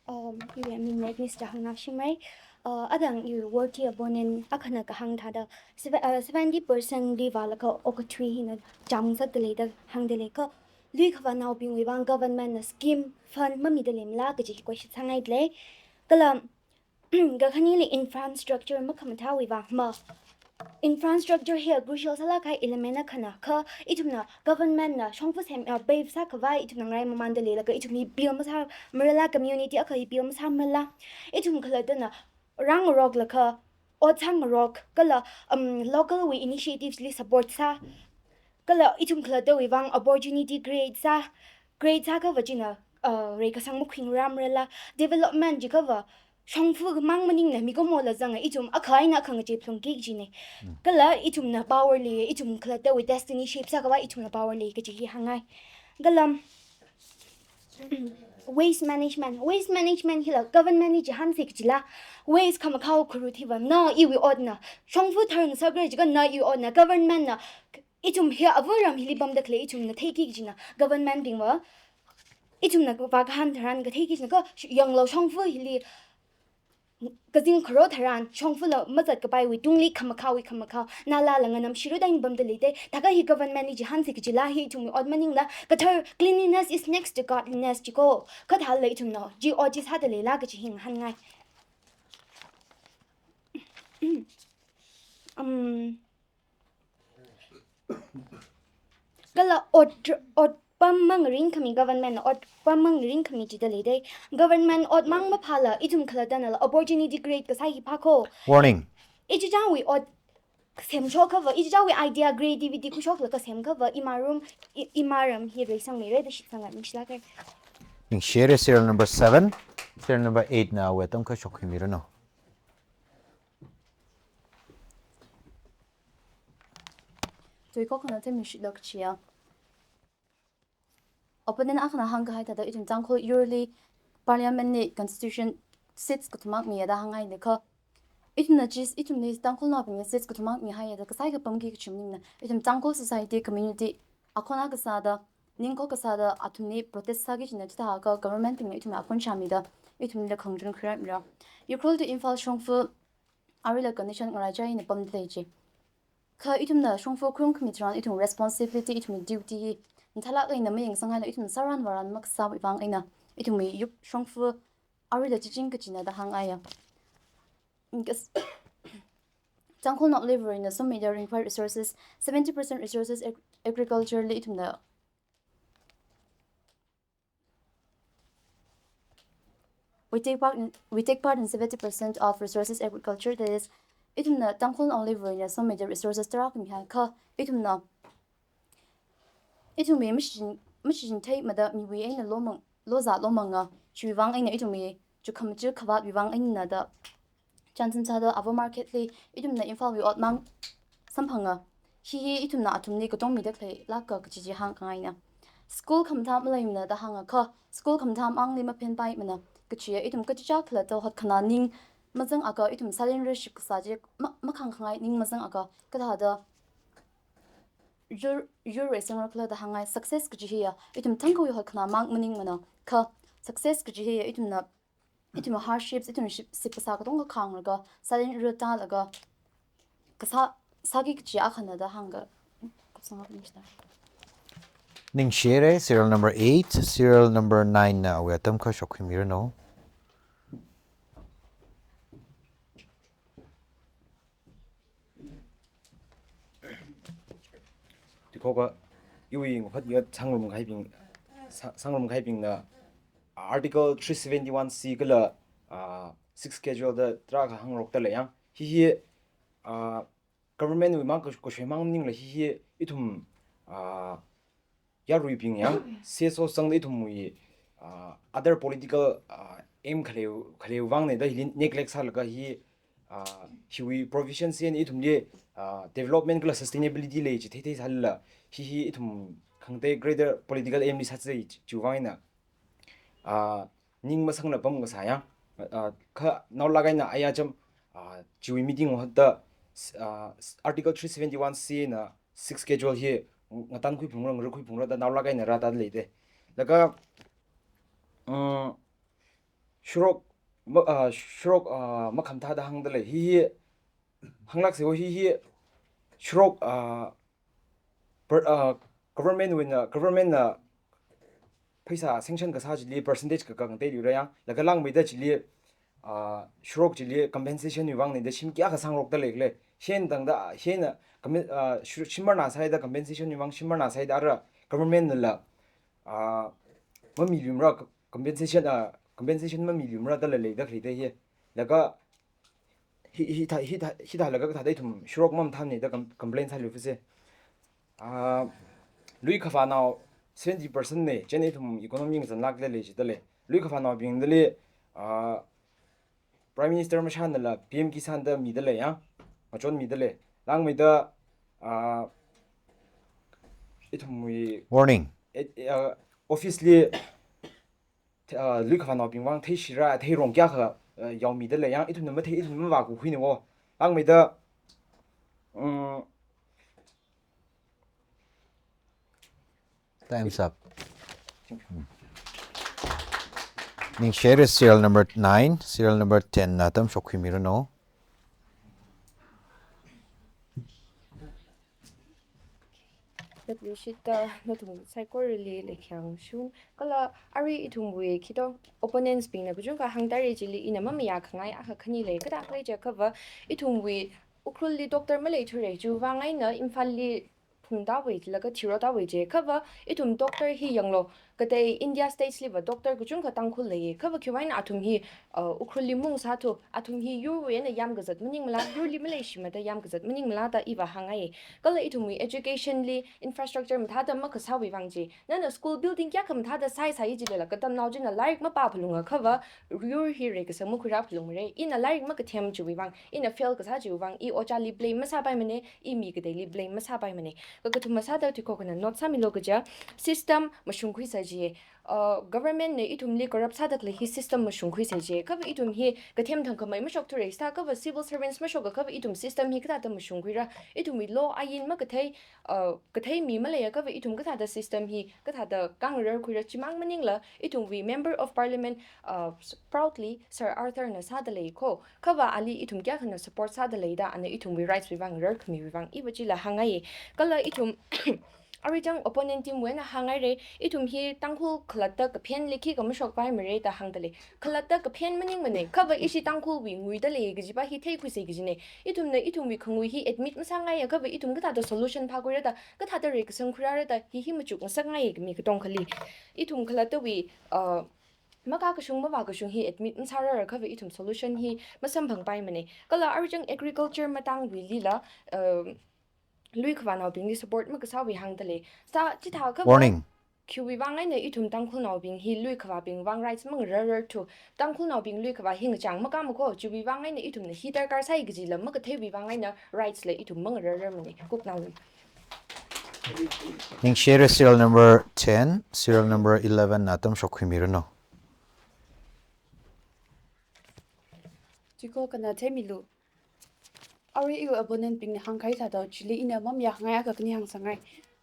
Um, iwui aming Agnes Chahangna shimrai. Uh, adang iwui worthy opponent akhana kahāng thāda seve-, uh, seventy percent li vālaga okathui hina chāngsakdalei da hāngdalei kha, lui khavānaobingwui vang government na scheme fund mamidaleimala kaji hi question sāngaidalei. Kala kakhaneli infrastructure makhamathāwui vang ma. Infrastructure hi crucial sālāk kahai element akhana kha, ithumna government na shongfa sem, uh, pave sākhavai ithumna ngarai mamāndaleilaga ithumli bill masāmarala, community akha hi bill masāmarala. Ithum khalattana rāngaroklaga ot sāngarok kala, um, local wui initiatives li support sā. Kala ithum khalattawui vang opportunity create sā, create sāakhava china, uh, reikasang makhuingarāmarala, development jiakhava shongfa mang maningla mikumola zanga ithum akha eina akha ngachei phalungki kajine. Mm. Kala ithumna power lei, ithum khalattawui destiny shape sākhavai ithumna power lei kaji hi hāngngai. Kala waste management. Waste management hila government na chihānsa kajila. Waste khamakhao kharut hiva na iwui otna shongfa tharngasakra jiakha na iwui otna government na ithum hi avāram hili pamda khalei ithumna theiki kajina government bingva. Ithumna vākahān tharan katheiki kajina kha sh-, yanglu shongfa hili kazing kharo tharan shongfala mazatkapaiwui tungli khamakhaowui khamakhao nalala nganamshirada eina pamdaleidei. Thākha hi government na chihānsa kajila hi ithumwui ot maningla, kathar, cleanliness is next to godliness jiko. Kathāla ithumna chi ot chi sādaleila kaji hi ngahānngai. Um, kala ot, otpam mang ringkhami, government na otpam mang ringkhami jidaleidei. Government ot mang maphāla ithum khalattanala opportunity create kasā hi phāko. Warning. Ichichāwui ot semshokhava, ichichāwui idea, creativity khuishoklaga semkhava imarum, i-, imaram hi reisangmeira da shitsanga. Ningshilāka. Ningshire, serial number seven. Serial number eight na awui atam khuishok khuimiranu. Tuikhokhana themishitda kachiya. Opponent akhana hāngkahai thāda ithum Tangkhul yurli parliament li constitution seats kathum mak miya da hāngngailei kha. Ithumna chis, ithumli Tangkhulnaobingli seats kathum mak mihaiya da kasai kapamki kachi maningla, ithum Tangkhul society community akhon akha sāda ningkok kasāda athumli protest sāki kajina, chithākha government bingna ithumli akhon shāmida ithumli khangachon khuirāmira. Ukhrul to Imphal shongfa aruila condition ngaraichai eina pamda lei chi. Kha ithumna shongfa khuiung khami tharan ithum responsibility, ithumwui duty hi mathālāk eina mayangsanghaila ithum sāran vāran makasāwui vang eina ithumwui yur shongfa aruila chiching kachina da hāngngaiya. Kas-, Tangkhul naolei wuina somida ringphai resources, seventy percent resources ag-, agriculture li ithumna We take part in, we take part in seventy percent of resources agriculture, that is, ithumna Tangkhul naolei wuina somida resources tarākha mihai kha, ithumna, ithumwui mashichin, mashichinthei mada miwui eina lomang, lozā lomanga, chiwui vang eina ithumwui chukhamaja khavātwui vang eina da chānjam sāda āva market li ithumna Imphal wui ot mang samphanga. Hi hi ithumna athumli katong mida khaleilāka kaji chi hāngkhangaina. School khamathā maleimana da hānga kha, school khamathā mangli maphenpaimana. Kachiya ithum kachichā khalatta hotkhanā ning mazangakha ithum sālingraship kasā chi ma-, makhangkhangai ning mazangakha, kathāda yur, yur reisang rakhala da hāngngai. Success kaji hiya ithum thangkhawui hotkhanā mang maningmana. Kha success kaji hiya ithumna ithum hardships, ithum ship, sip kasā katonga khānglaga, sālingra tālaga, kasā, sāki kachi akhana da hāngga. Ningshire, serial number eight, serial number nine na awui atam kha shokhuimiranu. Tikhoka, iwui ngakhat ngat sangrumkahaibing, sa-, sangrumkahaibingna Article three seventy-one C kala, ah, Sixth Schedule da tarākha hāngrokta lei yang. Hi hi, ah, government wui mang ka-, kashoimang maningla hi hi ithum, ah, yaruibing yang, C S O zangda ithumwui, ah, other political, ah, aim khalei, khaleiwui vangna da hili neglect sālaga hi, ah, hiwui provision chi eina ithumli, ah, development kala sustainability lei chi theithei sālala, hi hi ithum khangatei greater political aim li sāsei chi, chiwui vang eina, ah, ning masangla pam kasā yang, ah, kha naolāk eina aya cham, ah, chiwui meeting hotta, s-, ah, s-, Article three seventy-one C na Sixth Schedule hi ngatankhui phungra, ngarukkhui phungra da naolāk eina rātāda leida. Laga, um, shurok ma-, ah, shurok, ah, makhamathāda hāngda lei. Hi hi, hānglāksei wo hi hi, shurok, ah, per-, ah, government wuina, government na pheisā sanction kasā chili percentage kakang teilira yang, laga langmeida chili, ah, shurok chili compensation wui vangna da shim kayākha sangrokta leikhala. Hina tangda, hina, compen-, ah, shu-, shim marnā sāhaida compensation wui vang shim marnā sāhaida ara government nala, ah, mamiluimara, compensation, ah, compensation mamiluimara da laleida khaleida hi. Laga hi, hithā, hithā, hithālaga kathāda ithum shurok mamathāmana da com-, complain sāluifuse. Ah, lui khavānao seventy percent na, chieina ithum economy ngazanlākla lei jida lei. Lui khavānaobingdali, ah, Prime Minister mashānala P M Kisan da mida lei yang, ngachonmida lei. Langmeida, ah, ithumwui warning. Eh, eh, ah, office li, ah, lui khavānaobing vang theishira, theirong kayākha, ah, yaomida lei yang, ithumna mathei, ithumna mavākakhuina wo. Langmeida, um, Time's up. Hmm. Ningshire, serial number nine, serial number ten na atam shokhuimiranu. Latluishita nathum saikorali leikhyang shun. Kala arui ithumwui khito opponents bingna kachungkha hāngtāra chili ina mamayākhangai akha khani lei. Kathāda khalei jiakhava ithumwui Ukhrulli doctor maleithura, chiwui vang eina Imphalli phungtāvai laga thirotāvai jiakhava ithum doctor hi yanglu. Katei India states liva doctor kachungkha Tangkhul leiya. Khava khiwui vang eina athum hi, uh, Ukhrulli maungsāthu, athum hi yurwui eina yamkazat maningmala, yurli maleishimada yamkazat maningmala da iva hāngngai. Kala ithumwui education li infrastructure mathāda makasāwui vang chi. Nana school building kayākha mathāda sāi sāi jilala katamnao china lairik mapāphalungakhava, yur hi reikasang makhuirāphalungmara. Ina lairik makathem chiwui vang, ina fail kasā chiwui vang, i ojāli blame masāpaimana, i mi kateili blame masāpaimana. Kakathuma sāda tikhokhana note sāmilu kaja, system mashungkhuisa jiya. uh, government na ithumli corrupt sāda khalei hi system mashungkhuisa je. Khava ithum hi kathem thangkhamei mashokthura sita, khava civil servants mashoka, khava ithum system hi kathāda mashungkhuira, ithumwui law ain makathei, uh, kathei mi maleiya, khava ithum kathāda system hi kathāda khangararkhuira, chimang maningla ithumwui Member of Parliament, uh, s-, proudly Sir Arthur na sāda lei ko. Khava ali ithum kayākhana support sāda leida, ana ithumwui rights wui vang, rarkhamiwui vang, iva chila hāngngai. Kala ithum aruichang opponent team wui eina hānghaira, ithum hi Tangkhul khalatta kaphenli khikha mashokpaimara da hāngda lei. Khalatta kaphen maningmana, khava ishi Tangkhulwui nguida lei kajiva hi theikhuisa kajina. Ithumna ithumwui khangui hi admit masāngaiya, khava ithum kathāda solution phākhuira da, kathāda reikasang khuirara da, hi hi machukngasakngai kami katonga khali. Ithum khalattawui, uh, makakashung mavākashung hi admit masārara, khava ithum solution hi masamphangpaimana. Kala aruichang agriculture matangwuilila, um, lui khavānaobingli support makasāwui hāngda lei. Sa chithā khava Warning. Khiwui vang eina ithum Tangkhulnaobing hi lui khavābing vang rights mangarararthu. Tangkhulnaobing lui khavā hi ngachang makāmako, chiwui vang eina ithumna hi darkar sai kajila makatheiwui vang eina rights la ithum mangarararmana. Kuknālu. Ningshire, serial number ten, serial number eleven na atam shokhuimiranu. Tuikhokana theimilu. Arui iwui opponent bingna hāngkahai thāda chili ina mamayākhangai akha khani hāngsangngai.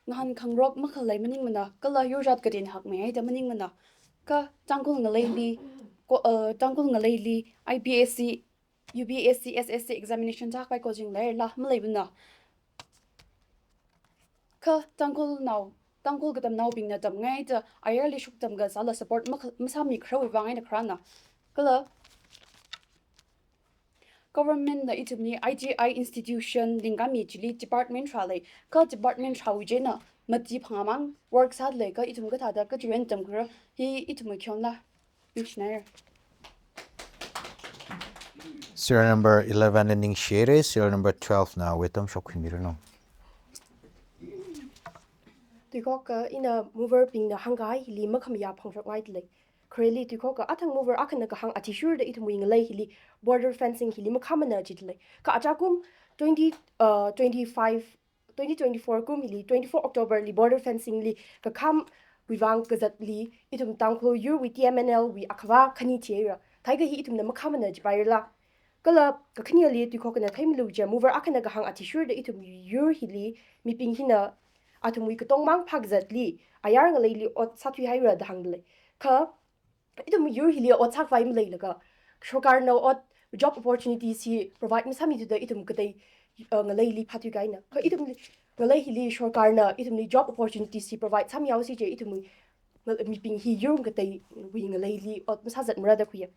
Ngahānkhangarok makhalei maningmana, kala yur jat kateina hakmeihaida maningmana. Kha Tangkhul ngaleili, ko, uh, Tangkhul ngaleili I P S C, U P S C, S S C examination thākhavai coaching leila maleimana. Kha Tangkhulnao, Tangkhul katamnaobingna tamngaida ayarli shoktam kasāla support makha-, masāmikharawui vang eina kharāna. Kala government na ithumli I T I institution lingkhami chili department tharā lei. Kha department tharāwui china mati phangāmang work sāda lei, kha ithum kathāda kachiwui eina tamkhuira, hi ithumwui khayonla. Ningshire. Serial number eleven li ningshire, serial number twelve nawui atam shokhuimiranu. Tuikhoka ina mover bingna hāngkahai hili makhamayā phongshokngaida lei. Khareli tuikhoka athang mover akhana kahāng athishurda ithumwui ngalei hili border fencing hili makhāmana jida lei. Kha achakum twenty, uh, twenty-five, twenty twenty-four kum hili, twenty-four October li border fencing li kakhamwui vang kazatli ithum Tangkhul yurwui T M N L wui akhavā khani thihaira. Thākha hi ithumna makhāmana jipairala. Kala kakhaneli tuikhokana theimilu je, mover akhana kahāng athishurda ithum yur hili mibing hina athumwui katongmang phākazatli ayar ngaleili ot sāthuihaira da hāngda lei. Kha ithum yur hili ot sākhavai maleilaga, sorkarna ot, job opportunities hi provide masāmithuda ithum katei, uh, ngaleili phāthuikahaina. Kha ithum ngalei hili sorkarna ithumli job opportunities hi provide sāmihaosi je, ithum ngal-, mibing hi yur kateiwui ngaleili ot masāzatmara da khuiya.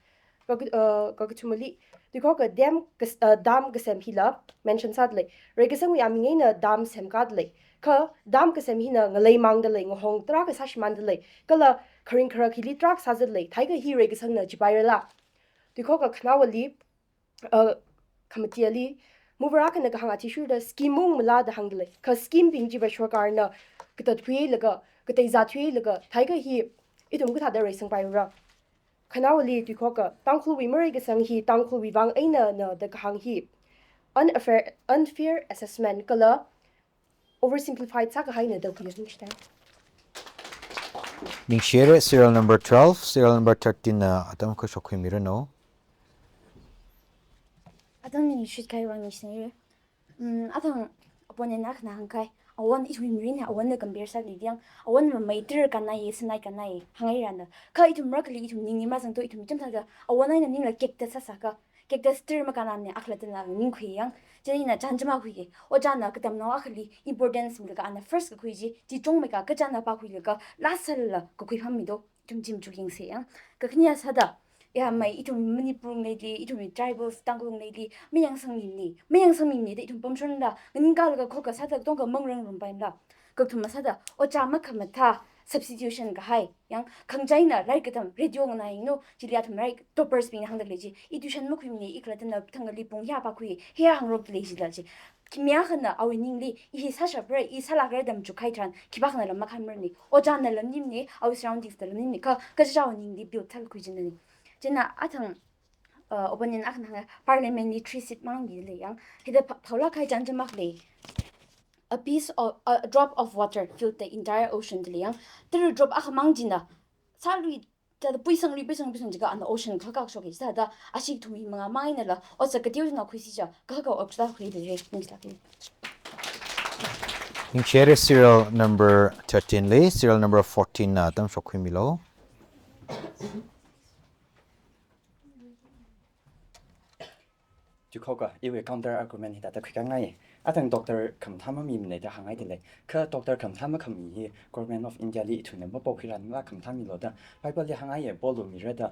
Kha, uh, kakathumali, tuikhoka dam kas-, uh, dam kasem hila mention sāda lei. Reikasangwui aming eina dam semkada lei. Kha dam kasem hina ngaleimangda lei, ngahong tarākha sāshimānda lei. Kala kharing kharak hili tarākha sāzatda lei. Thākha hi reikasangna jipairala. Tuikhoka khanaowali, uh, khamatiali, mover akhana kahāng athishurda scheme ungmala da hāngda lei. Kha scheme bing chiva sorkarna katatkhuilaga, kateizathuilaga, thākha hi ithum kathāda reisangpaira. Khanaowali tuikhoka, Tangkhulwui mareikasang hi Tangkhulwui vang einana da kahāng hi unfair, unfair assessment kala oversimplified sākahaina da khuiya. Ningshire. Ningshire, serial number twelve, serial number thirteen na atam kha shokhuimiranu. Atam ningshit kahai vang ningshire. Mm, athang opponent akhana hāngkahai, awon ithumwui mirinli awonna compare sāli diyang, awon mamei tara kannai, sanai kannai, hāngngairana. Kha ithum marakhali ithum ningli mazangto, ithum chāmthāda, awon eina maningla cactus sāsāka, cactus tara makannamana, akhalattana ningkhui yang, chieina chānjam akhui. Ojāna katamnao akhali importance milaga ana first kakhui chi, chi chungmeikha kachāna pākhuilaga, last sālala kakhui phāmmido. Ithum chi machukyangse yang. Kakhanea sāda, ya mai ithum Manipur ngaleili, ithum tribals Tangkhul ngaleili, mayangsangmimana, mayangsangmimana da ithum pamshonda, nganingkalaga khokkha sāda katongkha mangrang rumpaimala. Kakathuma sāda, ojā makhamathā, substitution kahai, yang, khangachā eina lairik katam, radio nganāyanglu, chili athum lairik toppers bingna hāngda lei chi, i tuition makhuimana, i khalattana thangali pung hiyā pākhui, hiyā hāngrokda lei chila chi. Khimi akhana awui ningli, i hi sāshapra, i sālākra da machukkahai tharan, khipākhanala makhamarana. Ojānala maningmana, awui surroundings nala maningmana, kha, kachichāwui ningli build sālakhui jinana. Chieina athang, uh, opponent akhana hānga, parliament li three seat mangli lei yang, hithāda pha-, phaolāk kahai chānjam akha lei. A piece of, a drop of water fill the entire ocean da lei yang, tara drop akhamang china, sālui, thāda puisang lui, puisang, puisang jiakha ana ocean khalkak shoki, thāda ashi ithum hi mangā mang einala, otsak kateoda na khuisi ja, kakao otsak khuida je, ningslaki. Ningshire serial number thirteen li, serial number fourteen na atam shokkhuimilu. Chikhoka, iwui counter argument hithāda khuikhangai. Athang doctor khamathā mamimana da hāngngaidalei. Kha doctor khamathā makhami hi Government of India li ithumna mapokhirang la khamathā milu da Bible li hāngngaiya, Paul wui mira da.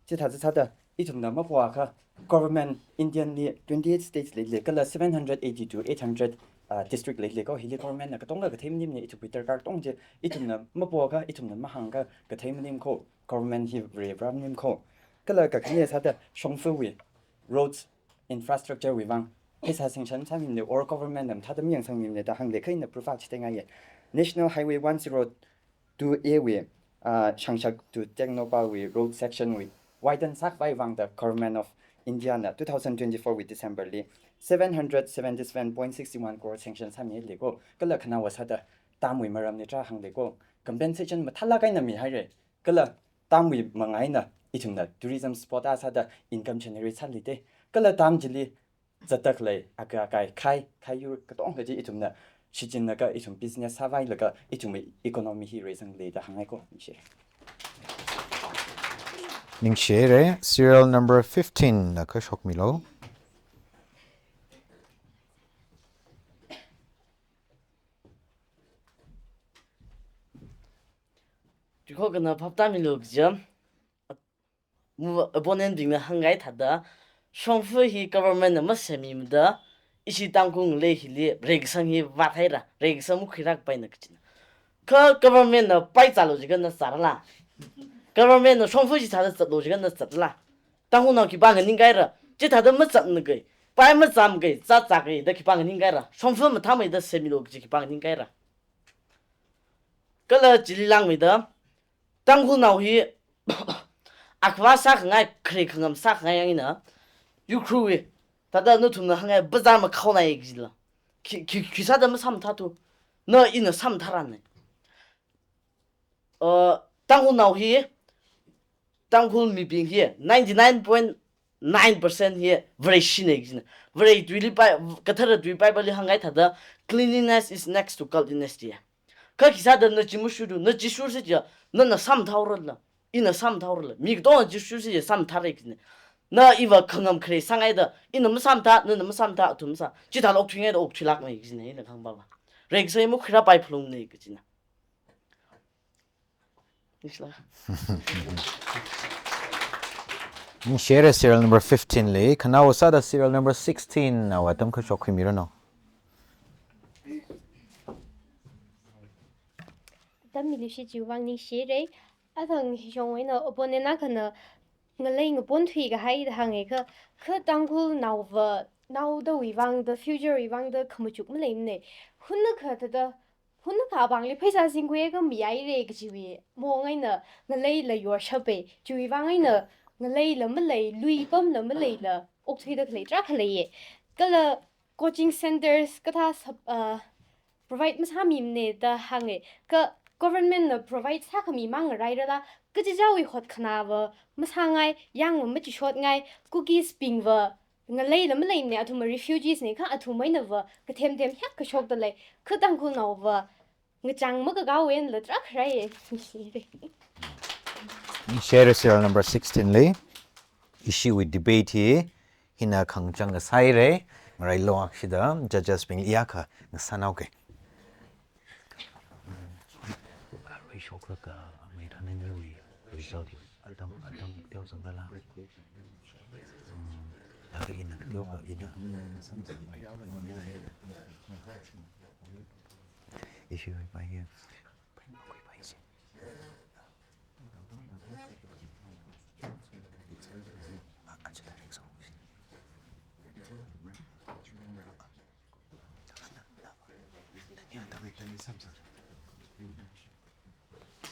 Chithāda sāda, ithumna mapoakha Government Indian li twenty-eight states leili, kala seven hundred eighty to eight hundred, ah, district leili ko, hili government na katonga kathei maningmana, ithumwui darkar katonga chi, ithumna mapoakha, ithumna mahāngakha kathei maning ko, government hi Vare rāmaning ko. Kala kakhane sāda shongfawui roads infrastructure wui vang pheisā sanction sāmimana or government na mathāda mayangsangmimana da hānglei, kha ina proof akha chithei ngaiya. National Highway one zero two A wui, ah, Shangshak to Tengnoupal wui road section wui widen sākhavai vang da Government of India na two thousand twenty-four wui December li seven hundred seventy-seven point six one crore sanction sāmilei ko. Kala khanaowa sāda dam wui maramli tarā hānglei ko. Compensation mathālāk eina mihaira. Kala dam wui mangā eina ithumna tourism spot akha sāda income generate sālei te. Kala dam chili zatdalei, aka akai khai, khai yur katonga chi ithumna shichinlaga ithum business sāvailaga ithumwui economy hi reisanglei da hāngngai ko, ningshi. Ningshire, serial number fifteen na kashokmilu. Chikhokana phaptāmilu kaja, mu opponent bingna hāngkahai thāda, shongfa hi government na masemmi mada, ishi Tangkhul ngalei hili reikasang hi vāthaira, reikasang makhuirakpaina kajina. Kha government na pai zālu jiakha na zārala? Government na shongfa chithāda zatlu jiakha na zatrala? Tangkhulnao khipāna nganingkahaira? Chithāda mazatngai, pai mazamkai, zat zakai da khipāna nganingkahaira? Shongfa mathāmeida semmilu kaji khipāna nganingkahaira? Kala chili langmeida, Tangkhulnao hi akhava sākhangai, khare khangam sākhangai yang eina, Ukhrulwui, thāda nathumna hāngngai bazar makhaonai kajila. Khi, khi, khi sāda masāmathāthu? Na ina sāmathārana. Uh, Tangkhulnao hi, Tangkhul mibing hi ninety-nine point nine percent hi Vareshi na kajina. Vare tuili pai, kathara tui Bible li hāngkahai thāda, "Cleanliness is next to godliness" jiya. Kha khi sāda na chi mashurthu, na chi shursi jiakha, nana sāmathāhaorala, ina sāmathāhaorala? Mi katongana chi shursi jiakha sāmathāra kajina. Na iva khangam khare sāngaida, ina masāmathā, nana masāmathā, athum masā, chithāla okthuingaida okthuilākna kajina, ina kahāng pava. Reikasang hi makhuirāpai phalungna kajina. Ningshila. Ningshire serial number fifteen li, khanaowa sāda serial number sixteen nawa atam kashok khuimiranu. Atam milushi chiwui vang ningshire. Athang hishong eina opponent akhana ngalei ngaponthui kahai da hānga kha, kha Tangkhulnaova, naodawui vang da, future wui vang da khamachuk maleimana. Hunnakha thāda, hunnakha apāngli pheisā singkhuiakha mihaira kajiwui maong eina ngaleila yorshapa. Chiwui vang eina ngaleila malei, lui pamla maleila okthuida khalei tarākha leiya. Kala coaching centres kathā sap-, uh, provide masāmimana da hānga. Kha government na provide sākhami mang ngarairala, kachichāwui hotkhanāva masāngai, yangva machishotngai, Kukis bingva ngaleila maleimana, athumva refugees na kha athum einava kathem them hiyākha shokdalei, kha Tangkhulnaova ngachang makakao einala tarākha rāya. Share serial number sixteen li, ishiwui debate hi hina khangachang kasāhaira, ngarailu akshida, judges bingli iyakha ngasānhaoke. Arui shoklaga amei thanenwui result hi atam, atam teo sangdala. Hmm, laga ina teo ka ina. Ishiwui pai hi.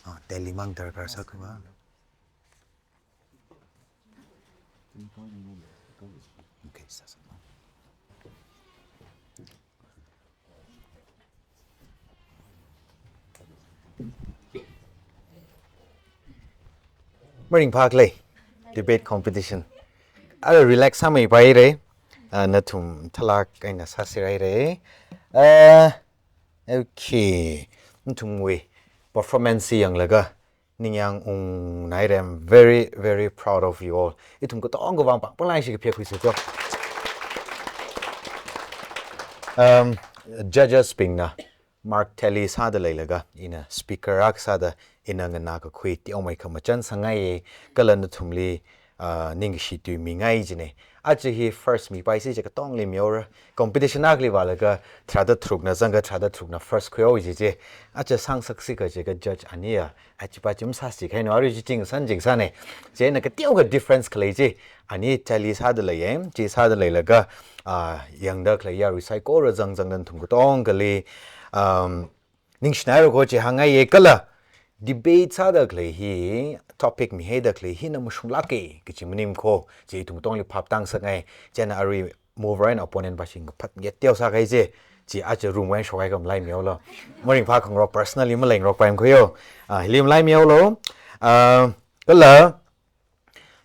Ah, Delhi mang darkar sākhuiva. Okay, sasa. Maringphākhalei debate competition. Ara relax sāmeipaire. Ah, nathum thalak eina sāsiraire. Ah, okay. Nathumwui performance yanglaga ningyāng ungnaire. I'm very, very proud of you all. Ithum katongawui vang pāng pānglai shi kaphek khuisa jo. Um, judges bingna mark tally sāda leilaga, ina speaker akha sāda, ina nganākakhui teomeikha machānsangngaiye, kala nathumli, ah, ningkashi tuimingai jine. Aja hi first mipaisi je katongli mihaora. Competition akhali vālaga, tharāda tharukna zangakha tharāda tharukna first khuihaowa jije. Aja sāngasaksikha jiakha judge aniya, aja pa chim sāsi kahaina, arui chi chingsan jingsane. Chieina kateokha difference khalei chi, ani tally sāda leiye, chi sāda leilaga, ah, yangda khalei yarui saikora zangzangda nathum katongali, um, ningshinaira kho chi hāngngaiye kala debate sāda khalei hi, topic mihaida khalei hina mashunglāke kaji maning kho, chi ithum katongli phaptāngasakngai, chieina arui mover and opponent pa shing phat nget teo sākahai je, chi aja room wui eina shokhaiakha malai mihaolo. Maringphākhangarok personally maleingarokpaimana kho yo. Ah, hili malai mihaolo. Ah, kala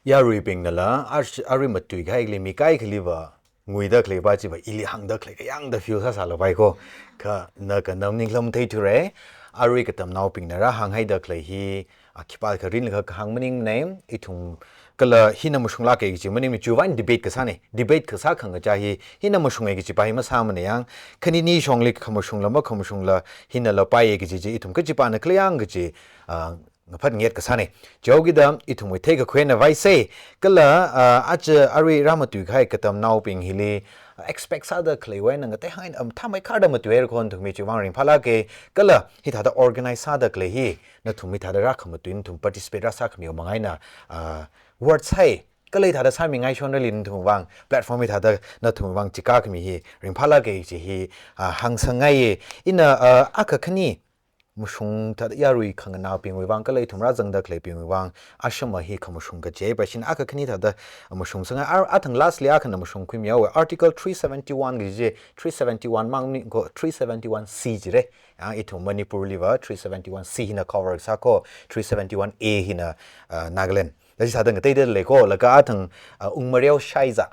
yaruibingnala, ar-, arui matuikahaili mi kaikhaliva nguida khalei pa chiva ili hāngda khalei kayāngda feel sāsālapai kho. Kha na kanam ninglam theithura. Arui katamnaobingna rāhānghaida khalei hi, ah, khipākha rinlakha kahāng maningmane, ithum kala hina mashunglāke kaji maningmane, chiwui vang debate kasāne. Debate kasā khangacha hi, hina mashunge kaji pa hi masāmane yang, khanini shongli khamashungla makhamashungla, hinala paiye kaji chi, ithum kachipana khaleiya kaji, ah, ngaphat nget kasāne. Chihaokida ithumwui theikakhuina vaise, kala, ah, aja arui rāmatuikahai katamnaobing hili, ah, expect sāda khaleiwui eina ngateihai, um, thāmeikharda matuihaira kho nathum, chiwui vang ringphālāke, kala hithāda organize sāda khalei hi, nathum hithāda rākhamatui, nathum participate rāsākhamiwui vang eina, ah, worth sai, kala hithāda sāmingaishonrali nathumwui vang, platform hithāda nathumwui vang chikākhami hi, ringphālāke chi hi, ah, hāngsangngaiye. Ina, ah, akha khani, mashung thāda yarui khanganābingwui vang, kala ithum rāzangda khaleibingwui vang, ashama hi khamashung kaje pa shina akha khani thāda mashungsangngai, ar-, athang lastly akhana mashungkhuimihaowa. Article three seventy-one kaji chi, three seventy-one mang ni kho, three seventy-one C jire. Ya, ithum Manipurliva three seventy-one C hina cover sā kho, three seventy-one A hina, ah, Nagaland. Laji sāda ngateida lei kho, laga athang, ah, Ungmareo Shaiza.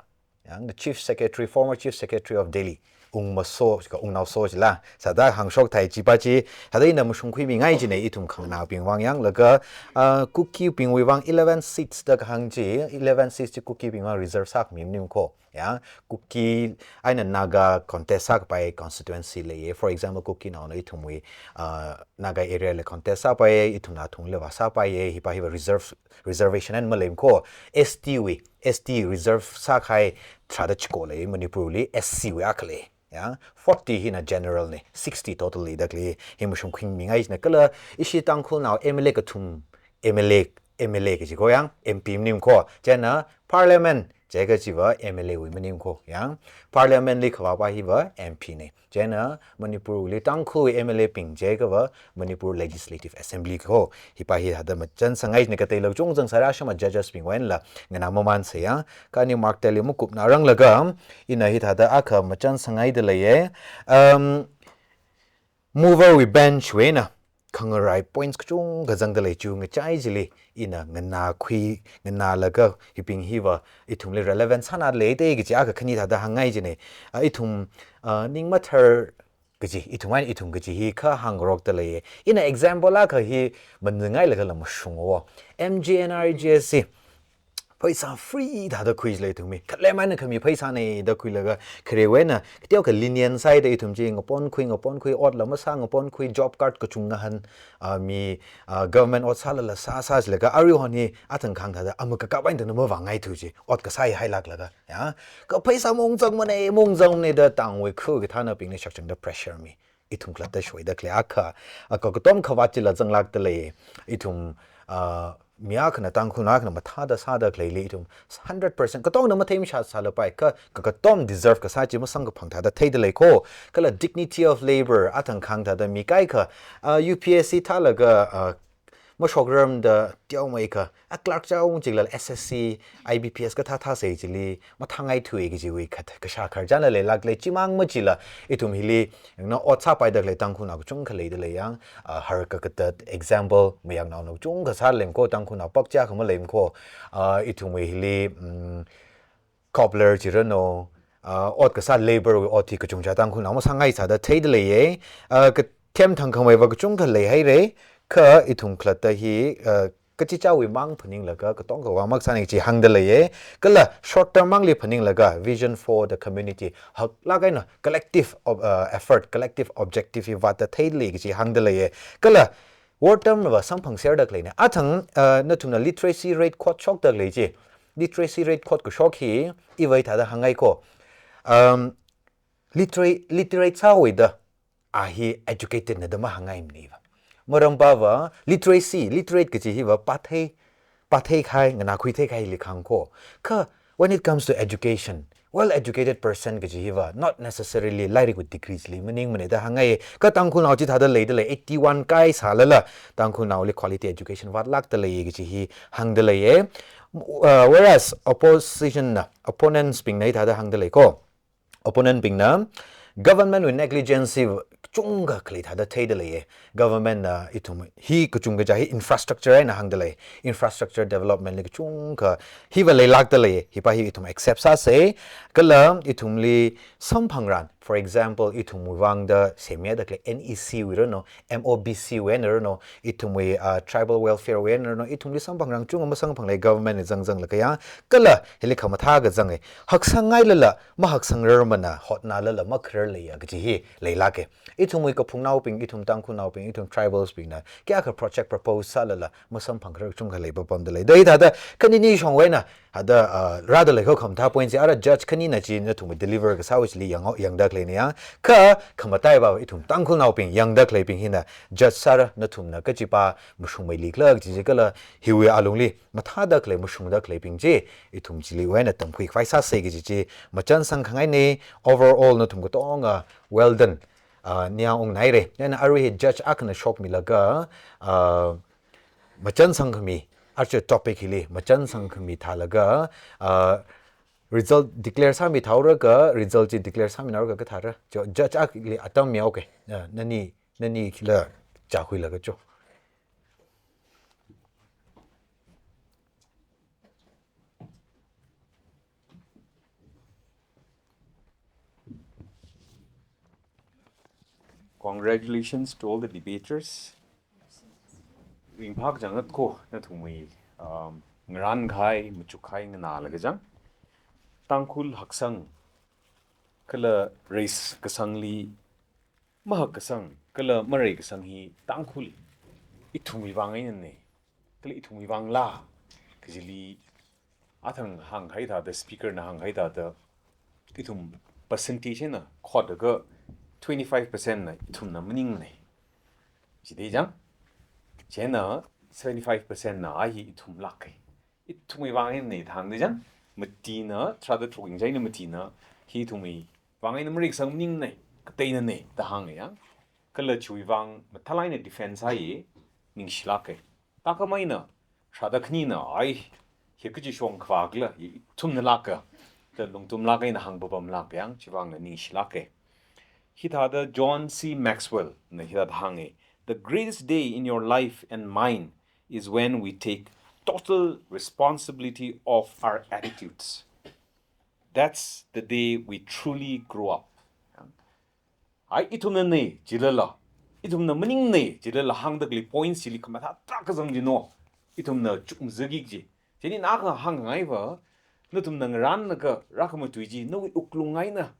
Yang, the Chief Secretary, former Chief Secretary of Delhi, Ungmaso, ka Ungnaoso jila, sāda hāngshokthai chi pa chi, sāda ina mashungkhuimingai jine ithum khanganābingwui vang yang, laga, ah, Kukibingwui vang eleven seats da kahāng chi, eleven seats chi Kukibingwui vang reserve sākhami maning kho. Ya, Kuki eina Naga contest sākapai constituency leiye. For example, Kukinaona ithumwui, ah, Naga areali contest sāpaiye, ithumna athungli vāsāpaiye, hi pa hiva reserve, reservation eina maleimana kho. S T wui, S T reserve sākahai tharāda chiko lei, Manipurli S C wui akha lei. Ya, forty hina general ne, sixty total leida khalei, hi mashungkhuimingai jine, kala ishi Tangkhulnao M L A kathum, M L A, M L A kaji kho yang, M P maning kho, chieina parliament, jiakha chiva M L A wui maning kho yang, parliamentli khavā pa hiva M P ne. Chieina Manipurli Tangkhul M L A bing jiakhava Manipur Legislative Assembly kho. Hi pa hi sāda machānsangngaiye, kateila chungchang sāra, ashama judgesbingwui einala nganā mamansa ya. Kha ani mark tally makupna ranglaga, ina hithāda akha machānsangngaida leiye. Um, moverwui benchwui eina khangarai points kachungkha zangda lei, chiwui ngachai chili ina nganākhui, nganālaga hibing hiva ithumli relevant sāna leide kaji akha khani thāda hāngngai jine. Ah, ithum, ah, ning mathar kaji, ithum eina ithum kaji hi kha hāngrokda leiye. Ina example akha hi maningailaga la mashungwo. M G N R E G S chi pheisā free thāda khui jilei ithumwui. Khalem eina khami pheisāne da khuilaga, kharewui eina kateokha lenient sāhaida ithum chi ngaponkhui, ngaponkhui, otla masā, ngaponkhui, job card kachungkha ngahān, ah, mi, ah, government ot sālala sā, sā jilaga, aruihon hi athang khang thāda amakakap eina tangda mavāngaithu chi, ot kasā hi hailāklaga, ya. Kha pheisā maungzangmane, maungzangmane da tangwui khu kathānabingli shakchangda pressure mi. Ithum khalatta shoida khalei akha, ah, kakatom khavāt chila zanglākda lei, ithum, ah, mi akhana, Tangkhulnao akhana mathāda sāda khaleili ithum hundred percent katongna matheimashā sālapai, kha, kakatom deserve kasā chi masamkaphang thāda theida lei kho, kala dignity of labor, athang khang thāda mi kaikha, ah, U P S C thālaga, ah, mashokrarmada teomeikha, a clerk chaung chikla S S C, I B P S kathā thāsei chili, mathāngaithui kajiwui khat, kashā khararchanla leilāklei, chimang machila, ithum hili, yangna ot sāpaidakhalei Tangkhulnao kachungkha leidalei yang, ah, har kakatat example, mayarnaona kachungkha sālem ko, Tangkhulnao pakcha khamaleim ko, ah, ithumwui hili, mm, cobbler chiranu, ah, ot kasā labour wui ot hi kachungcha Tangkhulnao masāngai sāda theidaleiye, ah, kathem thangkhameiva kachungkha leihaire, kha ithum khalatta hi, ah, kachichāwui mang phaninglaga, katonga vang maksāning chi hāngdaleiye, kala short term mangli phaninglaga, vision for the community, haklāk eina collective of, ah, effort, collective objective hi vātda theilei kaji hāngdaleiye, kala word term va samphangserdakhaleine. Athang, ah, nathumna literacy rate quote shokdakhalei chi. Literacy rate quote kashok hi, iva hithāda hāngngai ko. Um, literate, literate sāhaoda, a hi educated na da mahāngngaimanei va. Maramva va, literacy, literate kaji hiva pāthei, pāthei khai, nganākhui thei kahaili kahāng ko. Kha, when it comes to education, well educated person kaji hiva, not necessarily lairikwui degree chili maningmanei da hāngngai. Kha Tangkhulnao chithāda leidalei, eighty-one kai sālala, Tangkhulnaoli quality education vātlākdaleiye kaji hi hāngdaleiye. Uh, whereas opposition na, opponents bingna hithāda hāngdalei ko. Opponent bingna, government wui negligence hi kachungkha khalei thāda theidaleiye. Government na ithum hi kachungkha kaja hi infrastructure eina hāngdalei. Infrastructure development li kachungkha hiva leilākdaleiye. Hiva hi ithum accept sāsei. Kala ithumli samphangran, for example, ithumwui vangda semyadakhalei N E C wui ranu, M O B C wui eina ranu, ithumwui, ah, tribal welfare wui eina ranu, ithumli samphangran kachungkha masamphangla government na zangzanglaga ya. Kala hili khamathā kazange. Haksang ngailala, mahaksang rarmana, hotnalala makharar leiya kaji hi leilāke. Ithumwui kaphungnaobing, ithum Tangkhulnaobing, ithum tribals bingna, kayākha project propose sālala, masamphangkharar kachungkha leipapamdalei. Da hithāda, khanini shongwui eina, hithāda, ah, rādalei ko khamathā point chi, ara judge khanina chi nathumwui deliver kasāwui chili yang, yangdakhaleine ya. Kha, khamataiva, ithum Tangkhulnaobing, yangdakhaleibing hina, judge sāra nathumna kachipa mashungmeili khala kaji chi kala, hiwui alungli, mathādakhalei, mashungdakhaleibing chi, ithum chiliwui eina tamkhui khavai sāsei kaji chi, machansang khangaine, overall nathum katonga, well done, ah, nia ungnaire. Eina arui hi judge akhana shokmilaga, ah, machansang khami, aja topic hili, machansang khami thālaga, ah, result declare sāmi thaora kha, result chi declare sāmi naora kha kathāra. Jo, judge akhali atam mi okay. Ah, nani, nani khila chākhuilaga jo. Congratulations to all the debaters. Ringphākachang ngatko, nathumwui, um, ngarānkhai, machukhai nganālaga chang. Tangkhul haksang, kala race kasangli, mahakkasang, kala mareikasang hi Tangkhul, ithumwui vang einanei, kala ithumwui vangla, kajili athang hāngkahai thāda, speaker na hāngkahai thāda, ithum percentage na khoda kha twenty-five percent na ithumna maningnei. Chithei chang, chieina seventy-five percent na a hi ithum lākkei. Ithumwui vang einanei da hāngdei chang, matina, tharāda tharuk yangchaina matina, hi ithumwui vang eina mareikasang maningnei, kateinanei da hānge ya. Kala chiwui vang mathālāk eina defense sāye, ningshilākkei. Thākhameina, tharāda khanina, ai, hi kachi shong khavākhala, hi ithumna lākka, da lungtumlāk eina hāngpapamlāk yang, chiwui vangna ningshilākkei. Hithāda John C Maxwell na hithāda hānge, "The greatest day in your life and mine is when we take total responsibility of our attitudes. That's the day we truly grow up." Ai, ithumnanei jilala, ithumna maningnei jilala hāngdakhalei points chili khamathā tarākha zang jino. Ithumna chukmazaki kaji. Chieina ina kahāng ngaiva, nathumna ngarānlaga rākhamatui chi, nawui wuklung eina,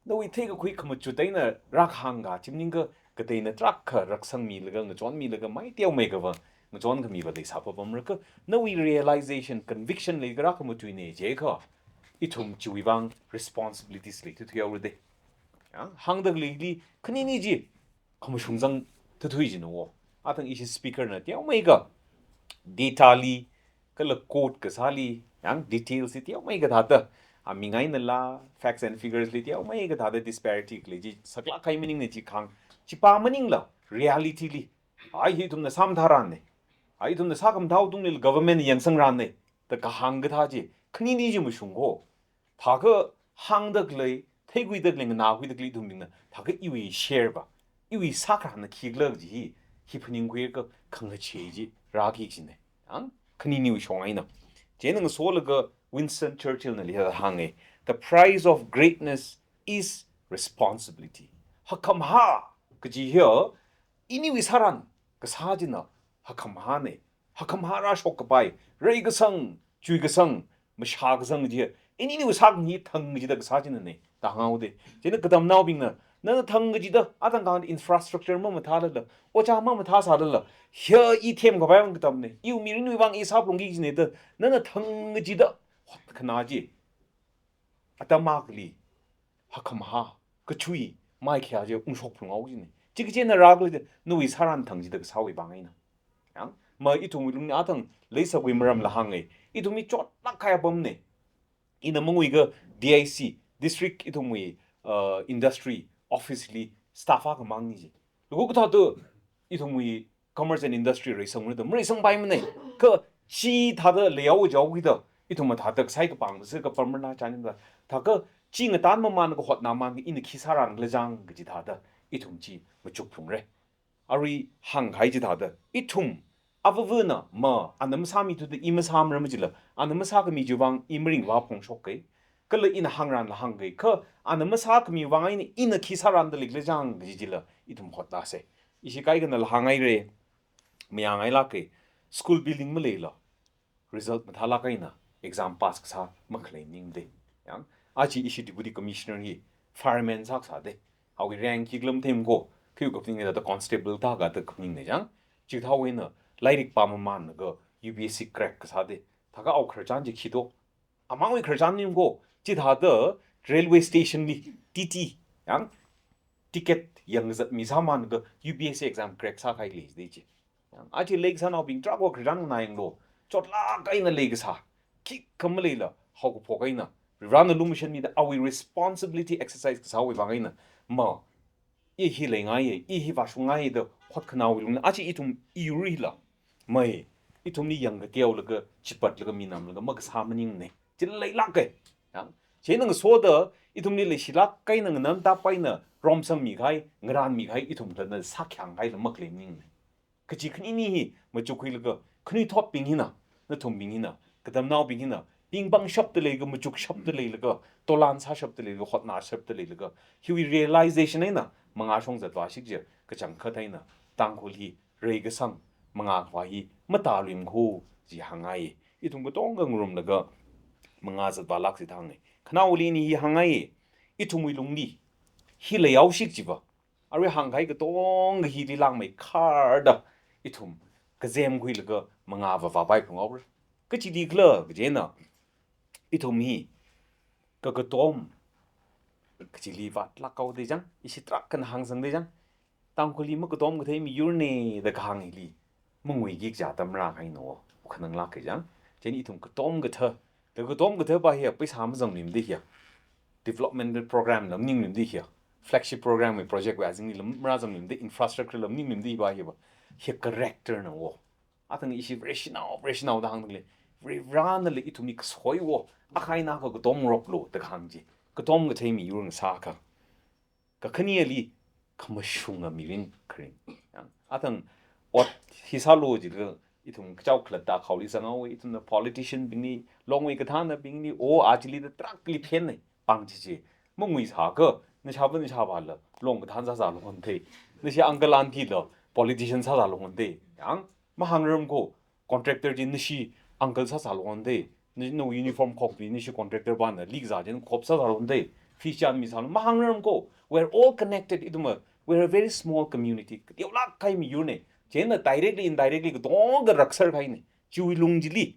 nawui theikakhui khamachut eina rākahāng kachi maningakha, kateina tarākha raksangmilaga, ngachonmilaga, mai teomeikhava ngachonkhamiva leisāpapamra kha, nawui realization, conviction leilaga rākhamatuinei jiakha, ithum chiwui vang responsibilities leithuithuihaora dei. Ya, hāngdakhaleili khanini chi, khamashung zangthuithui jino. Athang ishi speaker na teomeikha, data li, kala quote kasāli, yang details li teomeikha thāda, a, mi ngainala, facts and figures li teomeikha thāda disparity khalei chi saklāk kahai maningnei chi kahāng, chipa maningla, reality li, ai, hi ithumna sāmathāranei. A ithumna sākhamathā tungli government yangsangranne da kahāng kathā chi, khanini chi mashung ko. Thākha hāngdakhalei, theikhuidakhalei, nganākhuidakhalei ithumbingna, thākha iwui share va, iwui sākharāna khikhala kaji hi, hi phaningkhuiakha khangachei chi rāki kajine. Ang, khaniniwui shong eina. Chieina ngasolaga Winston Churchill nali hānge, "The price of greatness is responsibility." Hakkhamahā kaji hiya, iniwui sāran kasā china hakkhamahāne. Hakkhamahā rāshok kapai, reikasang, chuikasang, mashākasang chi, ininiwui sākhami thang kachida kasā chinane da hānghaode. Chieina katamnaobingna, nana thang kachida, atang kang infrastructure mamathālala, ojā mamathāsālala, hiya i themkapai vang katamne, iwui mirinwui vang i sāphalungki kajine da, nana thang kachida hotkhanā chi, atam akhali hakkhamahā, kachui, maikhayā chi ungshok phalunghao kajine. Chi kachi eina rākhala da, nawui sāran thang kachida kasāwui vang eina. Yang, ma ithumwui lungli atang leisakwui maramla hānge. Ithumwui chotlāk kahai apamne. Ina mangui ka D I C, district ithumwui, uh, industry office li staff akha mangni ji. Lukhu kathā tu ithumwui commerce and industry reisangmara da, mareisangpaimane. Kha chithāda leihaojihaokida, ithumva thāda kasai kapang se kapamrana chānda. Thākha chi ngatanmamān kahotnamān ina khi sāran khala jang kaji thāda, ithum chi machukphungre. Arui hāngkahai chithāda, ithum avāvana ma, ana masāmithuda i masāmara majila, ana masākhami chiwui vang i maringvā phongshokke. Kala ina hāngranla hāngke, kha ana masākhamiwui vang eina ina khi sāranda leikhala jang kaji chila ithum hotnase. Ishi kaikhanala hānghaire, mayāngailāke, school building maleila result mathālāk eina exam pass kasā makhalei maningde. Yang, aja ishi Deputy Commissioner hi fireman sākasāde. Awui rank hi khalam them ko, khi kaphaning da constable thākha da kaphaningne jang. Chithāwui eina lairik pāmamānlaga U P S C crack kasāde. Thākha awui khararchan chi khi do. Amangwui khararchan maning ko, chithāda railway station li T T, yang, ticket yangzatmi sāmānlaga U P S C exam crack sākahai leide chi. Yang, aja leikasānaobing tarākha khararchan nganāyanglu, chotlāk eina leikasā, khikha maleila, haokaphok eina, Varena lumashanmida awui responsibility exercise kasāwui vang eina, ma, i hi leingaiye, i hi vāshungngaiye da hotkhanāwui lungli, aja ithum iyur hila, mai, ithumli yangkateolaga, chipatlaga, minamlaga makasā maningne. Chila leilāke. Yang, chieina ngasoda, ithumli leishilāk eina, nganamda paina, romsangmi kahai, ngaranmi kahai, ithum thāda sākhayang kahaila makhalei maningne. Kachi khanini hi machukkhuilaga, khanuithotbing hina, nathumbing hina, katamnaobing hina, pingpangshapda leilaga, machukshapda leilaga, tolan sāshapda leilaga, hotnāshapda leilaga, hiwui realization eina mangāshong zatvāshik kaji, kachangkhat eina Tangkhul hi reikasang mangākhavā hi matāluimana kaji hāngngai. Ithum katonga ngarumlaga mangā zatvālākse da hānge. Khanaowali ini hi hāngngai. Ithumwui lungli hi leihaoshik kajiva, arui hāngkahai katonga hili langmeikharda ithum kazemkhuilaga mangā vāvāpai phunghaora. Kachilikhala kajina, ithum hi kakatom kachili vātlāk haode jang, ishi tarākhana hāngsangde jang, Tangkhul hi makatom kathei miyurne da kahāng hili mangāiki kaja atam rākahaina, khananglāke jang. Chieina ithum katom kathā, da katom kathā pa hiya, paisa mazangluimade hiya, development program la maningluimade hiya, flagship program wui project wui azingli la marāzangluimade, infrastructure la maningluimade pa hiya pa, hiya character na wo. Athang ishi Vareshinao, Vareshinao da hāngdalei, Varenala ithumli kasoi wo, akha eina akha katom ngaroplu da kahāng chi. Katom kathei miyur ngasākha. Kakhaneli khamashunga mirin kharing. Yang, athang ot hi sālu jila ithum kachao khalatta khaoli zanghaowe, ithumna politician bingli, longwui kathānabingli, o, achili da tarākhali phenne, pang chichi. Mangui sākha, nashāva nashāvāla long kathān sāsālu honde. Nashi uncle auntie la politician sāsālu honde. Yang, mahāngram ko, contractor chi nashi uncle sāsālu honde. Nashi, nawui uniform khokpi nashi contractor pana, lik za jen khop sāsālu honde. Fish chan misālu, mahāngram ko. We're all connected, ithum, we're a very small community. Kateolāk kahai miyurne. Chieina directly, indirectly, katonga rakser kahaine. Chiwui lung chili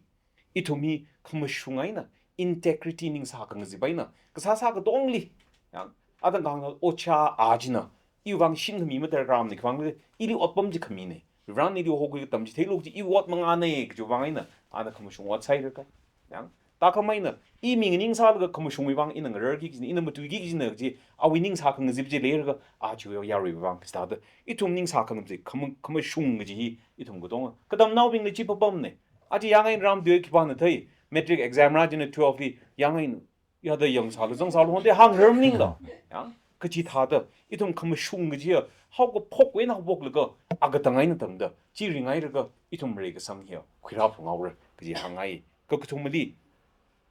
ithum hi khamashung eina, integrity ning sākhangazipa eina, kasā sā katongli. Yang, athang kahāng ojā achina, iwui vang shimkhami madarkaramane, kavang ili otpam chi khamine. Varena ili hokhui katam chi, theiluk chi, iwui ot mangāne, kajiwui vang eina, ana khamashung ot sāhaira kai. Yang, Thākhamei eina, i mi nganingsālaga khamashungwui vang ina ngararki kajina, ina matuiki kajina kaji, awui ning sākhangazip chi leilāka, a chiwui yaruiwui vang kaji thāda, ithum ning sākhangazip, khama-, khamashung kaji hi, ithum katonga. Katamnaobingli chi papamna. Aja yāngai ram tui khipāna thei, matric exam rā china twelve li, yāngai, yāda yangsālu, zangsālu, honte hāngrar maningla. Ya, kaji thāda, ithum khamashung kaji ya, haokaphok eina haophoklaga, akatang eina tangda, chi ringailāka, ithum reikasang hiya, khuirāphungaora, kaji hāngngai. Kakathumali,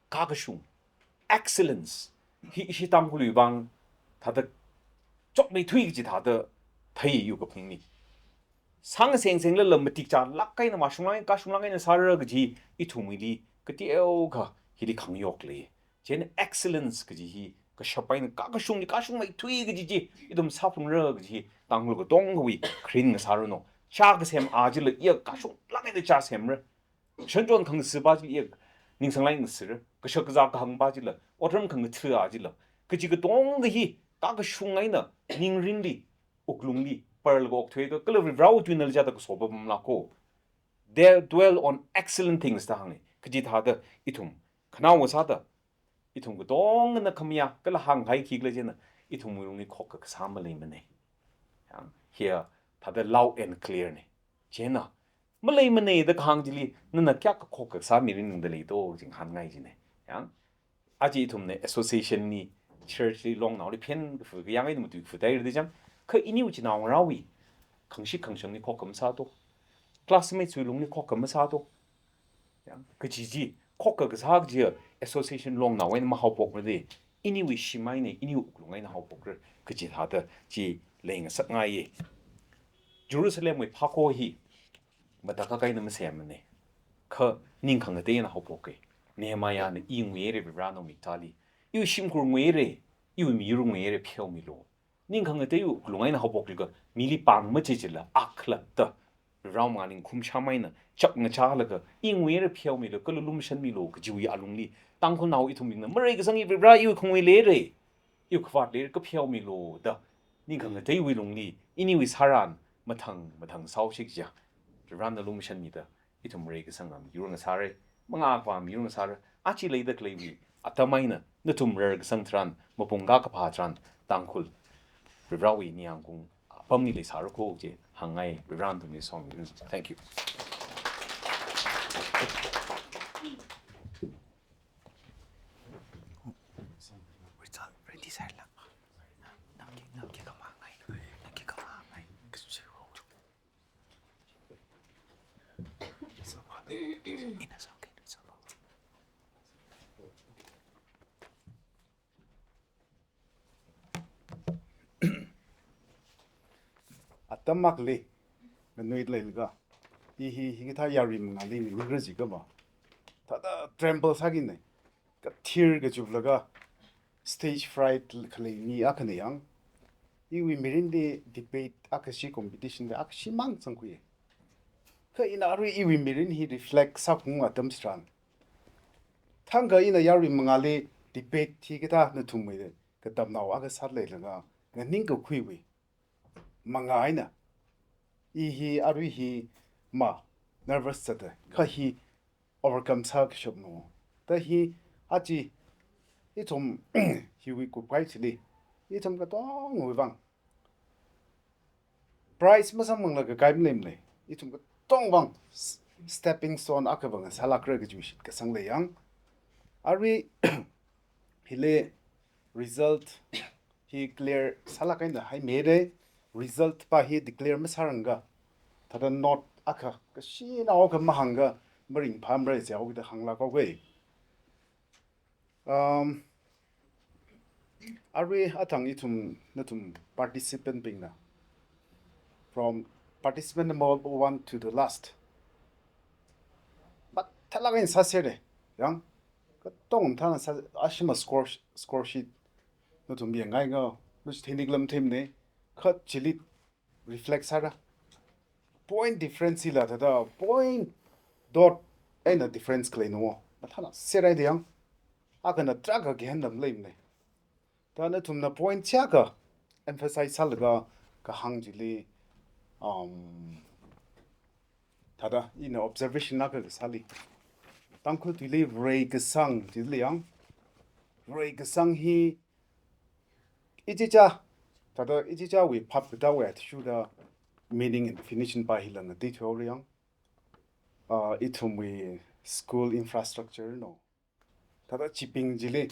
kakashung, excellence, hi ishi Tangkhulwui vang, thāda, chotmeithui kaji thāda, theiyu kaphungni. Sāngasengsenglala matik chālāk eina mashunglāk, kashunglāk eina sāra kaji, ithumwuili, kateokha, hili khangayoklei. Chieina excellence kaji hi, kashap eina, kakashungli, kashungmeithui kaji chi, ithum sāphungra kaji hi, Tangkhul katongawui, kharing ngasāranu. Chā kasem a chila iya kashunglāk eina chā semra. Shanchon khangasā pa chila iya ningsanglāk eina ngasāra. Kashak kazā kahāng pa chila, otram khangatha a chila. Kaji katonga hi, kakashung eina, ningrinli, wuklungli, parlaga okthuiakha, kala Varivarāwui tuinala chāda kaso papamlāka. They dwell on excellent things da hānga. Kaji thāda ithum, khanaowa sāda, ithum katongana khamayā, kala hāngkahai khikhala china, ithumwui lungli khokkha kasā maleimana. Yang, hiya, thāda loud and clear na. Chieina, maleimana da kahāng chili, nana kayākha khokkha kasā mirin ningda leito, jinghan ngai china. Yang, aja ithumna association li, church li, longnaoli, phen kafu, kayāng eina matuikafu theihaira da chang, kha iniwui chinaongarāwui, khangashit khangashangli khokkha masāto. Classmates wui lungli khokkha masāto. Ya, kaji chi, khokkha kasā kaji, association longnao eina mahaophokra da, iniwui shim eina, iniwui wuklung eina haophokra, kaji thāda chi leingasakngaiya. Jerusalemwui phākho hi, matakhak eina masemmana. Kha ning khangatei eina haophoka. Nehemiahna, i nguihaira Varivarā nawui miktāli. Iwui shimkhur nguihaira, iwui miyur nguihaira, pheomilu. Ning khangateiwui wuklung eina haophokliga, mili pāng machichila, akhalatta. Varivarā mangāli khumsham eina, chapngachālaga, i nguihaira, pheomilu, kala lumashanmilu, kajiwui alungli. Tangkhulnao ithumbingna, mareikasang hi Varivarā iwui khangui leira. Iwui khavāt leira, kapheomilu da. Ning khangateiwui lungli, iniwui sāran, mathang, mathang sāhaosi kaja. Varivarāna lumashanmida, ithum reikasang miyur ngasāra, mangā akhavā miyur ngasāra, aja leida khaleiwui atam eina, nathum rarkasang tharan, mapung kakaphā tharan, Tangkhul, Varivarāwui ningyāng kung, apamli leisārako kaji, hāngngai, Varivarāna nathumli somi. Thank you. Atam akhali, nganui leilaga, i hi, hikathā yarui mangāli ningra jiakha ma, thāda tremble sākina, kathir kachuplaga, stage fright khalei mi akhana yang, iwui mirinli debate akhashi, competition li akhashi mang zangkhuiya. Kha ina arui iwui mirin hi reflect sāphung atam tharan, thangkha ina yarui mangāli debate hikathā nathumwui katamnao akha sāda leilaga, nganingkakhuiwui mangā eina, i hi arui hi ma nervous sāda, kha hi overcome sākashapna. Da hi aja ithum hiwui kupkahai chili, ithum katongawui vang prize masamphanglaga kai maleimana. Ithum katongwui vang s-, stepping stone akha vang sālākra kajiwui shitkasang lei yang. Arui hili result hi clear sālāk eina haimeira, result pa hi declare masāranga, thāda note akha, kashinao akha mahānga, maringphāmara jihaoda hānglāk haowa. Um, arui athang ithum, nathum participant bingna, from participant number one to the last, mathālāk eina sāsera, yang, katong mathāna sā, ashima score, score sheet, nathum yangngai nga, luch thenik lam themne, kha chili reflect sāra. Point difference hila thāda, point dot eina difference khaleina, mathāna sārai da yang, akhana tarākha kehen dam leimana. Da nathumna point chiyākha emphasize sālaga kahāng chili, um, thāda ina observation akha kasāli, Tangkhul tuili Varei kasang, chili yang. Varei kasang hi ichicha, thāda ichichawui phap katāwui athishurda meaning and definition pa hila ngateithuihaora yang. Ah, ithumwui school infrastructure no. Thāda chibing chili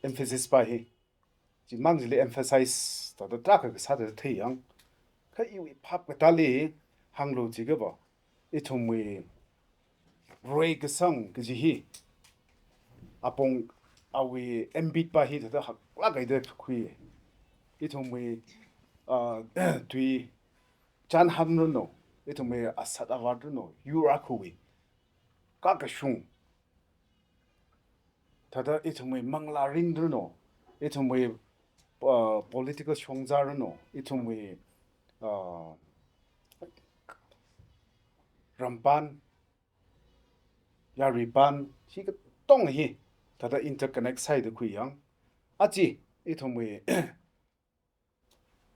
emphasis pa hi. Chimang chili emphasize thāda tarākha kasā thāda thei yang. Kha iwui phap katāli hānglu jiakha va, ithumwui Varei kasang kaji hi apong awui ambit pa hi thāda haklāk eina khui. Ithumwui, ah, tui chānham runo, ithumwui asat avāt runo, yur akhawui kakashung. Thāda ithumwui manglārin runo, ithumwui, ah, political shongza runo, ithumwui, ah, rampan, yaruipan, hi katonga hi thāda interconnect sāhaida khui yang. Aja ithumwui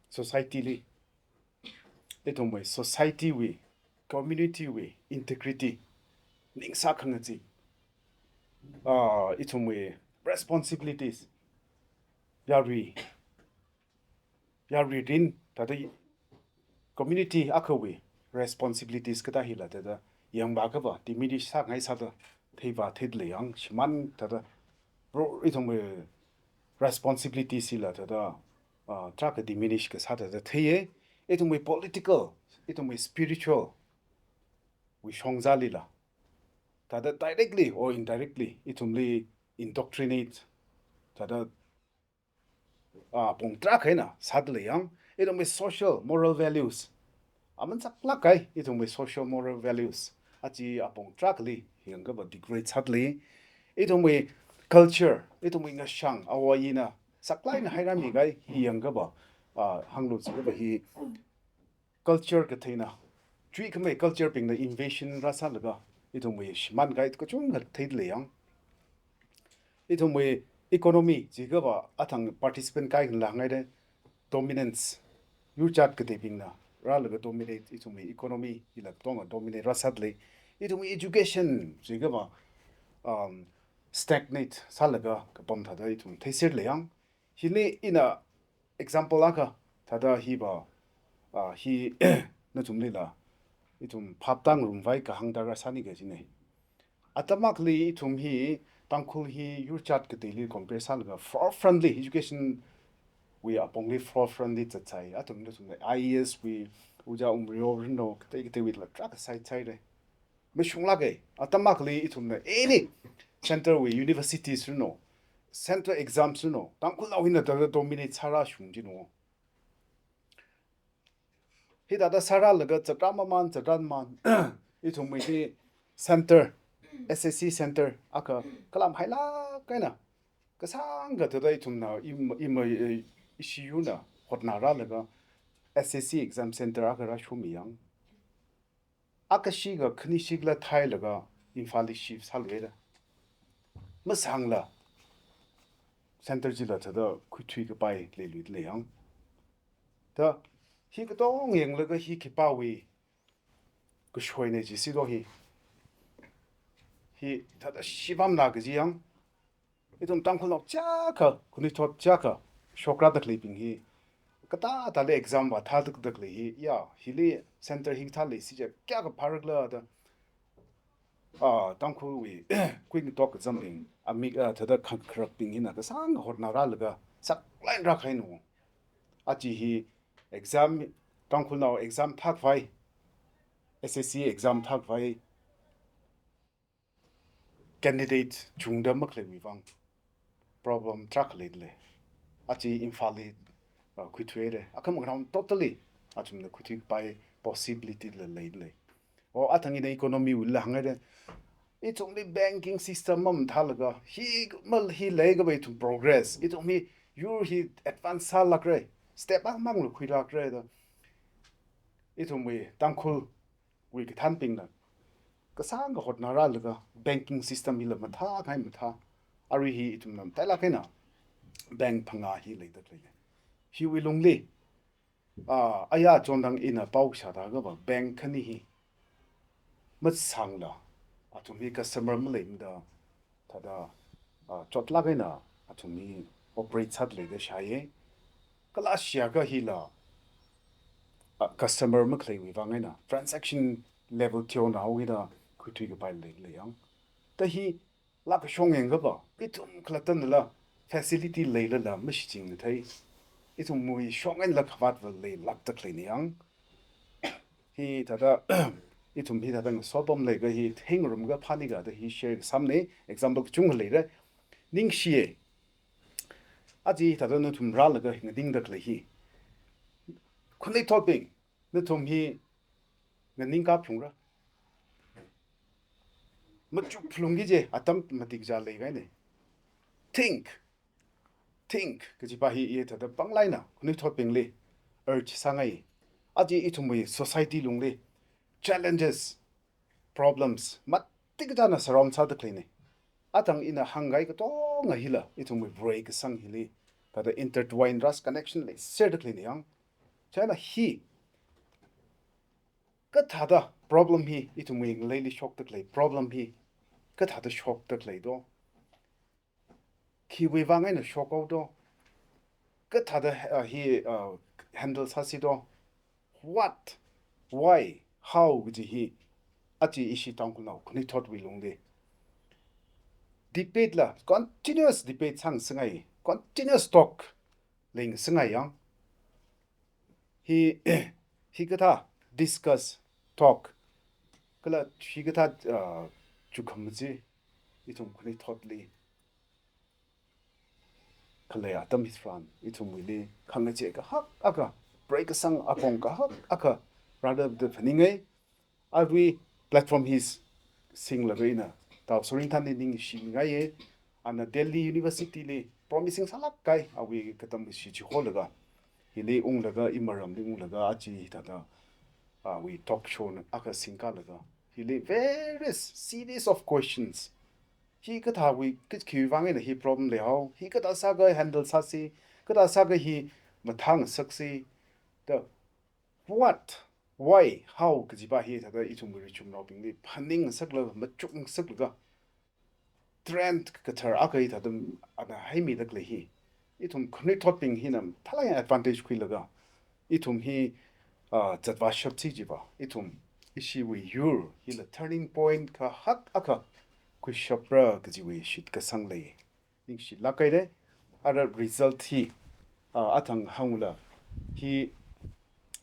society li, ithumwui society wui, community wui integrity, ningsā khangachee, ah, ithumwui responsibilities, yarui, yaruirin, thāda community akhawui responsibilities kathā hila thāda yangvāakha va diminish sāngai sāda theivā theida lei yang, shimān thāda ro ithumwui responsibilities hila thāda, ah, tarākha diminish kasā thāda theiya. Ithumwui political, ithumwui spiritual wui shongzalila thāda directly or indirectly ithumli indoctrinate thāda ah, apong tarākha eina sāda lei yang. Ithumwui social moral values, aman saklāk kahai ithumwui social moral values aja apong tarākhali hi yangakha va degrade sāda lei. Ithumwui culture, ithumwui ngashang awo ayina saklāk eina hairāmi kahai hi yangakha va, ah, hānglu jiakha va hi culture katheina, chuikhamei culture bingna invasion rāsālaga ithumwui shimān kahai kachungkha theida lei yang. Ithumwui economy jiakha va athang participant kaikhanala hāngngaida, dominance, yurchat kateibingna rālaga dominate, ithumwui economy hila katonga dominate rāsāda lei. Ithumwui education jiakha va, um, stagnate sālaga kapam thāda ithum theiserda lei yang. Hili ina example akha thāda hi va, ah, hi nathumlila ithum phap tāngarumvai kahāng thāda rāsāni kajina. Atam akhali ithum hi, Tangkhul hi yurchat kateili compare sālaga forefront li, education wui apongli forefront li zatsai. Athum nathumna I A S wui, Ojā Umriu runo, katei kateiwuila tarākha saisaira. Mashunglāka. Atam akhali ithumna any center wui universities runo, center exams runo, Tangkhulnao hina thāda dominate sārāshung jino. Hithāda sārālaga zatrā mamān, zatrā mamān, ithumwui hi center, S S C center akha kalam hailāk eina kasāngkha thāda ithumna im, im, eh, ishi yurna hotnarālaga S S C exam center akha rāshungmi yang. Akha shikha khani shikhala theilaga Imphalli shift sāluira. Masāngla center chila thāda khuithui kapai leiluida lei yang. Thāda hi katonga yanglaga hi khipāwui kashoina ji sido hi. Hi thāda shipamla kaji yang. Ithum Tangkhulnao chiyākha, khanuithot chiyākha shokrāda khaleibing hi, katā tāli exam vāthāda khalei hi, ya, hili center hikathā leisi chiakha kayākha phārakhala da, ah, Tangkhulwui kuingatok kazambing, amik, ah, thāda khang kharakbing hina kasāngkha hotnarālaga saklāk eina rākahaina. Aja hi exam, Tangkhulnao exam thākhavai, S S C exam thākhavai candidate chungda makhaleiwui vang problem tarākha leida lei. Aja Imphalli, uh, khuithuihaira. Akhama ground totally athumna khuithui kapai possibility la leida lei. O athang ina economy wuila hānghaira. Ithumli banking system mamathālaga, hi mal hi leikha va ithum progress, ithum hi yur hi advance sālākra, step akhamangla khuilākra da. Ithumwui Tangkhul wui kathānbingna kasāngkha hotnarālaga banking system hila mathākahai mathā. Arui hi ithumna matailāk eina bank phangā hi leida khalei. Hiwui lungli, ah, aya chondang ina pao shāda kha va bank khani hi masāngla athum hi customer maleimada, thāda, ah, chotlāk eina athum hi operate sāda leida shāya. Kala shiakha hila, ah, customer makhaleiwui vang eina transaction level teonaowui eina khuithui kapai leilei yang. Ta hi lākashong yangkapa, ithum khalattanala facility leilala mashichingathei. Ithumwui shong einala khavātva leilākda khaleina yang. Hithāda, ithum hithāda ngasopam leiakha hi thengngarumkha phānikha da hi share kasāmana, example kachungkha leira. Ningshiya. Aja hithāda nathum rālaga nganingda khalei hi. Khanuithotbing, nathum hi nganingkā phalungra. Machuk phalungki kaji atam matik chālei kahaina. Think, think kajipa hi i thāda pānglāk eina khanuithotbingli urge sāngai. Aja ithumwui society lungli challenges, problems matik katāna surround sāda khaleina. Athang ina hāngkahai katonga hila ithumwui break kasang hili thāda intertwine rāsa, connection leiserda khaleina yang. China hi kathāda problem hi ithumwui ngaleili shokda khalei, problem hi kathāda shokda khalei do? Khiwui vang eina shokhao do? Kathāda, uh, hi, uh, handle sāsi do? What, why, how kaji hi aja ishi Tangkhulnao khanuithotwui lungli debate la, continuous debate sāngasakngai, continuous talk leingasakngai yang. Hi, hikathā discuss, talk, kala hikathā, uh, chukham chi ithum khanuithotli khalei atam hitharan ithumwuili khangachei kahak akha, break kasang apong kahak akha rāda da phaningai. Arui platform hi singlaga ina Tao Soringthanli ningshingaiya. Ana Delhi University li promising sālāk kahai awui katam kashi chiholaga, hili unglaga, imaramli unglaga, aja hithāda, ah, awui talk show na akha singkalaga, hili various series of questions. Hi kathāwui, khi, khiwui vang eina hi problem leihao, hi kathā sākha handle sāsi, kathā sākha hi mathāngasaksi, the what, why, how kajipa hi thāda ithumwui richumnaobingli phaningngasaklaga, machukngasaklaga, trend kathar akha hi thāda ana haimida khalei hi, ithum khanuithotbing hina mathālāk eina advantage khuilaga, ithum hi, ah, zatvāshapsi jiva, ithum ishiwui yur hila turning point kahak akha khuishapra kajiwui shitkasang lei. Ningshilāk haira. Ara result hi, ah, athang hāngla, hi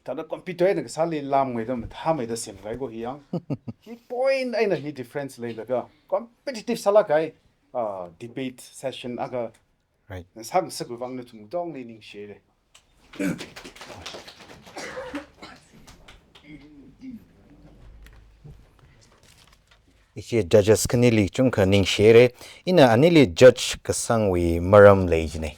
thāda compete eina kasāli lamngaida mathāmeida semkahai ko hi yang. Hi point eina hi difference leilaga competitive sālāk kahai, ah, debate session akha, right, na sāngasak vang nathum katongli ningshihaira. Ishi judges khanili chungkha ningshihaira. Ina anili judge kasangwui maram lei jina.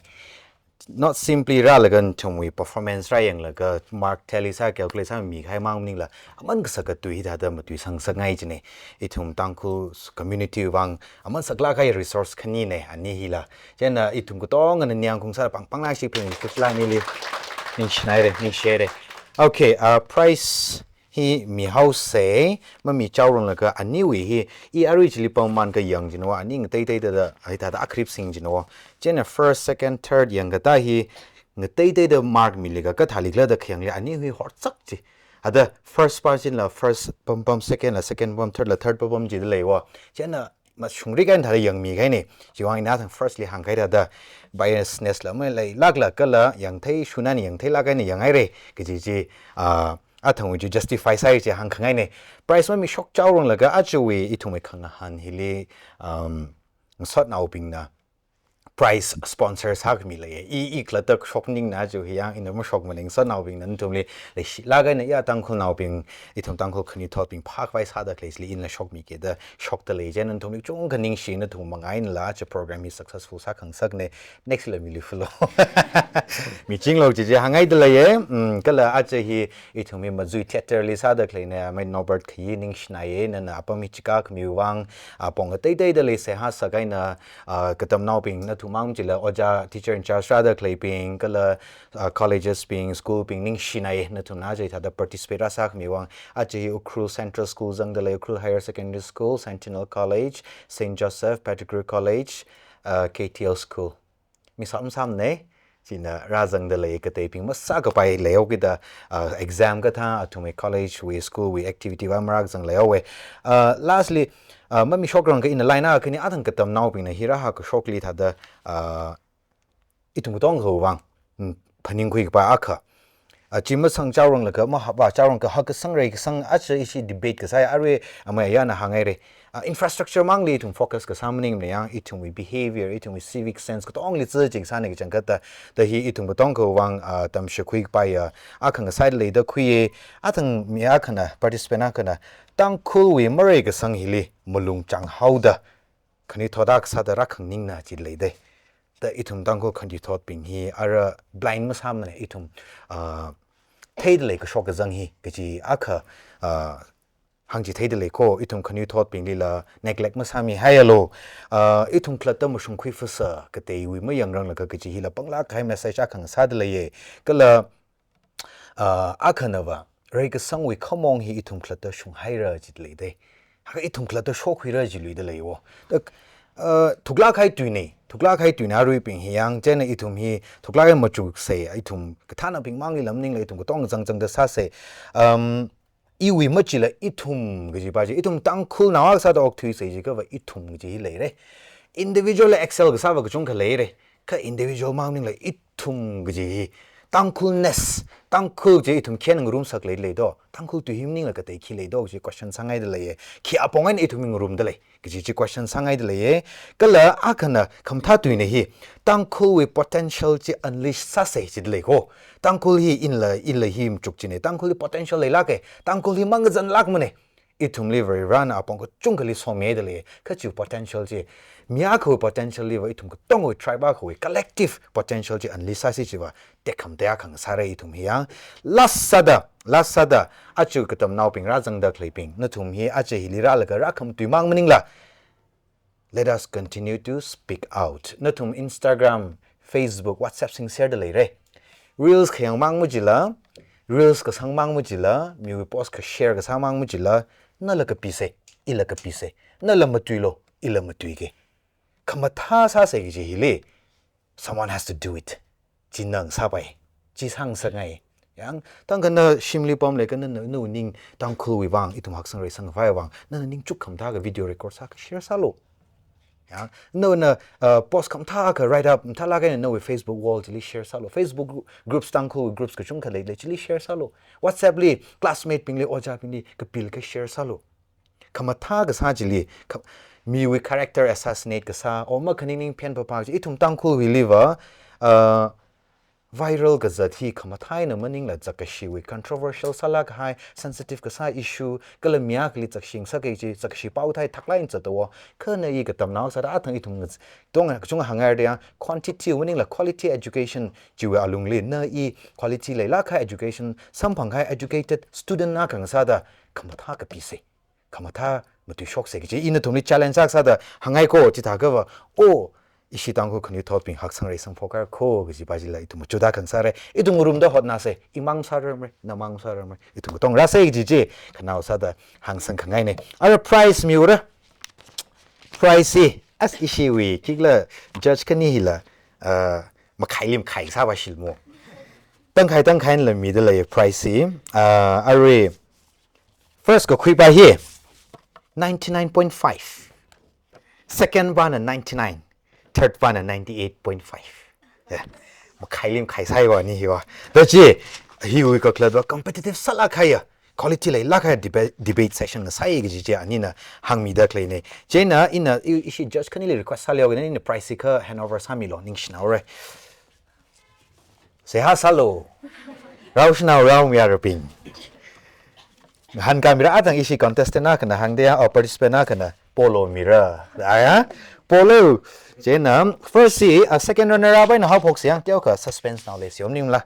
Not simply rālaga nathumwui performance rāyanglaga mark tally sā, calculate sāmikahai mang maningla, aman kasā katui hithāda matuisangngasakngai jina. Ithum Tangkhul community vang aman saklāk kahai resource khanina ani hila. Chieina ithum katongana ningyāng khaung sāda pāng pānglākshi phaning kuchlā nili ningshinaira, ningshihaira. Okay, uh, prize hi mihaosa, mamichaoranglaga aniwui hi, i arui chili pamman kayang jino, ani ngateiteida da, hithāda akhrip sing jino. Chieina first, second, third yangkatā hi ngateiteida mark milaga kathālikhala da khayangli ani hi horsak chi. Hithāda first pa chila first pampam, second la second pam, third la third papam jida leiwo. Chieina mashungrik eina thāda yangmikahaina. Chiwui vang ina athang first li hāngkahai thāda biasness la maleilākla kala yangthei shunani yangtheilāk eina yanghaira kaji chi, ah, athangwui chi justify sāi chi hāngkhangaina. Prize mamishokchaoranglaga ajawui ithumwui khangahān hili, um, ngasotnaobingna prize sponsor sākhami leiya. I, i khalatta shokningna aja hi yang, ina mashokmana, ngasotnaobingna nathumli leishilāk eina ya Tangkhulnaobing, ithum Tangkhul khanuithotbing phākhavai sāda khalei chili inla shokmikida shokta lei jina, nathumli chungkha ningshi, nathum manga einala aja program hi successful sākhangasakna. Next la mili fulo. Michinglo chi chi hāngngaida leiya. Mm, kala aja hi ithumwui Mazui Theatre li sāda khaleina, Amei Norbert Khayi ningshinaiya, nana apam hi chikākhamiwui vang, ah, pong ngateiteida leiseihā sākahaina, ah, katamnaobing, nathum Ithum mang chila ojā, teacher in charge rāda khaleibing, kala, uh, colleges bing, school bing, ningshinai, nathumna aja hithāda participate rāsākhami vang. Aja hi Ukhrul Central School zangda lei, Ukhrul Higher Secondary School, Sentinel College, Saint Joseph, Pettigrew College, uh, K T L School. Mi sāmsāmnei, china rāzangda lei, kateibing masākapai leihaokida, uh, exam kathā, athumwui college wui, school wui activity va marakzang leihaowe. Uh, lastly, uh, mamishokrang kha ina line akha khani athang katamnaobingna hi rāhākashokli thāda, uh, ithum katongawui vang, mm, phaningkhui kapai akha. Ah, chi masang chaorang laga mahap va chaorang kahak kasang rai kasang aja ishi debate kasā ya arui amei ayana hāngngaire. Ah, infrastructure mangli ithum focus kasā maningmana yang ithumwui behavior, ithumwui civic sense katongli zaching sāni kachangkhatta, da hi ithum katongawui vang, ah, tamshakhui kapai ya, akhang side leida khuiye, athang mi akhana, participant akhana, Tangkhulwui marai kasang hili malung chang haoda, khanuithot akha sāda rākhanganingna chi leidei. Da ithum Tangkhul khanuithotbing hi ara blind masāmana ithum, ah, theida lei kashok kazang hi, kaji akha, ah, hāngchitheida lei ko, ithum khanuithotbinglila neglect masāmihaialu, ah, ithum khalatta mashungkhui fasa, kateiwui mayangrang laga kaji hila panglāk kahai message akhang sāda leiye. Kala, ah, akhanava, rai kasangwui khamong hi ithum khalatta shunghaira jida leidei. Haka ithum khalatta shokhuira jiluida leiwo. Da, ah, thuklāk kahai tuinei, thuklāk kahai tuinei aruibing hi yang, chieina ithum hi thuklāk kahai machuksei, ithum kathānabing mangli lam maningla ithum katong zangzangda sāsei. Um, iwui machila ithum kaji pa chi, ithum Tangkhulnao akha sāda okthuisei jiakhava ithum kaji hi leire. Individual la excel kasāva kachungkha leire. Kha individual mang maningla ithum kaji hi, Tangkhulness, Tangkhul kaji ithum khina ngarumsak leilei do, Tangkhul tui hi maningla katei khi lei do kaji question sāngaida leiye. Khi apong eina ithum ngarumda lei kaji chi question sāngaida leiye. Kala akhana khamathā tuina hi, Tangkhulwui potential chi unleash sāsei jida lei ko. Tangkhul hi inla, inla hi machuk chine, Tangkhul hi potential leilāke, Tangkhul hi mangazanlākmane. Ithumli Varivarana apong kachungkhali somihaida lei, kha chiwui potential chi, mi akhawui potential liva ithum katongwui tribe akhawui collective potential chi unleash sāsi chiva, tekhamatei akhang sāra ithum hi yang. Last sāda, last sāda, aja katamnaobing rāzangda khaleibing, nathum hi aja hili rālaga rākhamatui mang maningla, let us continue to speak out. Nathum Instagram, Facebook, WhatsApp sing share da leire. Reels khayang mang machila, reels kasang mang machila, miwui post kha share kasā mang machila, nala kapisei, ila kapisei, nala matuilo, ila matuike. Khamathā sāsei kaji hili, someone has to do it. Chi nang sāpai. Chi sāngasakngai. Yang, tangkhana shimli pamlei kha nana, nawui ning Tangkhulwui vang, ithum haksang reisang khavai vang, nana ningchuk khamathā akha video record sākha share sālo. Yang, nana, uh, post khamathā akha write up, mathālāk eina nawui Facebook wall chili share sālo. Facebook gru-, groups, Tangkhul groups kachungkha leilei, chili share sālo. WhatsApp li, classmate bingli, ojābingli kapilakha share sālo. Khamathā kasā chili, kha-, miwui character assassinate kasā, o makhaning ning phen papa chi, ithum Tangkhulwuiliva, uh, viral kazat hi khamathā eina maningla zakkashiwui controversial sālāk kahai, sensitive kasā issue, kala mi akhali zakshi ngasaka chi, zakkashiwui pao thai thaklāk eina zatda wo, kha na i katamnao sāda athang ithum ngaz-, tong kachung hāngngaida yang, quantity maningla quality education chiwui alungli, na i quality leilāk kahai education, samphang kahai educated student akha ngasāda, khamathā kapisei. Khamathā matuishoksei kaji, ina nathumli challenge akha sāda hāngngai ko, chithākhava, o, ishi Tangkhul khanuithotbing haksang reisang phokra ko, kaji pa chila ithum machut akha sāra, ithum ngarumda hotnāsei, imang sārarmara, namang sārarmara, ithum katong rāsei kaji chi, khanao sāda hāngsang khangaine. Ara prize miura, prize hi, as ishiwui, khikhala judge khani hila, uh, makhaili makhai sāva shilmo. Tangkhai tangkhaila mida lei prize hi, uh, arui, first kakhui pa hi, ninety-nine point five. Second pana ninety-nine. Third pana ninety-eight point five. Yeah. Makhaili makhai sāi vani hiva. Da chi, hiwui kakhalatva competitive sālāk kahaiya, quality leilāk kahaiya deba-, debate session ngasāi kaji chi anina hāngmida khaleine. Chieina ina i-, ishi judge khanili request sālei, ina prize hi kha handover sāmilo, ningshinaora. Seihā sālo. Rao shanao rao mayarabing. Hāngkāmira, athang ishi contestant akhana hāngda ya, o participant akhana polo mira. Aya, polo. Chieina, first hi, a second runner up eina haophoksei yang, teokha suspense nao leisi om ningla.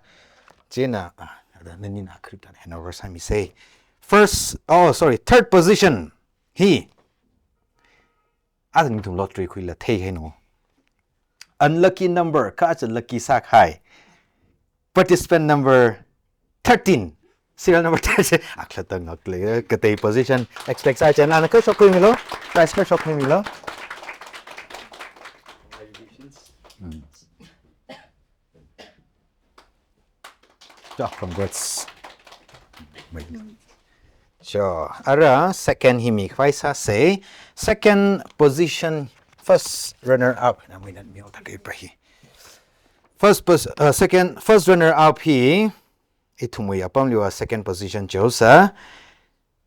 Chieina, ah, ada nanina kharip tana handover sāmisei. First, oh, sorry, third position. Hi. Athang ithum lottery khuila theihaino. unlucky number, kachi lucky sākahai. Participant number thirteen. Serial number thirteen. Akhalatta ngakle, katei position expect sāchina, ana kha shokhuimilo. Prize kha shokhuimilo. Congratulations. Mm. Sure, congrats. Sure. Ara second hi mikhavai sāsa. Second position, first runner up. Na mui nan miyo ta kai pra hi. First pos-, uh, second, first runner up hi, ithumwui apamliva second position chihaosa.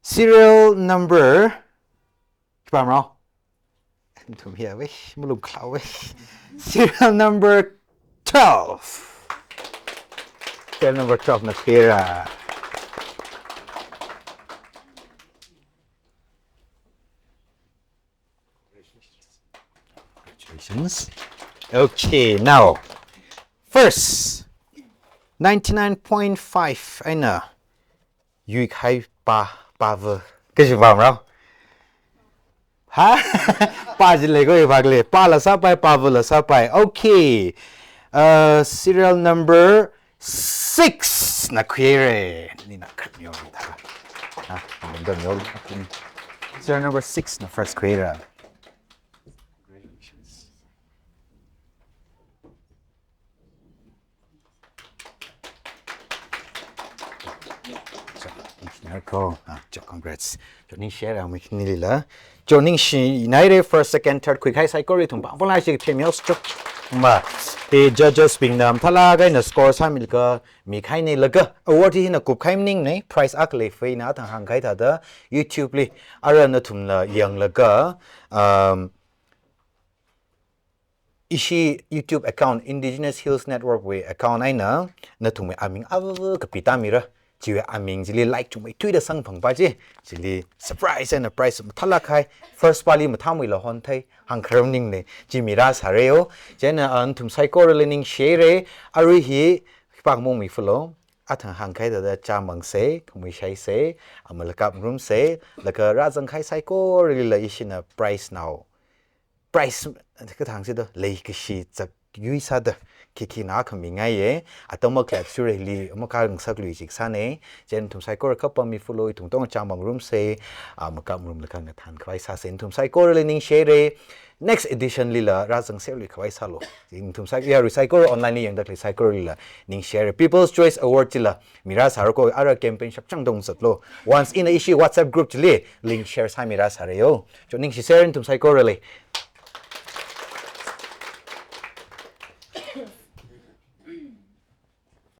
Serial number, khipā mrao? Ithum hiya wei, malung khalao wei. Serial number twelve. Serial number twelve na khuira. Congratulations. Okay, now, first, ninety-nine point five eina yuikahai pā, pāva. Kaji pā mrao? Ha? Pā jilei ko ipakle. Pāla sāpai, pāvala sāpai. Okay. Uh, serial number six na khuira. Nina kharmyo ta. Ha? Nina kharmyo. Serial number six na first khuira. Congratulations. Ko, ah, cho, congrats. Cho ningshira mui nilila. Cho ningshinaira first, second, third khuikahai saikora ithum pāng pāng lai shi themyo cho. Ma, e judges bingna mathālāk eina score sāmilaga, mikahaina laga, award hina kupkahai maningmana, prize akha lei, fei na thang hāngkahai thāda, YouTube li, ara nathumna yanglaga, um, ishi YouTube account, Indigenous Hills Network wui account eina, nathumwui aming ava kapi tāmira, chiwui aming chili like chungmeithuida samphangpai chi, chili surprise eina prize mathālāk kahai, first pāli mathāmeila honthei, hāngkharar maningmana, chi mirā sāra yo, chieina, ah, nathum saikorali ningshira, arui hi, khipākha mong mifulo, athang hāngkahai thāda chāmangsa, khamui shaisa, amala kapngarumsa, laga rāzangkahai saikoralila ishina prize nao. Prize, kathāng sida, leikashi zakyui sāda, khikhi na khamingaiya, atam maklap sureli, makā ngasaklui chik sāna, chieina nathum saikora kapam mifulo, ithum tong chāmangarumsa, ah, makapngarumlaga ngathānkhavai sāsa, nathum saikorali ningshira, next edition lila rāzangserluikhavai sālo. Nathum sai-, yarui saikora online li yangda khalei saikoralila ningshira. People's Choice Award chila mirā sāra ko, ara campaign shakchang dong zatlo. Once ina ishi WhatsApp group chili link share sāmirā sāra yo. Cho ningshisera nathum saikorali.